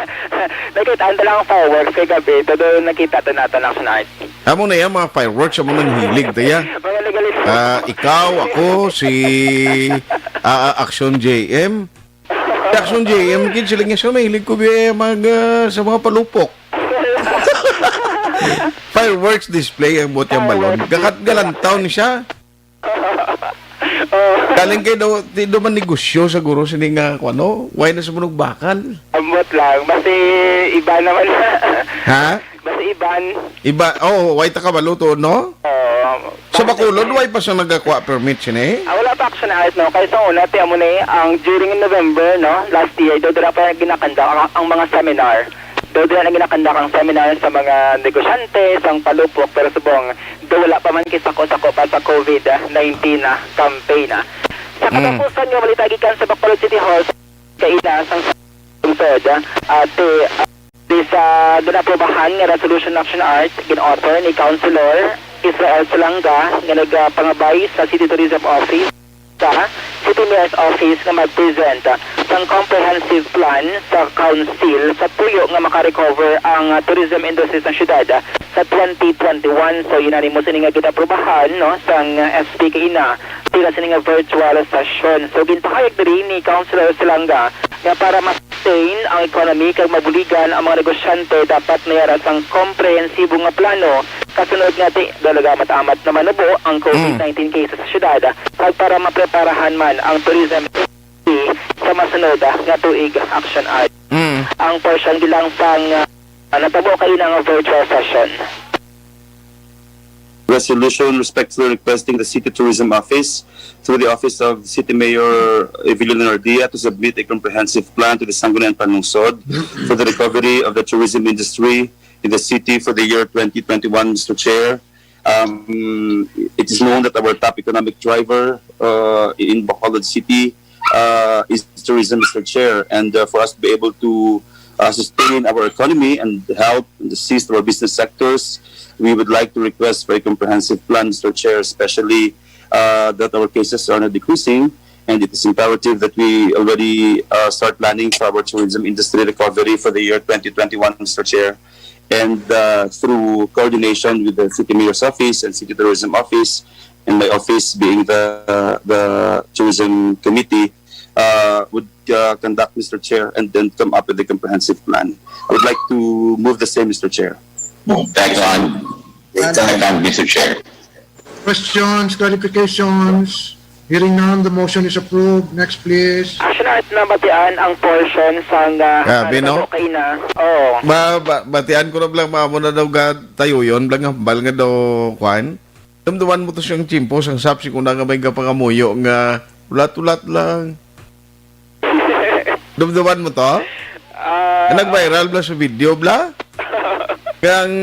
Nakita, ang dalang fireworks kay gabi, todo nakita to nato, Action Art. Amo na yan, mga fireworks, amo nang hilig, taya. Mga legalis. Ah, ikaw, ako, si, ah, ah, Action J M. Action J M, kid sila nga siya, mahilig ko, bi, mag, ah, sa mga palupok. Fireworks display ang buot yang balon. Fireworks Gakat display. galantaw ni siya. Oh. Galing kay daw, di daw man negosyo sa guro sini nga, kung ano, why na sa munugbakan? Ambot lang. Basi iba naman. Ha? Basi iban. Iba, oh, why ta kabalo to, no? Oo. Sa Bacolod, why pa siya nagakuha permit sini? Ah, wala pa, Action Art, no? Kay sa una, tiyan mo na eh, ang during November, no? Last year, daw dira pa ginakandak ang, ang mga seminar. Daw dira na ginakandak ang seminar sa mga negosyante, sa palupok, pero subong, daw wala pa man kay sako-sako pa sa COVID nineteen na campaign, ah. Sa Mm. katapusan nga balita gikan sa Bacolod City Hall, kaina sang lungsod, ah, ate, ah, di sa ginaprobahan nga resolution, Action Art, gin-author ni Councilor Israel Salanga nga nagapangabay sa City Tourism Office sa City Mayor's Office nga mag-present sang comprehensive plan sa Council sa tuyo nga makarecover ang, ah, tourism industry sa syudad, ah, sa twenty twenty-one. So, unanimous ini nga ginaprobahan, no, sang, ah, S P kaina, tila sini nga virtual session. So, ginpahayag diri ni Councilor Salanga nga para ma-sustain ang economy kag mabuligan ang mga negosyante, dapat may ara sang komprehensibo nga plano. Kasunod nga ti-, talaga matamat na manubo ang Mm. COVID nineteen cases sa syudad, kag para mapreparahan man ang tourism industry sa masunod, ah, nga tuig, Action Art. Mm. Ang portion bilang sang, ah, natabo kaina nga virtual session. Resolution respectfully requesting the City Tourism Office through the Office of City Mayor Evelyn Leonardia to submit a comprehensive plan to the Sangguniang Panlungsod for the recovery of the tourism industry in the city for the year twenty twenty-one, Mister Chair. Um, it is known that our top economic driver, uh, in Bacolod City, uh, is tourism, Mister Chair. And, uh, for us to be able to, uh, sustain our economy and help and assist our business sectors, we would like to request for a comprehensive plan, Mister Chair, especially, uh, that our cases are not decreasing. And it is imperative that we already, uh, start planning for our tourism industry recovery for the year twenty twenty-one, Mister Chair. And, uh, through coordination with the City Mayor's Office and City Tourism Office, and my office being the, the Tourism Committee, uh, would, uh, conduct, Mister Chair, and then come up with a comprehensive plan. I would like to move the same, Mister Chair. Thanks, Juan. It's an account, Mister Chair. Questions, clarifications? Hearing none, the motion is approved. Next, please. Action Art, nabatian ang portion sang, ah, Grabe, no? Kaina. Oo. Ba, ba, batian ko na lang, maamo na daw ga tayo yun. Blang hambal nga daw, kwan. Dumduman mo to siyang tiyempo, sang sap, si kuna nga may gapangamuyo nga ulat-ulat lang. Dumduman mo to? Ah, Nag-viral bla sa video, bla? Kaya ang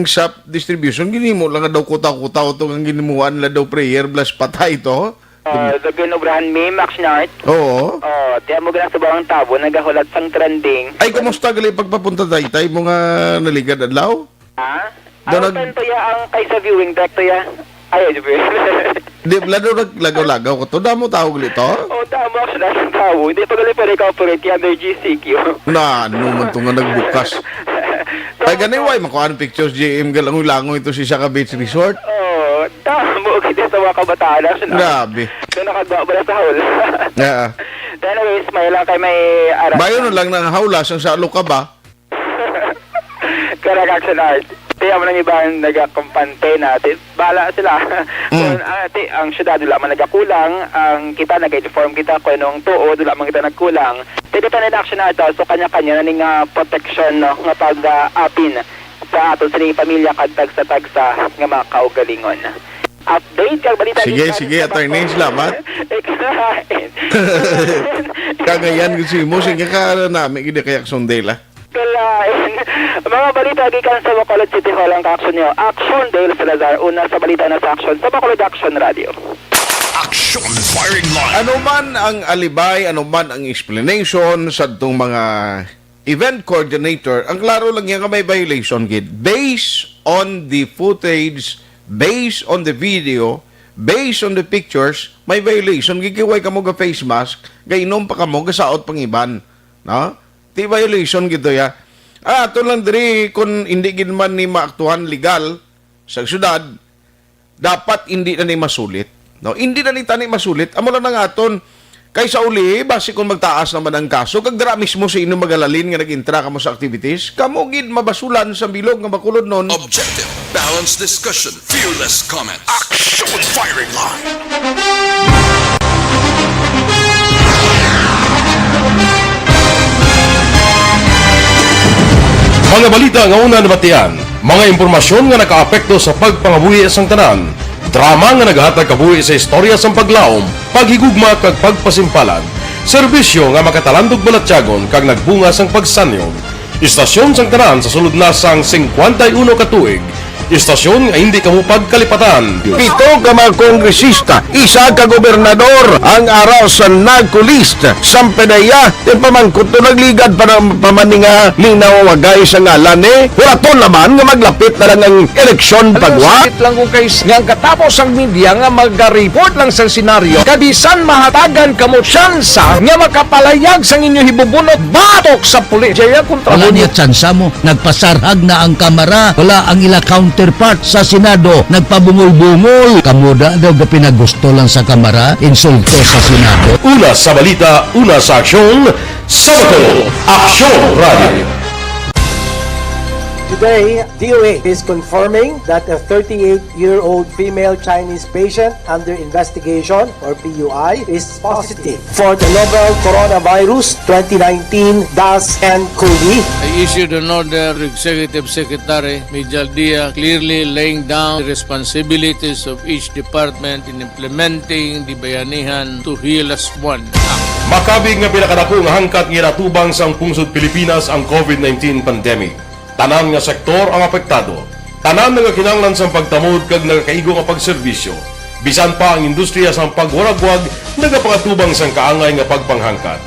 sap distribution, ginimo lang daw kutaw-kutaw to, ang ginimuan lang daw prayer, bla, sa patay to. Ah, the Ginobrahan meme, Action Art. Oo. Oh, tiyan mo gina sa buang tabo, nagahulat sang trending. Ay, kumusta gali pagpapunta, Taytay, mo nga naligad adlaw? Ha? Daw Ang nag- open to ya, ang kay sa viewing deck to ya. Ay, ay, di ba? Di, lalo naglagaw-lagaw ko to. Damo tao gali to? Oh, tama, Action Art, ang tao. Hindi pa gali pa recovery under G C Q. Na, ano man to nga nagbukas? Ay, gani, why makuha ang pictures, J M, galangoy-langoy ito si Saka Beach Resort? Oh, tama, kita sa mga kabataan, Action Art. Grabe. Doon nakagwa ba na sa hall? Yeah. Anyways, may lang kay may ara- Bayo na lang ng hawla, sang sa luka ba? Correct, Action Art. Kaya mo nang iban nagakumpante na, ti, bahala sila. Mm. Kung, ah, ti, ang syudad wala man nagakulang, ang kita nag-inform kita kung anong tuod, wala man kita nagkulang. Ti, kita na action na ito, so kanya-kanya na ning, ah, proteksyon, no, nga pag-apin sa ato sa pamilya kag tagsa-tagsa nga mga kaugalingon. Update kag balita. Sige, sige, attorney, salamat. Excited. Kagayan ko si mo, sige ka, nami, gid kaya sundela. Kalain. Mga balita gikan sa Bacolod City Hall ang kaaksyon niyo. Action, Dale Salazar. Una sa balita na sa aksyon sa Bacolod Action Radio. Action Firing Line. Ano man ang alibay, ano man ang explanation sa tong mga event coordinator, ang klaro lang yan nga may violation gid. Based on the footage, based on the video, based on the pictures, may violation gid kay way kamo ga face mask, gainom pa kamo, gasaot pang iban, no? Ti violation gid to ya. Ah, ato lang diri kung hindi gid man ni maaktuhan legal sa syudad, dapat hindi na ni masulit. No, hindi na ni tani masulit. Amo lang ang aton. Kay sa uli, basi kung magtaas naman ang kaso, kag dira mismo sa inyo magalalin nga nag-intra kamo sa activities, kamo gid mabasulan sa bilog nga makulod nun. Objective, balanced discussion, fearless comment. Action Firing Line. Mga balita nga una nabatian, mga impormasyon nga nakaapekto sa pagpangabuhi sang tanan, drama nga nagahatag kabuhi sa istorya sang paglaom, paghigugma kag pagpasimpalan, serbisyo nga makatalandog balatyagon kag nagbunga sang pagsanyog. Istasyon sang tanan sa sulod na sang singkwenta y uno ka tuig, istasyon nga hindi kamo pagkalipatan. Pito ka mga kongresista, isa ka gobernador ang ara sa NARCO list. Sampanaya, ti pamangkot to nagligad pa na pa man ni nga linaw wagay sa ngalan ni. Huraton naman nga maglapit na lang ang eleksyon pagwa. Sakit lang ko kay s-, nga ang katapos ang media nga mag-report lang sa senaryo, kabisan mahatagan kamo tsansa nga makapalayag sang inyo hibubunot batok sa pulis. Jaya kontra Wala mo. Niya tsansa mo. Nagpasarhag na ang Kamara. Wala ang ila counterpart sa Senado. Nagpabungol-bungol. Kamo da daw gapinagusto lang sa Kamara. Insulto sa Senado. Una sa balita, una sa aksyon, Sabado, Aksyon Radio. Today, D O H is confirming that a thirty-eight-year-old female Chinese patient under investigation, or P U I, is positive for the novel coronavirus twenty nineteen dash N cov. I issued an order to Executive Secretary Mijal Dia, clearly laying down the responsibilities of each department in implementing the Bayanihan to Heal As One Act. Makabig nga pinakadako nga hangkat nga ginatubang sang pungsod Pilipinas ang covid nineteen pandemic. Tanan nga sektor ang apektado. Tanan nagakinahanglan sang pagtamod kag nagakaigo nga pagserbisyo. Bisan pa ang industriya sang pagwaragwag nagapangatubang sang kaangay nga pagpanghangkat.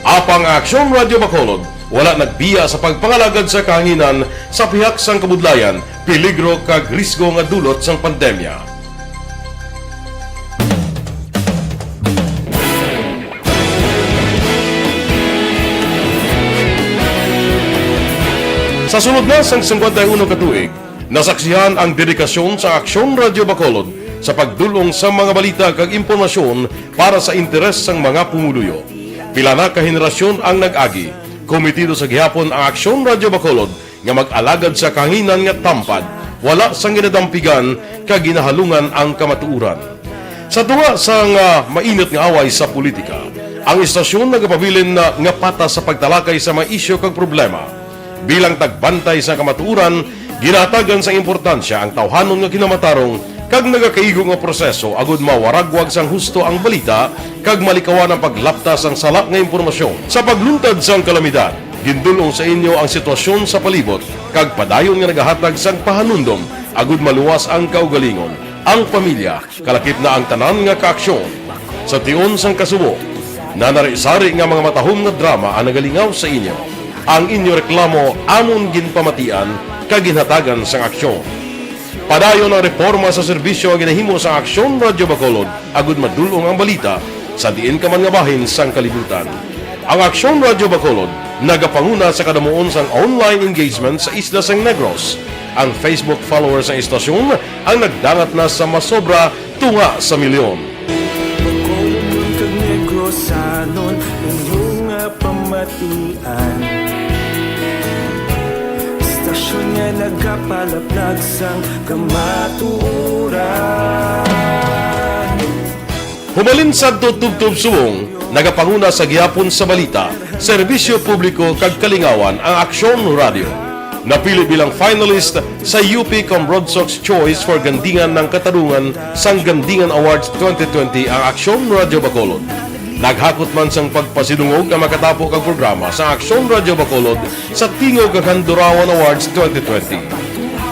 Apang ang Aksyon Radio Bacolod wala nagbiya sa pagpangalagad sa kahanginan sa pihak sang kabudlayan, peligro kag risgo nga dulot sang pandemya. Sa sulod na sang singkwenta y uno ka tuig, nasaksihan ang dedikasyon sa Aksyon Radio Bacolod sa pagdul-ong sa mga balita kag impormasyon para sa interes sang mga pumuluyo. Pila na ka henerasyon ang nag-agi. Komitido sa gihapon ang Aksyon Radio Bacolod nga mag-alagad sa kahanginan nga tampad, wala sang ginadampigan kag ginahalungan ang kamatuoran. Sa tunga sang, ah, mainit nga away sa politika, ang istasyon nagapabilin na nga patas sa pagtalakay sa mga isyu kag problema. Bilang tagbantay sa kamatuoran, ginahatagan sang importansya ang tawhanon nga kinamatarong kag nagakaigo nga proseso agud mawaragwag sang husto ang balita kag malikawan ang paglapta sang sala nga impormasyon. Sa pagluntad sang kalamidad, gindul-ong sa inyo ang sitwasyon sa palibot kag padayon nga nagahatag sang pahanumdom agud maluwas ang kaugalingon, ang pamilya, kalakip na ang tanan nga kaaksyon. Sa tion sang kasubo, nanari-sari nga mga matahom nga drama ang nagalingaw sa inyo. Ang inyo reklamo amon ginpamatian kag ginhatagan sang aksyon. Padayon ang reporma sa serbisyo nga ginahimo sang Aksyon Radyo Bacolod agud madul-ong ang balita sa diin ka man nga bahin sang kalibutan. Ang Aksyon Radyo Bacolod nagapanguna sa kadamuon sang online engagement sa isla sang Negros. Ang Facebook followers sang istasyon ang nagdangat na sa masobra tunga sa milyon. Bacolodnon kag Negrosanon, inyo nga pamatian. Istasyon Nga nagapalaplag sang kamatuoran. Humalin sadto tubtob subong, nagapanguna sa gihapon sa balita, serbisyo publiko kag kalingawan ang Aksyon Radio. Napili bilang finalist sa U P Cambrodsoc's Choice for Gandingan ng Katarungan sang Gandingan Awards twenty twenty ang Aksyon Radio Bacolod. Naghakot man sang pagpasidungog nga makatapo kag programa sa Aksyon Radio Bacolod sa Tingog kag Handurawan Awards twenty twenty.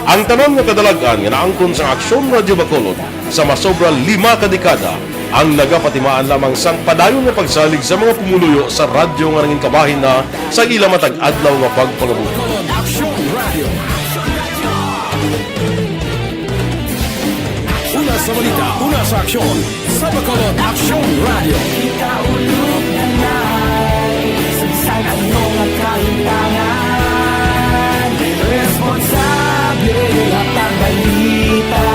Ang tanan nga kadalag-an nga naangkon sa Aksyon Radio Bacolod sa masobra lima ka dekada ang nagapatimaan lamang sang padayon nga pagsalig sa mga pumuluyo sa radyo nga nangin kabahin na sa ila matag adlaw nga pagpangabuhi. Aksyon Radio. Una sa balita, una sa aksyon, sa Bacolod Aksyon Radio. Kita ulog na nai, sa bisan ano nga kahimtangan, responsable at ang balita,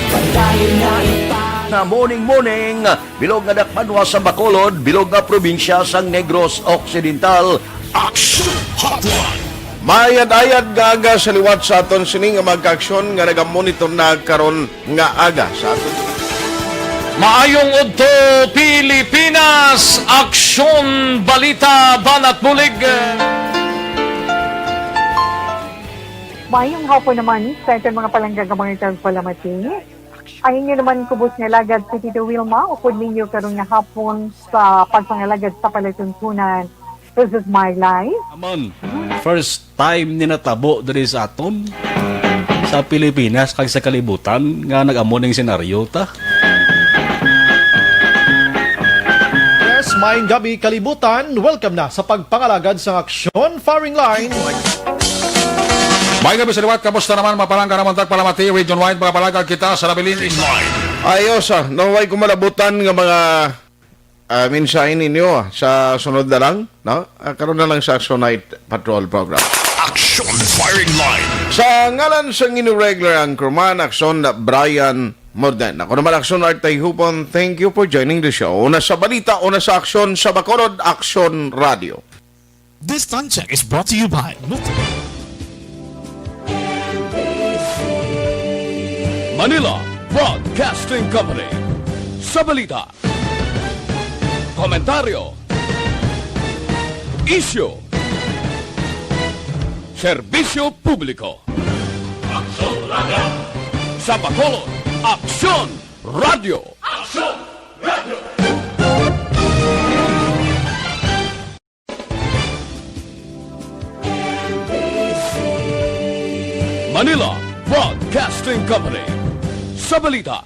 padayon na ipang- Na morning, morning, bilog nga dakbanwa sa Bacolod, bilog nga probinsya sang Negros Occidental. Action Hotline. Maayad-ayad nga aga sa liwat sa aton sini nga mga kaaksyon nga nagamonitor na karon nga aga sa aton. Maayong udto, Pilipinas! Aksyon, balita, banat bulig. Maayong hapon naman sa aton mga palangga nga mga tagpalamati. Ang inyo naman kubos nga alagad si Tito Wilma, upod ninyo karon nga hapon sa pagpangalagad sa palatuntunan. This is my life. Aman, first time ni natabo diri sa aton, sa Pilipinas kag sa kalibutan nga nag-amo ning senaryo ta. Yes, maayong gabi, kalibutan. Welcome na sa pagpangalagad sang Aksyon Firing Line. Maayong gabi sa liwat. Kamusta naman, mga palangga naman, tagpalamati, region-wide, mga palangga, kita sa Nabilin in Line. Ayos, ah. Naway ko malabutan nga mga, ah, mensahe ninyo, ah, sa sunod na lang, no? Ah, karon na lang sa Action Night Patrol Program. Action Firing Line. Sa ngalan sa inyong regular anchorman, Action Brian Morden. Ako naman, Action Art Tayhupon. Thank you for joining the show. Una sa balita, una sa aksyon, sa Bacolod, Action Radio. This time check is brought to you by Multi- Manila Broadcasting Company. Sa balita, komentaryo, isyu, serbisyo publiko. Aksyon Radio. Sa Bacolod, Aksyon Radio. Aksyon Radio. Manila Broadcasting Company. Sa balita,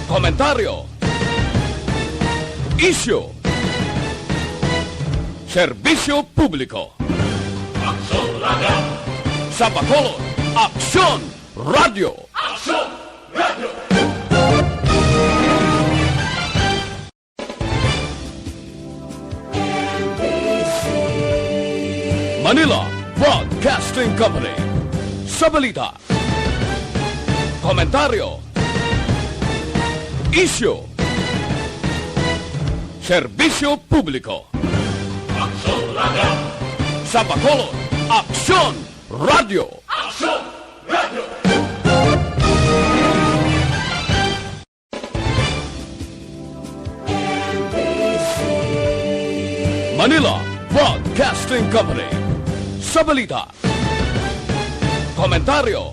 komentaryo, isyu, serbisyo publiko. Aksyon Radio. Sa Bacolod, Aksyon Radio. Aksyon Radio. Manila Broadcasting Company. Sa balita, komentaryo, isyu, serbisyo publiko. Aksyon Radio. Sa Bacolod, Aksyon Radio. Aksyon Radio. Manila Broadcasting Company. Sa balita, komentaryo,